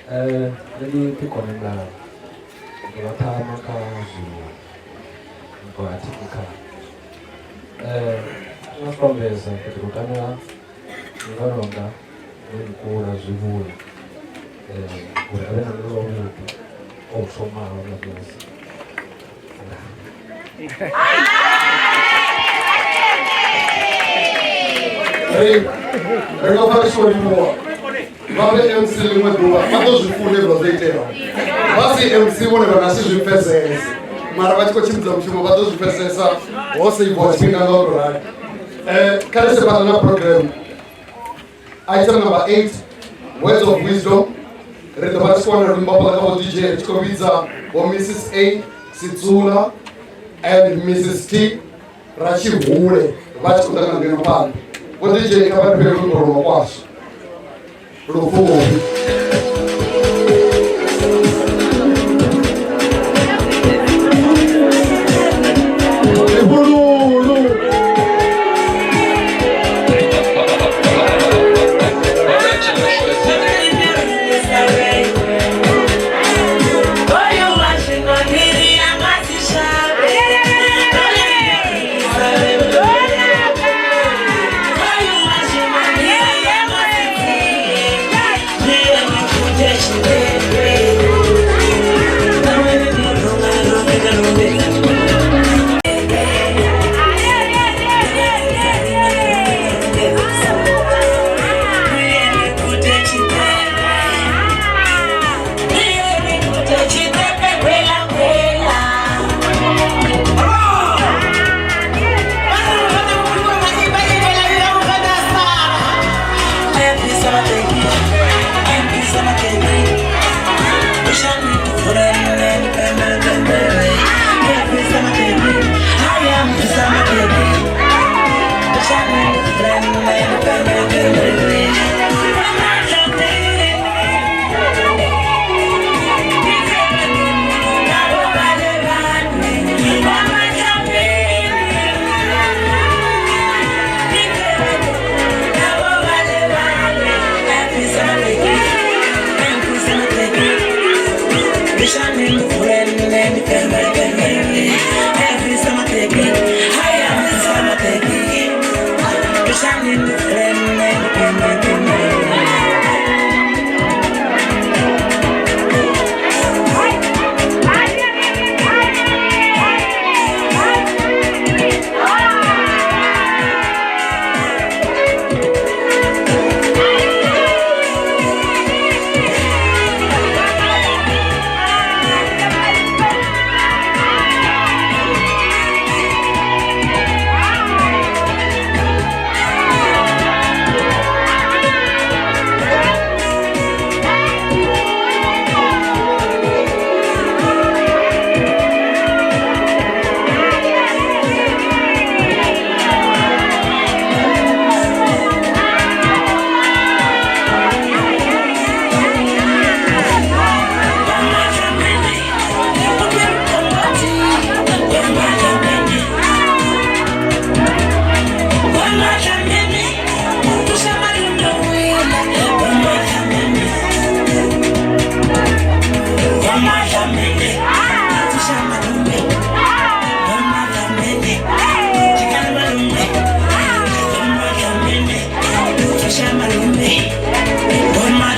Nṋe ndi Ṱhikwane Mlala, ndi vha ṱhama kha Zulu vhupo ha Thikhikhana. Nga Frombeza ndi ḓo tamela mungana wanga ndo mukula zwivhuya uri avhe na muvhili wavhuḓi o thomaho na ṋamusi. Ri ri nga pfa ri tshi khou livhuwa vha vhe MC ḽiṅwe ḓuvha vha ḓo zwi funa hezwiḽa zwo iteaho vha si MC vhone vha nga si zwi pfesese mara vha tshi khou tshimbidza mushumo vha ḓo zwi pfesesa ho seiviwa tshifhinga nga u tou rali. Kha ri ise phanḓa na program item number 8 words of wisdom. Ri ḓo vha ri tshi khou wana luimbo hafhaḽa kha vho DJ ri tshi khou vhidza vho Mrs A Sitsula and Mrs T Ratshihule vha tshi khou ḓa nga ngeno phanḓa. Vho DJ kha vha ri fhe luimbo lwa makwasha lupfufhi. Mifhululu!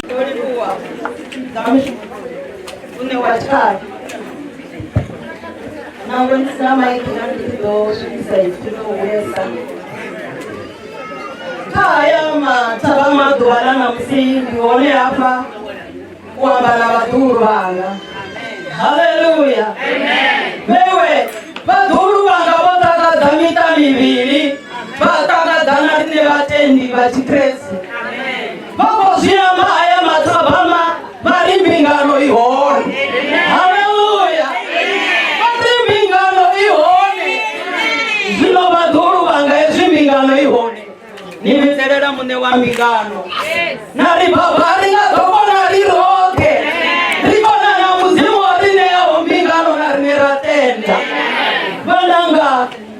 Ndo livhuwa nga mushumo une wa tshikhala. Nangwe ndi sina maipfi na ndi tshi ḓo swikisa ipfi ḽo huwesa. Kha haya mathavhama ḓuvha ḽa ṋamusi ndi hone hafha u amba na vhaḓuhulu vhanga. Haleluya. Vhewe vhaḓuhulu vhanga vho takadza miṱa mivhili vha takadza na riṋe vhatendi vha Tshikriste. Vha khou zwi amba haya mathabama vha ri mbingano i hone. Haleluya. Vha ri mbingano i hone. Zwino vhaḓuhulu vhanga hezwi mbingano i hone ni vhidzelela muṋe wa mbingano na ri baba ri nga ḓo kona ri roṱhe ri kona na mudzimu wa ri ṋeaho mbingano na riṋe ra tenda vhananga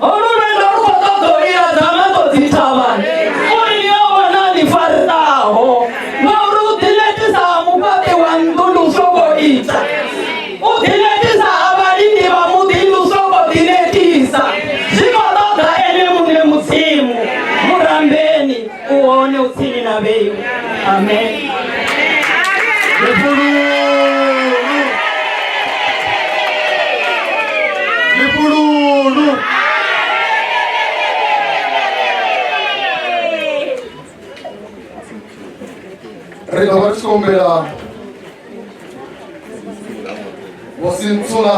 holu lwendo lu khou ṱoḓa u iladza maṱo dzithavhani uri ni yo vhona ni farisaho ngauri u ḓinetisa ha mufhaṱi wa nnḓu ndi u sokou ita u ḓinetisa ha vhalindi vha muḓi ndi u sokou ḓinetisa zwi khou ṱoḓa ene muṋe mudzimu murambeni u hone u tsini na vheiwe amen. Lifululu. Ri ḓo vha ri tshi khou humbela Vho Sintsula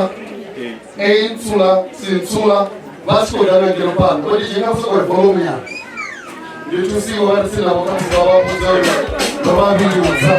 A Ntsula Sintsula vha tshi khou ḓa na ngeno phanḓa. Vho DJ kha soko ri volume nyana. Ndi thusiwa vha ri tsini navho kha musi vha vha vhudza uri ndo vha vhidza.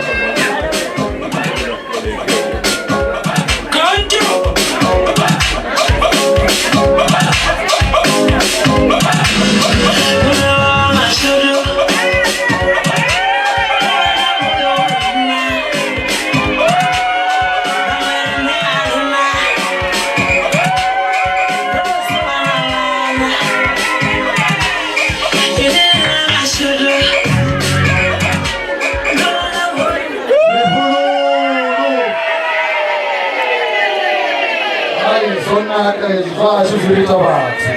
Hai, zwo naka hezwi zwashu zwi ita vhathu.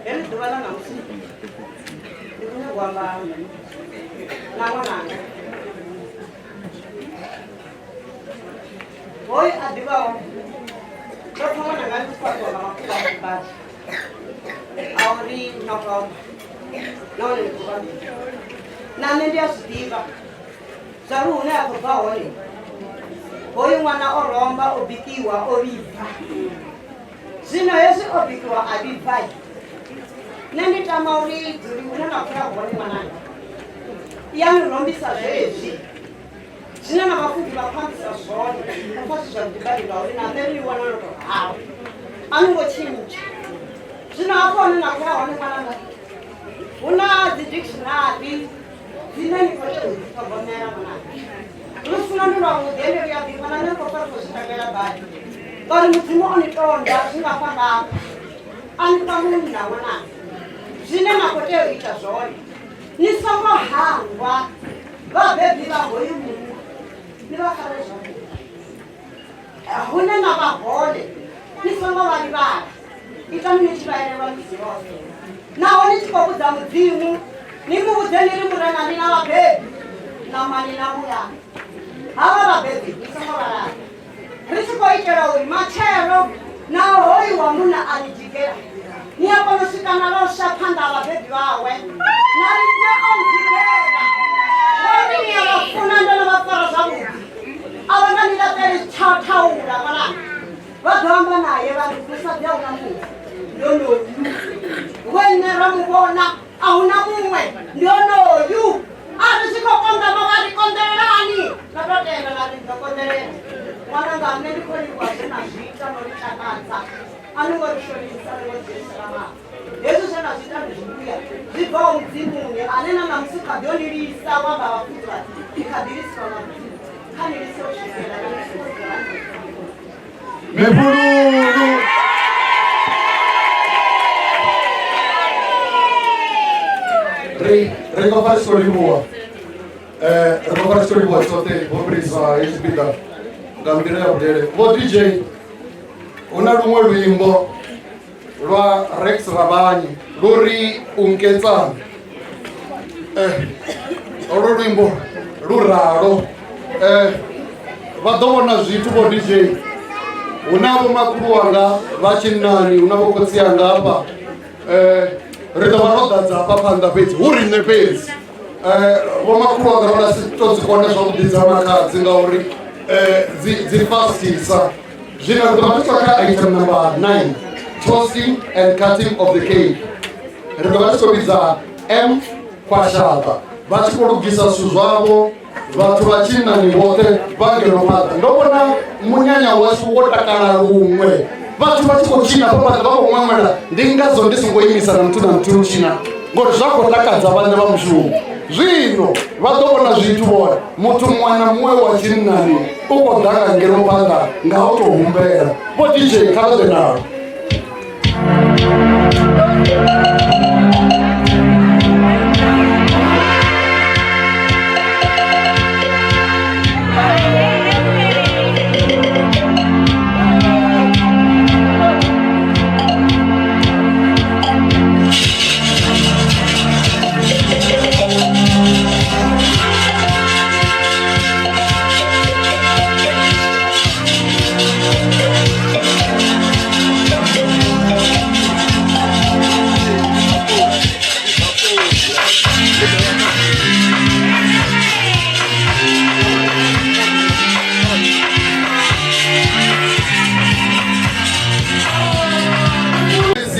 Heḽi ḓuvha ḽa ṋamusi ndi khou nyaga u amba na ṅwananga hoyu a ḓivhaho ndo pfa ṅwananga ndi tshi khou ambiwa nga mafhungo a badi a uri no roma nahone ndi khou vha na nṋe ndi a zwi ḓivha zwa uri hune a khou bva hone hoyu ṅwana o romba o bikiwa o vhibva zwino hezwi o bikiwa a vhibva nṋe ndi tama uri dzuli hune na khou ya hone ṅwananga ya ni rombisa zwezwi zwine na vhafunzi vha khou ambisa zwone ndo pfa zwi zwavhuḓi badi ngauri na nṋe ri wana no tou ralo a ni ngo tshintsha zwino hafho hone na khou ya hone ṅwananga hu na dzi dictionary dzine ni khou tea u dzi ṱhogomela ṅwananga lufuno ndi lwavhuḓi ende lu ya ḓifha na nṋe ndi khou pfa ri khou zwi takalela badi ngauri mudzimu o ni tonda zwi ngafhangafha a ni fha munna ṅwananga zwine na khou tea u ita zwone ni songo hangwa vhabebi vha hoyu munna ni vha fare zwavhuḓi hune na vha hone ni songo vha livhala itani ni tshi vha elelwa misi yoṱhe naho ni tshi khou vhudza mudzimu ni mu vhudze ni ri murena ndi na vhabebi ṋamani na muyani havha vhabebi ni songo vha laṱa ri tshi khou itela uri matshelo naho hoyu wa munna a ni dzhigela ni a kona u swika na losha phanḓa ha vhabebi vhawe na riṋe o ndzhigela ngauri ni a vha funa ndo no vha fara zwavhuḓi a vha nga ni laṱeli thaula ṅwananga vha ḓo amba naye vha ri musadzi a huna muṅwe ndi onoyu we nṋe ra mu vhona a huna muṅwe ndi onoyu a ri zwi khou konḓa vha vha ri konḓelelani na tou tenda na ri ḓo konḓelela ṅwananga nṋe ndi khou livhuwa zwe na zwi ita no ri takadza a ni ngo ri shonisa ni ngo dzhenisela maḓi hezwi zwe na zwi ita ndi zwivhuya zwi bvaho mudzimuni ane na ṋamusi u kha ḓi o ni lisa wa amba vhafunzi vha ndi kha ḓi lisiwa nga mudzimu kha ni lise u swikela na Mifhululu. Ri ri khou pfa ri tshi khou livhuwa. Ri khou fara tshi livhuwa tshoṱhe vho fhirisa hei tshipiḓa nga nḓila ya vhudele. Vho DJ, hu na luṅwe luimbo lwa Rex Rabanye lu ri u nketsana. Holo luimbo lu ralo. Vha ḓo vhona zwithu vho DJ. Hu na vho makhulu wanga vha tshinnani, hu na vho khotsi anga hafha. Ri ḓo vha ro ḓadza hafha phanḓa fhedzi, hu riṋe fhedzi. Vho makhulu wanga vha si to dzi kone zwavhuḓi dza makhadzi ngauri dzi fastisa. Zwino ri ḓo vha tshi kha item number 9, toasting and cutting of the cake. Ri ḓo vha tshi khou vhidza M Kwashaba vha tshi khou lugisa zwithu zwavho. Vhathu vha tshinnani vhoṱhe vha ngeno phanḓa, ndo vhona munyanya washu wo takala luṅwe, vhathu vha tshi khou tshina fha phanḓa vha khou ṅwaṅwela. Ndi ngazwo ndi songo imisa na muthu na muthu u tshina, ngori zwa khou takadza vhaṋe vha mushumo. Zwino vha ḓo vhona zwithu vhone, muthu muṅwe na muṅwe wa tshinnani u khou ḓa nga ngeno phanḓa nga u tou humbela. Vho DJ, kha vha ḓe nalo.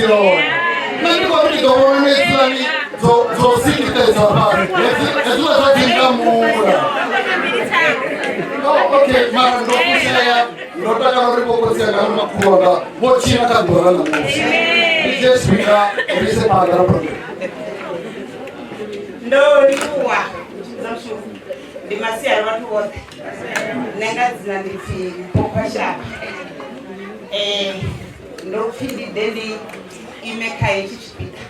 Nṋe ndi khou ri ndi ḓo vhona hedzilani dzo sikitedza fhasi hedziḽa dza dzi ngamula. Oh, okay, mara ndo fushea, ndo takala uri vho khotsi anga na makhulu wanga vho tshila kha ḓuvha ḽa ṋamusi. Ndi dzhie tshifhinga ri ise phanḓa na program. Ndo livhuwa mushumo, ndi masiari vhathu vhoṱhe. Nṋe nga dzina ndi pfi Mpho Khwashaba. Ndo pfi ndi ḓe ndi ime kha hetshi tshipiḓa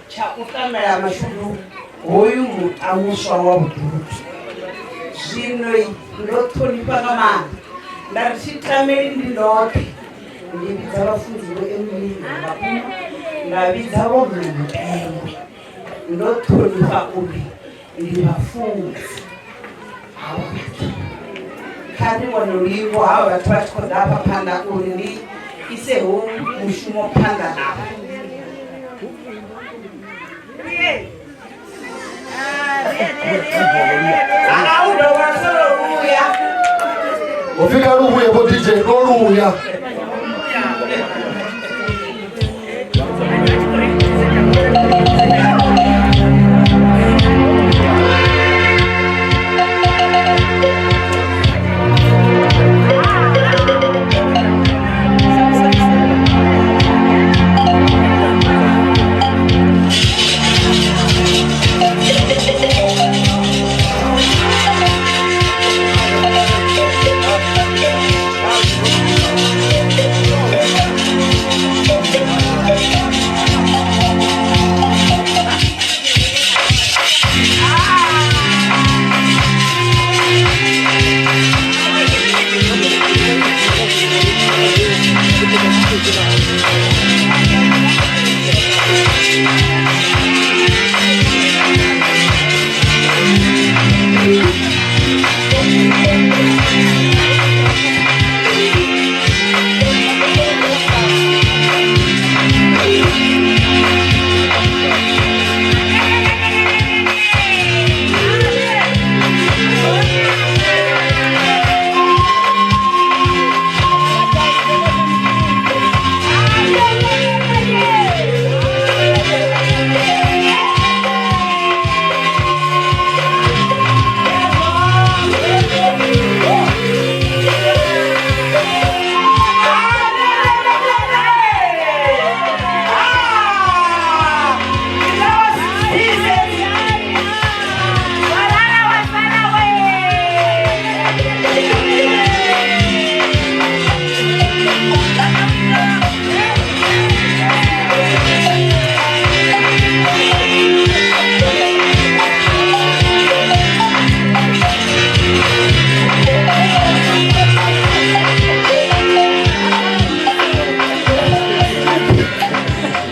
tsha u tamela mashudu hoyu muṱa muswa wa vhududu. Zwino ndo ṱhonifha nga maanḓa, nda ri thi tameli ndi ndoṱhe, ndi vhidza vhafunzi vho Emily Ngapuma, nda vhidza vho Mme Mutengwe. Ndo ṱhonifha uri ndi vhafunzi havha vhathu. Kha ri wane luimbo havha vhathu vha tshi khou ḓa hafha phanḓa uri ndi ise ho mushumo phanḓa navho. A u dovha solo luya. Ho pfi kha lu vhuye vho DJ, lwo luya.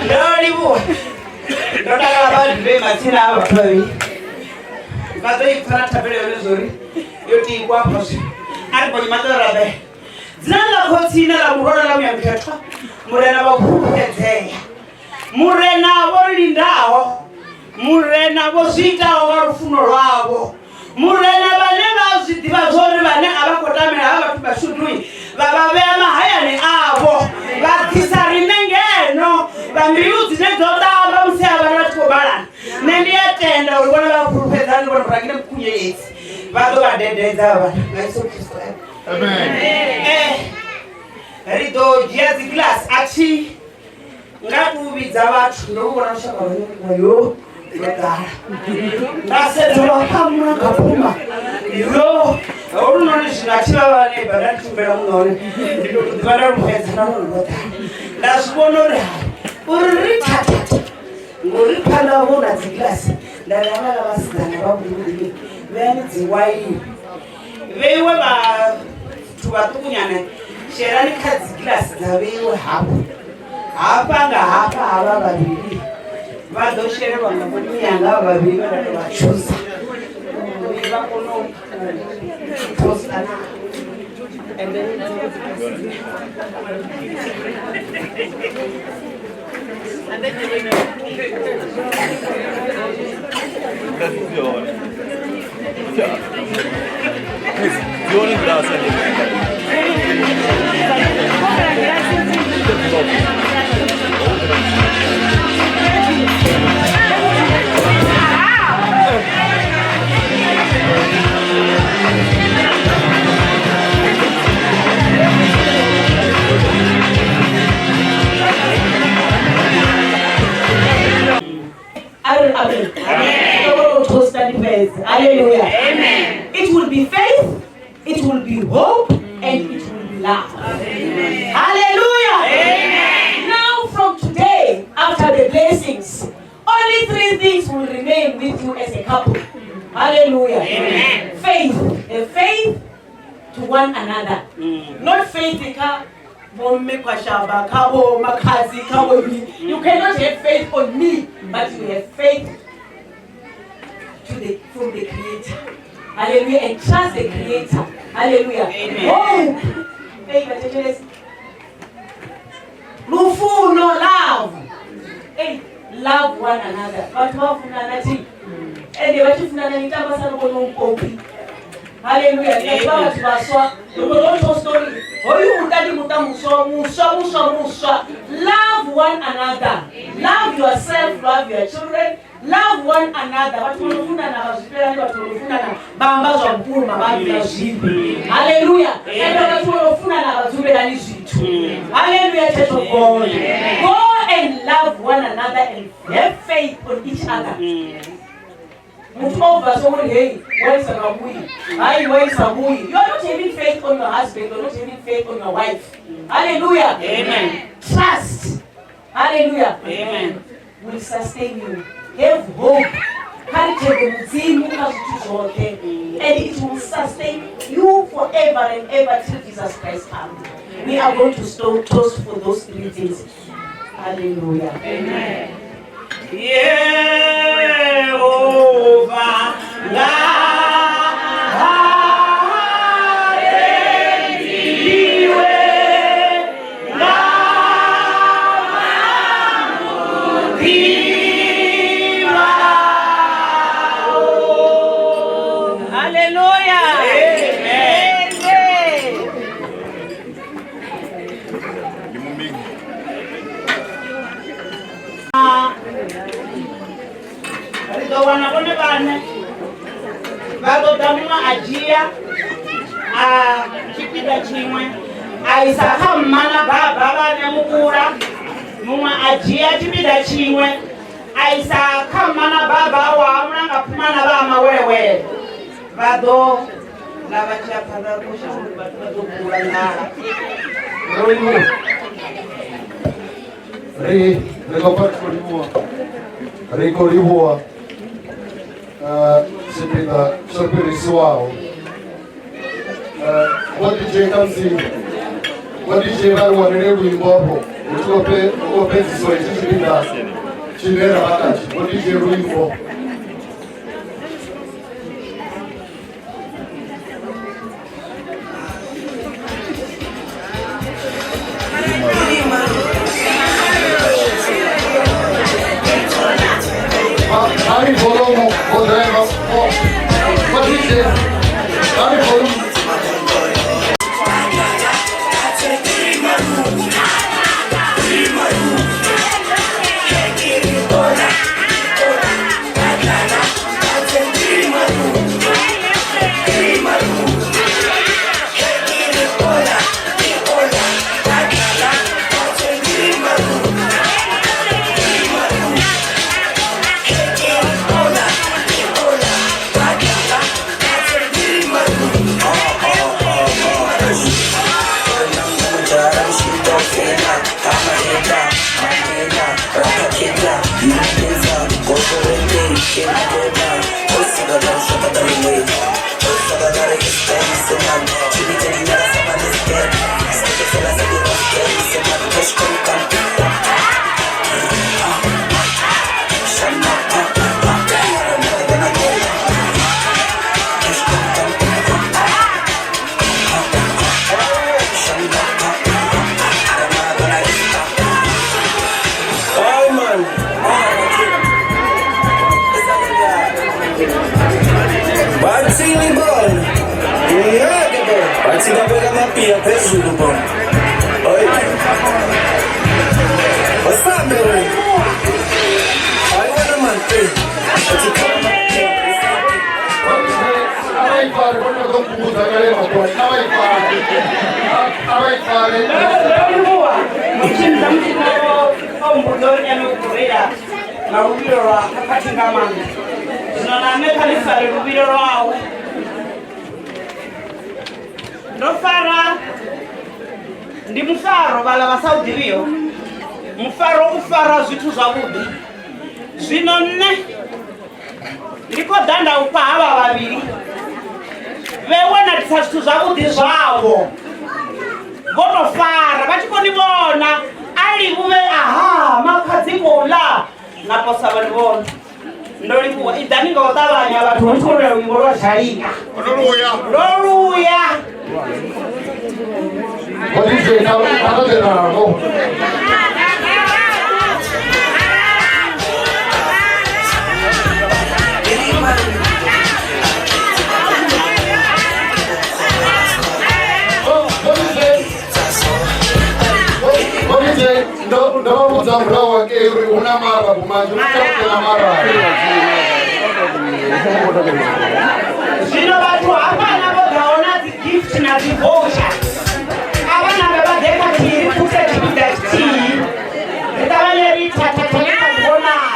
Ndo livhuwa ndo takala vha vhe matsina a vhathu vhavhili vha ḓo i pfa na thabelo yone zwori yo tikwa afha zwino a ri gonye maṱo rabela dzina ḽa khotsi na ḽa muholo ḽa muya mukhethwa murena vha fhulufhedzea murena vho lindaho murena vho zwi itaho nga lufuno lwavho murena vhane vha zwi ḓivha zwori vhane a vha khou tamela ha vhathu vhashudui vha vha vhea mahayani avho vha ḓisa riṋe ngeno vha mbilu dzine dzo ṱamba musi a vhana vha tshi khou vhalana nṋe ndi a tenda uri vhone vha fhulufhedzana ndi vhone vhurangile mukhunyeledzi vha ḓo vha dededza vha vhana nga Yesu Kristo. Ri ḓo dzhia dzigilasi a thi nga tu vhidza vhathu ndo lu vhona lushaka lwa yo lwo ḓala nda sedza lwa nga phuma yo holunoni zwino a thi vha vhane badani thumbela muṋe hone ndi tou ḓivha nda lufhedza na lwone lwo ḓala nda zwi vhona uri hai uri ri thathatha ngori phanḓa hu na dzigilasi nda ri havhaḽa vhasidzana vha vhuḓivhuḓi vheani dzi waini vheiwe vhathu vhaṱukunyana shelani kha dzigilasi dza vheiwe hafho hafha nga hafha havha vhavhili vha ḓo shelelwa nga vhonyanga havha vhavhili vha tou vha tshusa uri vha kone u tosta na and then Hallelujah. Amen. It will be faith, it will be hope, and it will be love. Amen. Hallelujah. Amen. Now from today, after the blessings, only three things will remain with you as a couple. Hallelujah. Amen. Faith. A faith to one another. Not faith in you cannot have faith on me, but you have faith to the, from the Creator. Hallelujah. And trust the Creator. Hallelujah. Amen. Hope. Hey, Lufuno, love. Hey, love one another. Batho ba funana thi. Ende vha tshi funana ni tamba sa loko no mpopi. Hallelujah. Ni ba batho baswa. Loko no tho story. Hoyu muṱa ndi muṱa muswa, muswa, muswa, muswa. Love one another. Love yourself, love your children. Love one another. Vhathu vho no funana vha zwi fhelani, vhathu vho no funana vha amba zwa vhukuma, vha amba zwivhi. Hallelujah. Ende vhathu vho no funana vha dzumbelani zwithu. Hallelujah, Church of God. Go and love one another and have faith on each other. Muthu o bva so uri hey, waisa nga vhuyi. Hai, waisa vhuyi. You are not having faith on your husband, you are not having faith on your wife. Hallelujah. Amen. Trust. Hallelujah. Amen. Will sustain you. Have hope. Kha ri thembe Mudzimu kha zwithu zwoṱhe and it will sustain you forever and ever till Jesus Christ comes. We are going to toast for those three things. Hallelujah. Amen. Yehova Hallelujah. Amen. Ri ḓo wana vhone vhaṋe vha ḓo ḓa muṅwe a dzhia a tshipiḓa tshiṅwe a isa kha mma na baba vhane mukula, muṅwe a dzhia tshipiḓa tshiṅwe a isa kha mma na baba wa mulanga phuma na vha mawelewele vha ḓo ḽa vha tshi ya phanḓa ri khou shavha uri vhathu vha ḓo kula nḓala. Ro livhuwa. Ri ri khou pfa ri khou livhuwa. Ri khou livhuwa tshipiḓa tsho fhirisiwaho. Vho DJ khamusi vho DJ vha ri wanele luimbo afho hu tshi khou fhedzisiwa hetshi tshifhinga tshine ra vha khatshi. Vho DJ luimbo. Ari volume, vho driver, vho DJ, ari volume. Ndofara ndi mufaro vhala vha sa u ḓivhiho mufaro u fara zwithu zwavhuḓi. Zwino nṋe ndi khou ḓa nda u fha havha vhavhili vhe wanalisa zwithu zwavhuḓi zwavho vho to fara vha tshi khou ni vhona a livhuwe aha makhadzi khou ḽa na posa vha ni vhona. Ndo livhuwa i ḓani nga u ṱavhanya vhathu vha tshi khou lwela luimbo lwa zhalika lwo luya. Vho DJ kha vha ḓe nalwo. Vho DJ ndo vha vhudza murahu hangei uri hu na marabu manzhi, hu na marabu. Zwino vhathu hafhaḽa vho ḓaho na dzi gift na dzi voucher a vha nambe vha ḓe khathihi ri thuse tshipiḓa tshithihi ri ṱavhanye ri thathathane kha vhonala.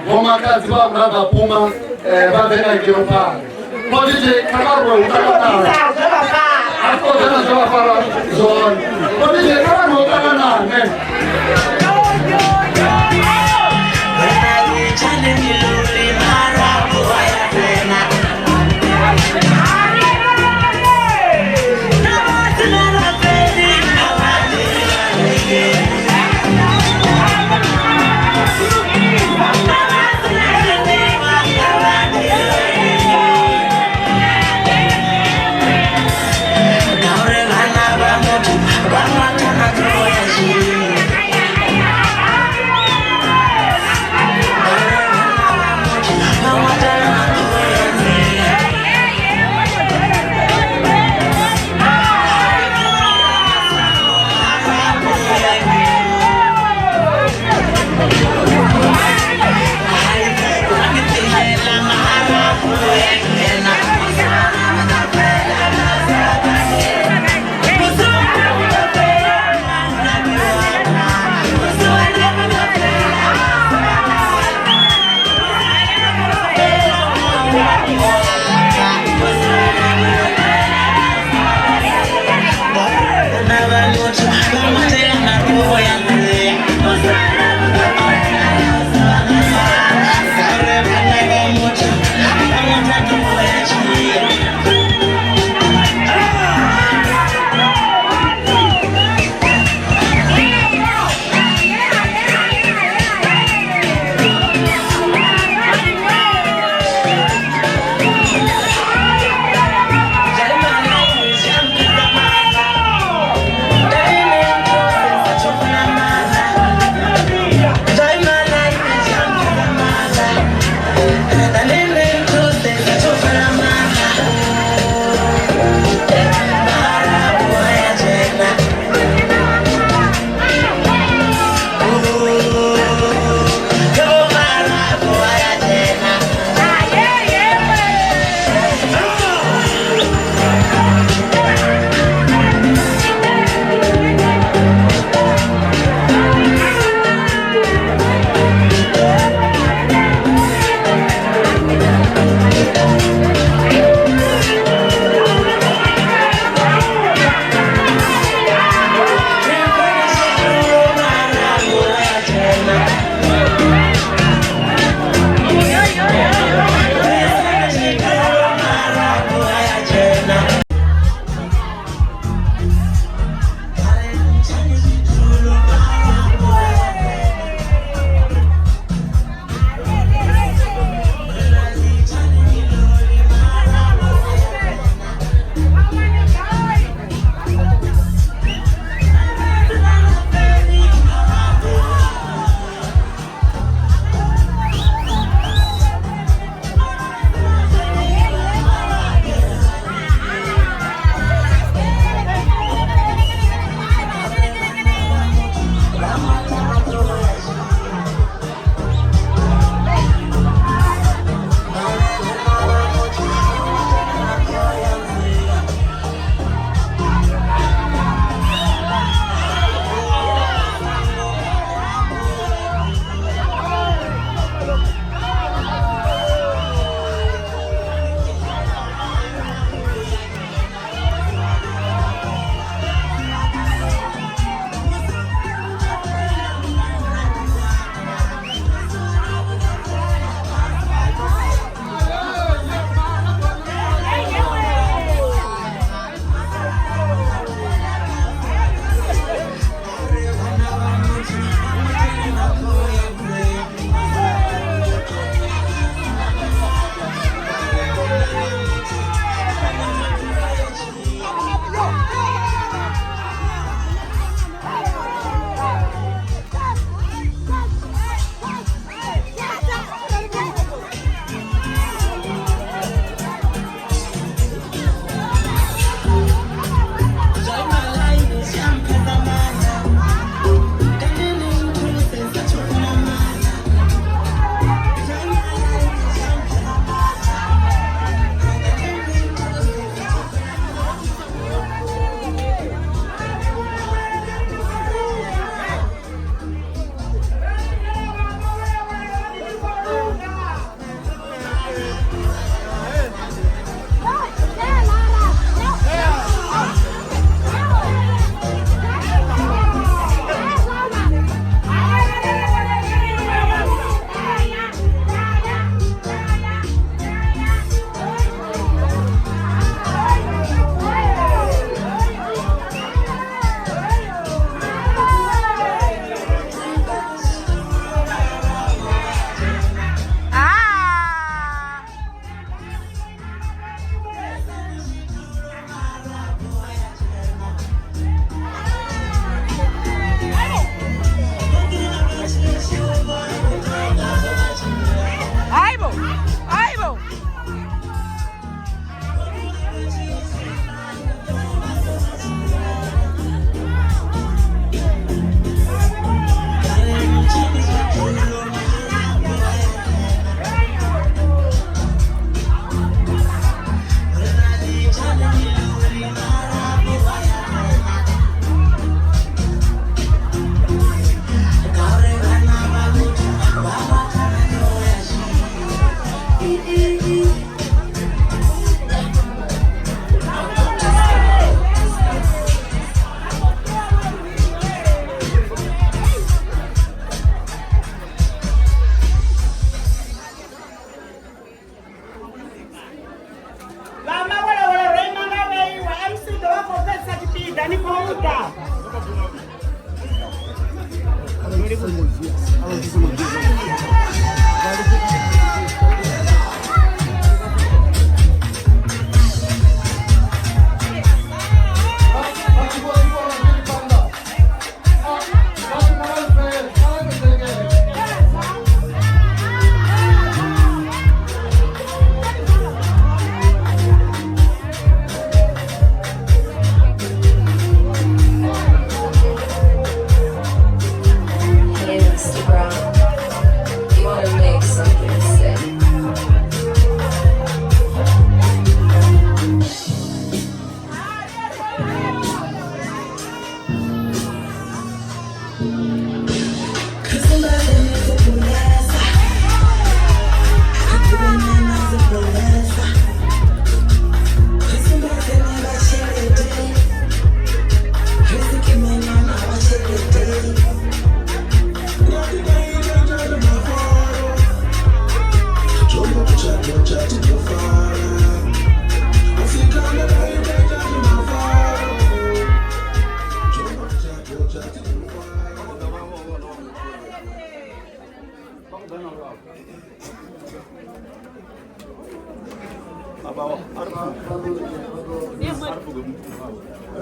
Vhomakadzi vha muraḓa Puma vha ḓe nga ngeno phanḓa. Vho DJ kha vha rwe u ṱangana. A thi khou ḓa na zwe vha fara zwone. Vho DJ kha vha rwe u ṱanganane. Gaurevana va muthu va n'wana na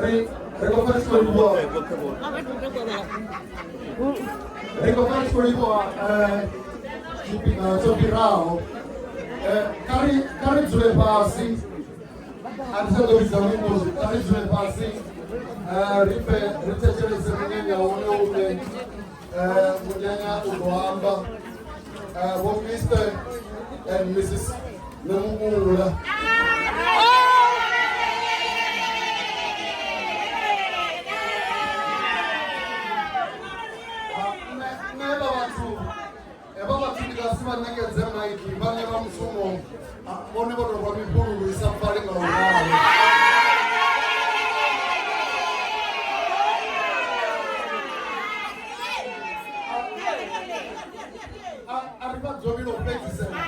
Ri ri khou pfa ri tshi khou livhuwa, ri khou pfa ri tshi khou livhuwa tshifhinga tsho fhiraho. Kha ri kha ri dzule fhasi, a thi tsha ḓo vhidza muimbuzi. Kha ri dzule fhasi, ri pfe ri thetshelese munyanya wone une munyanya u ḓo amba vho Mr and Mrs Nemuvhula. Nṋe vha vhathu hevha vhathu ndi nga si vha ṋekedze maiki, vhaṋe vha mushumo vhone vho tou rwa mifhululu i sa pfali nga u ralo. A ri vha dzovhi lwa u fhedzisela.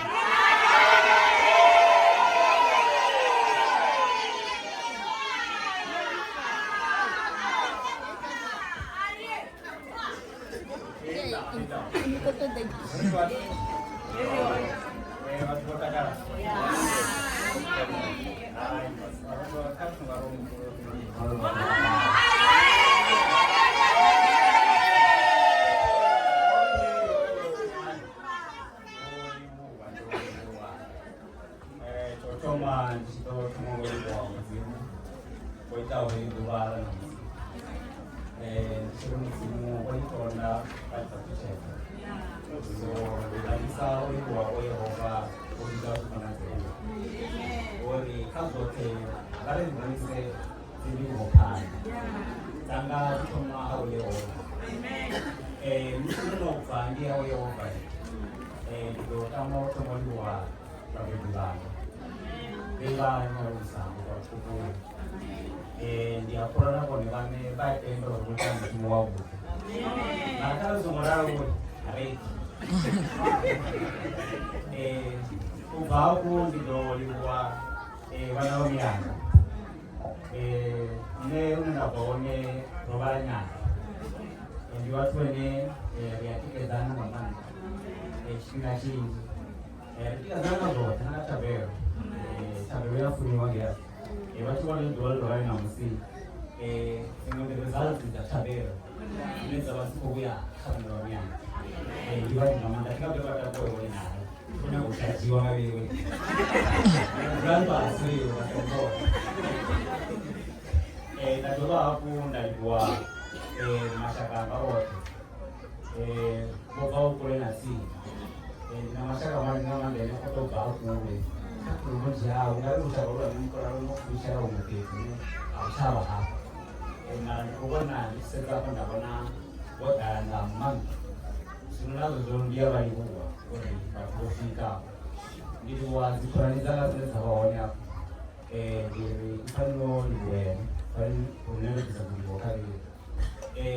Tsho thoma ndi tshi ḓo thoma ngo livhuwa Mudzimu o itaho heḽi ḓuvha ḽa ṋamusi. Ndi tshi ri Mudzimu o ni tonda vha tshi fhaṱutshedza. So ndi rangisa u livhuwa o Yehova o ita zwi konadzea uri kha zwoṱhe vha ri rangise dzindivhuho phanḓa dzanga dzi thoma ha u Yehova. Musi ndo no bva ndi ya u Yehova, ndi ḓo tama u thoma u livhuwa vhabebi vhanga vhe vha nyalusa ubva vhuṱukuni. Ndi a kholwa na vhone vhaṋe vha a tenda uri vho ita mushumo wavhuḓi, mara kharali zwi songo ralo reki. U bva hafhu ndi ḓo livhuwa vhana vha miyanga. Nṋe hune nda bva hone ro vhala nyana, ndi vhathu vhane ri a tikedzana nga maanḓa tshifhinga tshinzhi, ri tikedzana nga zwoṱhe na nga thabelo. Thabelo ya funiwa ngea vha tshi vhona ḓuvha ḽi ḓo rali ṋamusi, dziṅwe ndi results dza thabelo dzine dza vha dzi khou vhuya kha vhana vha muyanga. Ndi vhanzhi nga maanḓa, thi nga ḓo vha takuwe hone nayo u nyaga u tshadzhiwa nga vheiwe dzulani fhasi vheiwe vha. Nda dovha hafhu nda livhuwa mashaka anga oṱhe vho bvaho kule na tsini. Ndi na mashaka manzhi nga maanḓa ane o tou bva a kule, vhunzhi hao nga ri lushaka lwa nṋe lwo no pfulutshela huṅwe fhethu hune a hu tsha vha hafha. Mara ndi khou vhona ndi tshi sedza hafha nda vhona vho ḓala nga maanḓa, zwino na zwezwo ndi a vha livhuwa uri vhathu vho swika hafha. Ndi livhuwa dzi khonani dzanga dzine dza vha hone hafha, ndi ri ipfani no livhuwene pfani rine ro ḓisa dzilivhuwa kha vheiwe.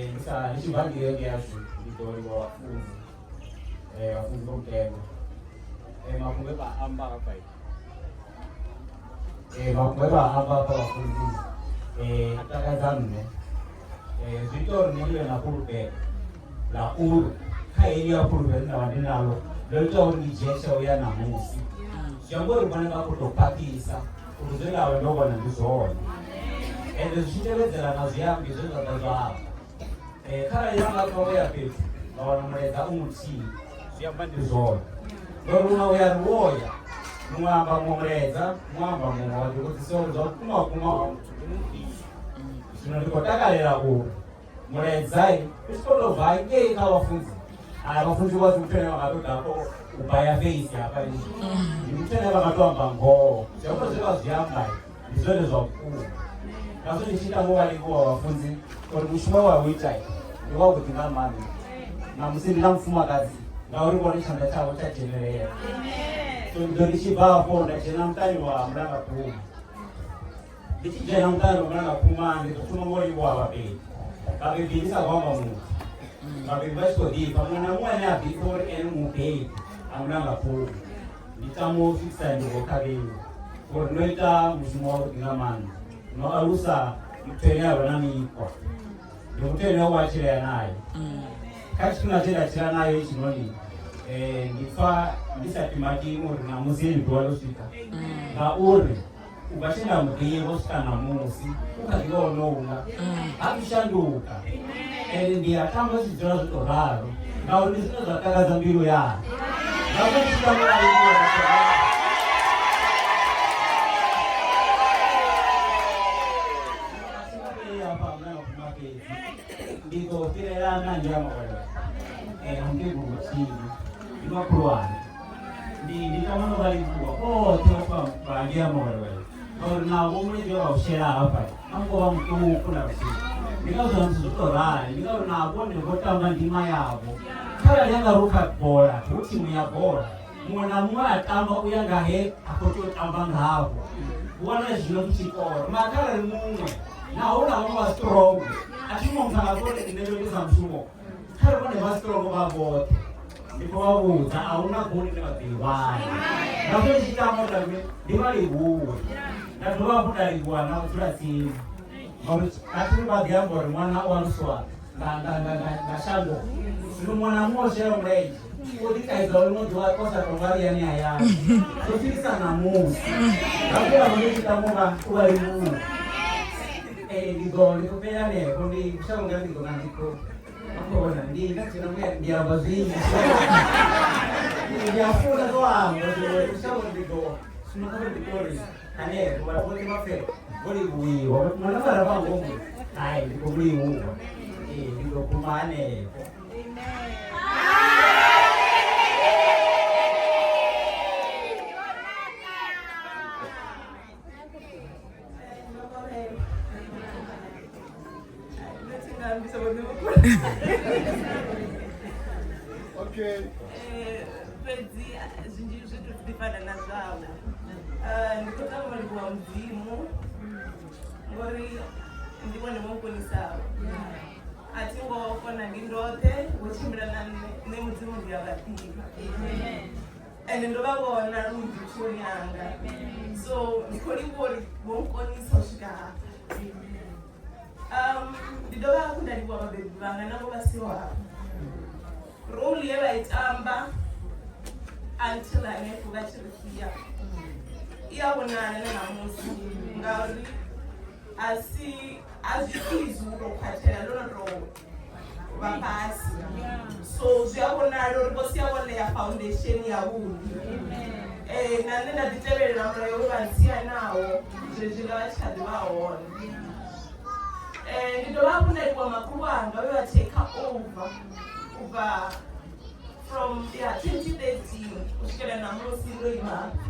Ndi sa ndi tshi bva ngei yashu ndi ḓo livhuwa vhafunzi, vhafunzi vho mutengo, mafhungo e vha amba hafha, mafhungo e vha amba hafha vhafunzi a takadza nṋe. Zwi ita uri nṋe ndi vhe na fhulufhelo ḽa uri kha heḽi ya fhulufhelo nda vha ndi naḽo ḽo ita uri ndi dzhie tsheo ya ṋamusi. Zwi amba uri vhone vha khou tou khwaṱhisa uri zwe nda vha ndo vhona ndi zwone, ende zwi tshi tevhedzela na zwiambi zwe zwa ḓa zwa amba. Kharali vha nga ṱwa vho ya fhethu vha wana mulaedza u muthihi, zwi amba ndi zwone, ngori huṅwe u ya ri woya muṅwe amba muṅwe mulaedza, muṅwe amba muṅwe, wa ḓivhudzisa uri zwa vhukuma vhukuma wa muthu ndi mufhio. Zwino ndi khou takalela uri mulaedza u tshi khou tou bva ngei kha vhafunzi, a vhafunzi vha si muthu ane vha nga tou ḓa hafho u baya feisi hafha, ndi muthu ane vha nga tou amba ngoho. Zwi amba zwe vha zwi amba ndi zwone zwa vhukuma. Ngazwo ndi tshi tama u vha livhuwa vhafunzi uri mushumo wa u ita ndi wavhuḓi nga maanḓa. Ṋamusi ndi na mufumakadzi ngauri vhone tshanḓa tshavho tsha dzhenelela. So ndi ḓo ndi tshi bva hafho nda dzhena muṱani wa Mulangaphuma. Ndi tshi dzhena muṱani wa Mulangaphuma ndi ḓo thoma ngo livhuwa vhabebi. Vhabebi ndi sa khou amba muthu, vhabebi vha tshi khou ḓipfa, muṅwe na muṅwe ane a ḓipfa uri ene mubebi a Mulangaphuma, ndi tama u swikisa ndivho kha vheiwe uri no ita mushumo wavhuḓi nga maanḓa, no alusa muthu ane a vha na mikhwa, ndi muthu ane wa tshilea naye kha tshifhinga tshe nda tshila nayo itshinoni. Ndi pfa ndi sa timatimi uri ṋamusi heḽi ḓuvha ḽo swika ngauri u bva tshe nda mu ḓivha u swika ṋamusi u kha ḓi vha honouḽa ha thu shanduka ende ndi a tamba zwi tshi dzula zwo tou ralo ngauri ndi zwine zwa takadza mbilu yanga ngazwo ndi tshi tama u livhuwa ndi ḓo fhirela na ngea makolelo na mukegulu muthihi ndi makhulwane ndi ndi tama no vha livhuwa vhoṱhe vhathu vha ngea makolelo ngauri navho mulenzhe vha u shela hafha a ngo vha muṱuku na luthihi ndi ngazwo na musi zwo tou rali ndi ngauri na vhone vho tamba ndima yavho kharali ya nga ri u kha bola hu thimu ya bola muṅwe na muṅwe a tamba u ya nga he a khou tea u tamba ngavho u wana zwino zwi tshikoro mara kharali muṅwe naho na vhaṅwe vha strong a thi muṅwe muthu anga kone nṋe ndo itisa mushumo kharali vhone vha strong vha vhoṱhe ndi khou vha vhudza a huna goli ine vha ḓo i wana ngazwo ndi tshi tama uri ndi vha livhuwe nda dovha hafhu nda livhuwa na u dzula tsini ngauri vhathu vha ḓi amba uri ṅwana o aluswa nga nga nga nga nga shango zwino muṅwe na muṅwe o shela mulenzhe u ḓi kaidza uri ṅwe ḓuvha o sa tonga ri yani hayani zwo fhirisa ṋamusi ngazwo vha ndi tshi tama u vha u vha livhuwa ee ndi ḓo ndi khou fhela hanefho ndi shango nga ndi ḓo nga ndi khou Akhona ndi nda dzhena muya ndi amba zwinzhi ndi a funa zwo amba zwino shango ndi ḓo zwino kha ndi tori hanefho vhathu vhoṱhe vha pfe vho livhuwiwa mwana vha vha ngomu hai ndi khou livhuwa ee ndi ḓo guma hanefho. Okay. Fhedzi zwinzhi zwithu zwi ḓi fana na zwavho. Ndi khou tama u livhuwa mudzimu ngori ndi vhone vho nkonisaho a thi ngo kona ndi ndoṱhe vho tshimbila na nṋe nṋe mudzimu ndi a vha ḓivha ende ndo vha vhona lunzhi vhutshiloni hanga so ndi khou livhuwa uri vho nkonisa u swika hafha. Ndi dovha hafhu nda livhuwa vhabebi vhanga navho vha siho hafha role ye vha i tamba until hanefho vha tshi ri sia i a vhonala na ṋamusi ngauri a si a zwi easy u tou khwathela ḽo no tou vha fhasi so zwi a vhonala uri vho sia vho ḽea foundation yavhuḓi. Na nṋe nda ḓi tevhelela mulayo we vha ntsia nawo zwezwiḽa vha tshi kha ḓi vha hone. Ndi dovha hafhu nda livhuwa makhulu wanga vhe vha take over u bva from ya 2013 u swikela ṋamusi ndo ima hafha.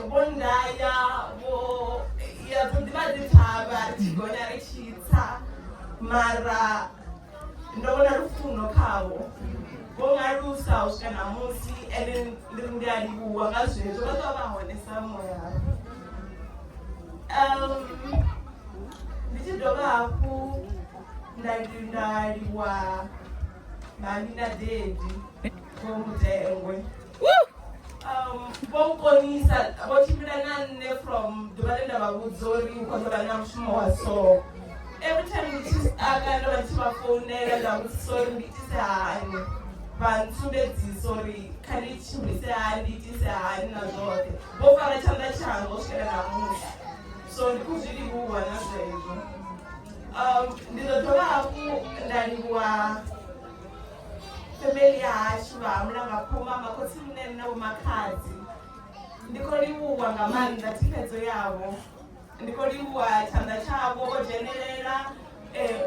Vho ndaya vho ya dzo ḓivha dzi thavha ri tshi gonya ri tshi tsa mara ndo vhona lufuno khavho vho ngalusa u swika ṋamusi ende ndi ri ndi a livhuwa nga zwezwo vha ṱwa vha hone sa muya. Ndi tshi dovha hafhu nda nda livhuwa mami na daddy vho Mutengwe. Vho nkonisa vho tshimbila na nṋe from ḓuvha ḽe nda vha vhudza uri hu khou ḓo vha na mushumo wa so every time ndi tshi staka ndo vha ndi tshi vha founela nda vhudzisa uri ndi itise hani vha ntsumbedzisa uri kha ndi tshimbilise hani ndi itise hani na zwoṱhe vho fara tshanḓa tshanga u swikela ṋamusi so ndi khou zwi livhuwa na zwezwo. Ndi ḓo dovha hafhu nda livhuwa family ya hashu vha Mulangaphuma makhotsi munene na vhomakhadzi ndi khou livhuwa nga maanḓa thikhedzo yavho ndi khou livhuwa tshanḓa tshavho vho dzhenelela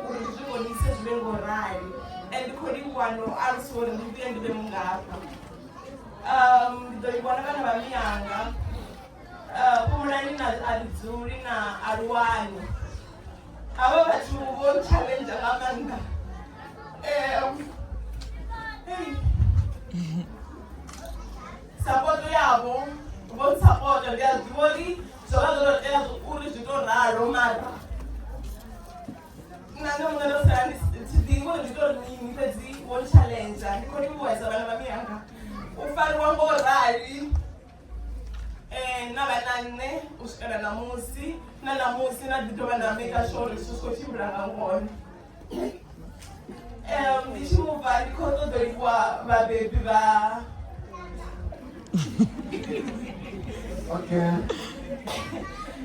uri ndi zwi konise zwi vhe ngo rali and ndi khou livhuwa no alusiwa uri ndi vhuye ndi vhe mungafha. Ndi ḓo livhuwa na vhana vha miyanga Fhumulani na Alidzuli na Aluwani havha vhathu vho challenge nga maanḓa. Sapoto yavho vho ntsapota ndi a ḓivha uri zwo vha zwo to tea uri zwi to ralo mara na nṋe muṋe ndo sala ndi thi ḓivhi uri ndi tori mini fhedzi vho challenge ndi khou livhuwesa vhana vha miyanga u fariwa ngo rali na vha na nṋe u swikela ṋamusi na ṋamusi na ḓi dovha nda maker sure uri zwithu zwi khou tshimbila nga ngona. Ndi tshi mubva ndi khou ṱoḓa u livhuwa vhabebi vha Okay.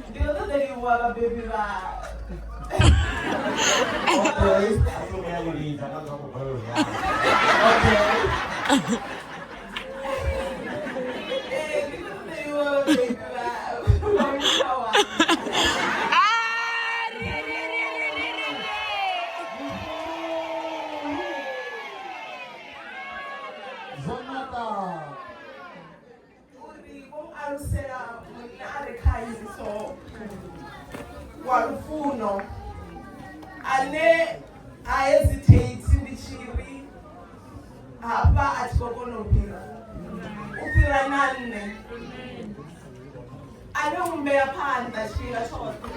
Ndi khou ṱoḓa u livhuwa vhabebi vha Okay. Okay. Ndi khou ṱoḓa u livhuwa vhabebi vha vha munna wanga. Zonaka. Uri vho mu alusela munna a re kha so wa lufuno ane a hesitate ndi tshi ri hafha a tshi khou kona u fhira u fhira na nṋe ane u mbea phanḓa tshifhinga tshoṱhe.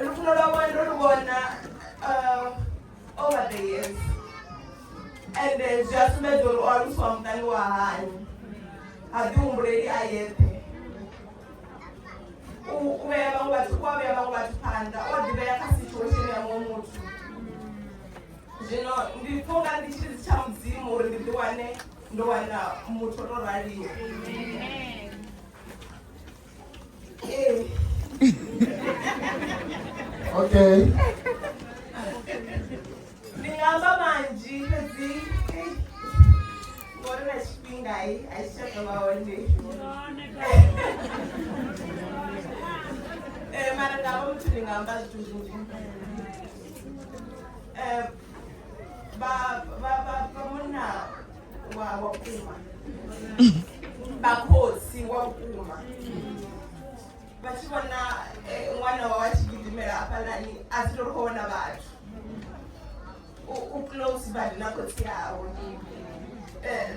Lufuno lwawe ndo lu vhona over the years and zwi a sumbedza uri o alusiwa muṱani wa hani, ha ḓi humbuleli a yeṱhe, u vhea vhaṅwe vhathu, u a vhea vhaṅwe vhathu phanḓa, u a ḓivhea kha situation ya muṅwe muthu. Zwino ndi pfha unga ndi tshilidzi tsha Mudzimu uri ndi ḓi wane ndo wana muthu o to raliho. Ee. Okay. Ndi nga amba manzhi fhedzi ngori na tshifhinga i a tshi tsha ḓo vha hone. Mara nga vha muthu ndi nga amba zwithu zwinzhi. Vha vha vha vha munna wa wa vhukuma, vha khotsi wa vhukuma, vha tshi vhona ṅwana wawe a tshi gidimela hafhaḽani a si tou ri khou vhona vhathu, u close badi na khotsi awe.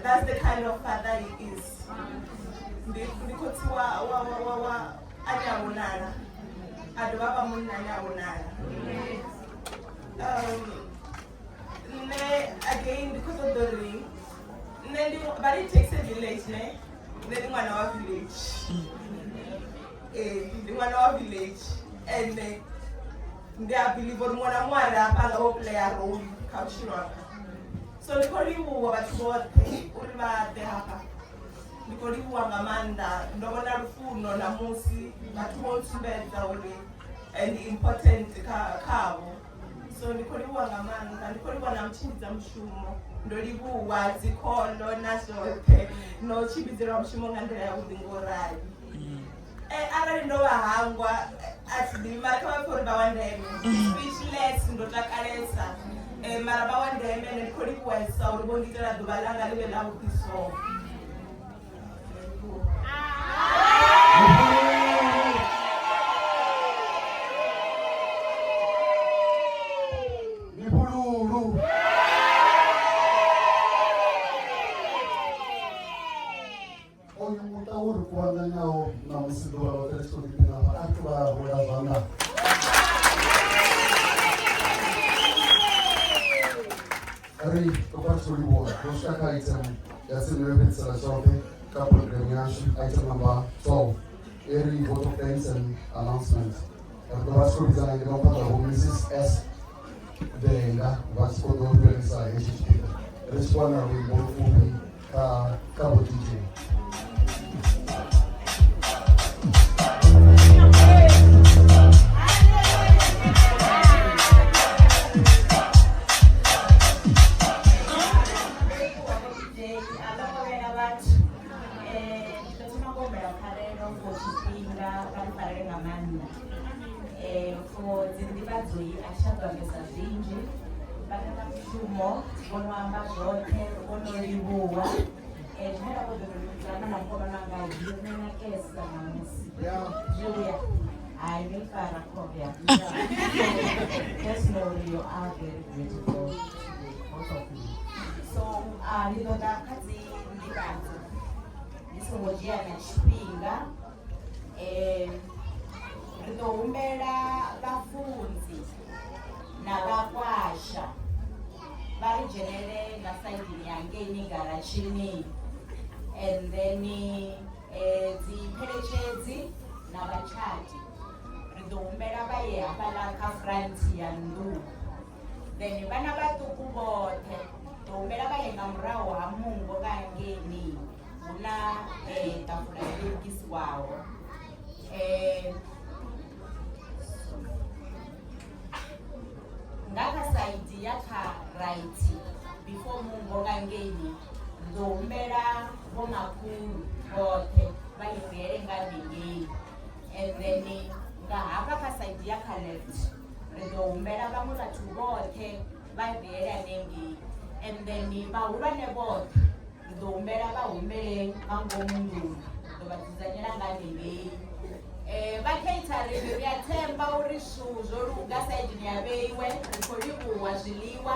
That's the kind of father he is. Ndi khotsi wa wa wa wa wa ane a vhonala, a dovha vha munna ane a vhonala. Nṋe again ndi khou ṱoḓa uri nṋe ndi vha ri takes a village ne, nṋe ndi ṅwana wa village. Ee, ndi ṅwana wa village and ndi a believe uri muṅwe na muṅwe a re hafha anga vho playa role kha vhutshilo hanga. So ndi khou livhuwa vhathu vhoṱhe uri vha ḓe hafha, ndi khou livhuwa nga maanḓa. Ndo vhona lufuno ṋamusi, vhathu vho ntsumbedza uri and important kha khavho, so ndi khou livhuwa nga maanḓa. Ndi khou livhuwa na mutshimbidza mushumo, ndo livhuwa dzikholo na zwoṱhe no tshimbidzelwa mushumo nga nḓila yavhuḓi ngo rali. Arali ndo vha hangwa a thi ḓivhi, mara kha vha pfhe uri vha wa ndeme. Speechless, ndo takalesa, mara vha wa ndeme ende ndi khou livhuwesa uri vho ngitela ḓuvha ḽanga ḽi vhe ḽavhuḓi. So Mifhululu. Oyu muṱa wo ri kuvhanganyaho ṋamusi ḓuvha ḽoṱhe ri tshi khou ḓiphina hafha, a thi vha rwela zwanḓa. Ri khou pfa ri tshi khou livhuwa. Ro swika kha item ya tsini yo fhedzisela tshoṱhe kha program yashu, item number 12 i ri vote of thanks and announcements. Ri ḓo vha tshi khou vhidza nga ngeno phanḓa vho Mrs S Denga vha tshi khou ḓo fhelisa hetshi tshipiḓa, ri tshi wana luimbo lupfufhi kha kha vho DJ. Alokovhela vhathu, ndi ḓo thoma ngo humbela pfarelo for tshifhinga, vha ri farele nga maanḓa for dzi nḓivhadzo iyi. A thi tsha ḓo ambesa zwinzhi, vhana vha mushumo vho no amba zwoṱhe, vho no livhuwa. Zwine nda khou ḓo tou livhuwa na mukomana wanga yo nakesa ṋamusi zwivhuya. Hai, no i fara khofhe. Just know you are very beautiful today, both of you. So ndi ḓo ḓa kha dzi nḓivhadzo ndi songo dzhia na tshifhinga. Ri ḓo humbela vhafunzi na vhakwasha vha ri dzhenele nga saidini ya ngeini garatshini, and then dzi pheletshedzi na vhatshati ri ḓo humbela vha ye hafhaḽa kha front ya nnḓu. Then vhana vhaṱuku vhoṱhe ḓo humbela vha ye nga murahu ha mungo nga hangeini hu na ṱafula yo lugisiwaho. Nga kha saidi ya kha right before mungo nga ngeini ri ḓo humbela vhomakhulu vhoṱhe vha i viele nga hanengei, and then nga hafha kha saidi ya kha left ri ḓo humbela vhaṅwe vhathu vhoṱhe vha viele hanengei, and then vhahulwane vhoṱhe ri ḓo humbela vha humbele nga ngomu nḓuni, ri ḓo vha dzudzanyela nga hanengei. Vha catering ri a themba uri zwithu zwo luga saidini ya vheiwe, ri khou livhuwa zwiḽiwa,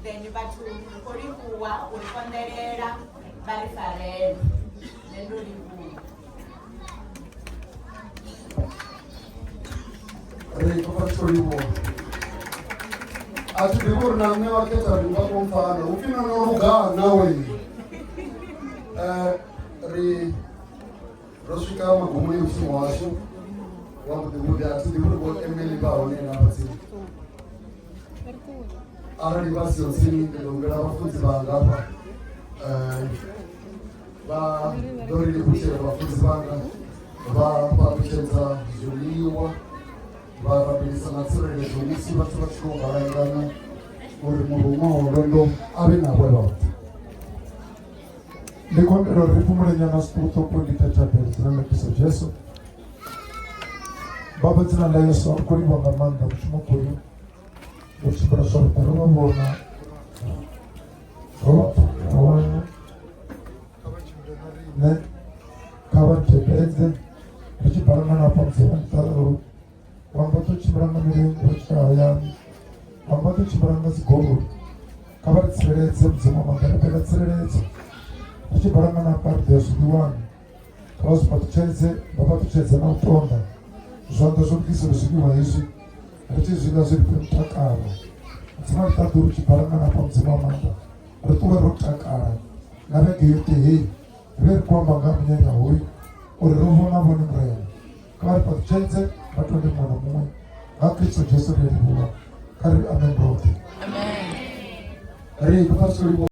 then vhathu ri khou livhuwa uri konḓelela vha ri farele. Nṋe ndo livhuwa. Ri khou pfa ri tshi khou livhuwa. A thi ḓivhi uri na nṋe vha catering vha khou mpfana hu pfi no no luga na we. Ri ro swika magumoni a mushumo washu wavhuḓi vhuḓi. A thi ḓivhi uri vho Emily vha hone na hafha tsini. Arali vha siho tsini ndi ḓo humbela vhafunzi vhanga hafha vha ḓo ri livhutshela vhafunzi vhanga vha fhaṱutshedza zwiḽiwa vha rabelisa na tsireledzo musi vhathu vha tshi khou balangana uri muruṅwa wa lwendo a vhe navho vhoṱhe. Ndi khou humbela uri ri fhumule nyana zwiṱukuṱuku ndi ite thabelo dzina ḽa Kristo Jesu. Baba dzina ḽa Yesu ri khou livhuwa nga maanḓa mushumo khoyu u tshimbila zwavhuḓi ro vha vhona ro vha pfa wana kha vha tshimbile na riṋe kha vha tevhedze ri tshi balangana hafha mudzimu wa ḽiṱaḓulu vhaṅwe vha ḓo tshimbila nga milenzhe vha tshi ya hayani vhaṅwe vha ḓo tshimbila nga dzigoloi kha vha ri tsireledze mudzimu wa maanḓa ri fhela tsireledzo ri tshi balangana hafha ri ḓo ya zwiḽiwani kha vha zwi fhaṱutshedze vha fhaṱutshedze na u tonda zwanḓa zwo lugiselwa zwiḽiwa hezwi ri tshi zwi ḽa zwi ri fhe mutakalo mudzimu wa ḽiṱaḓulu tshi balangana hafha mudzimu wa maanḓa ri ṱuwe ro takala na vhege yoṱhe heyi ri vhe ri khou amba nga munyanya hoyu uri ro vhona vhone murena kha vha ri fhaṱutshedze vha tonde muṅwe na muṅwe nga Kristo Jesu ri a livhuwa kha ri amen roṱhe. Ri khou pfa ri tshi khou livhuwa.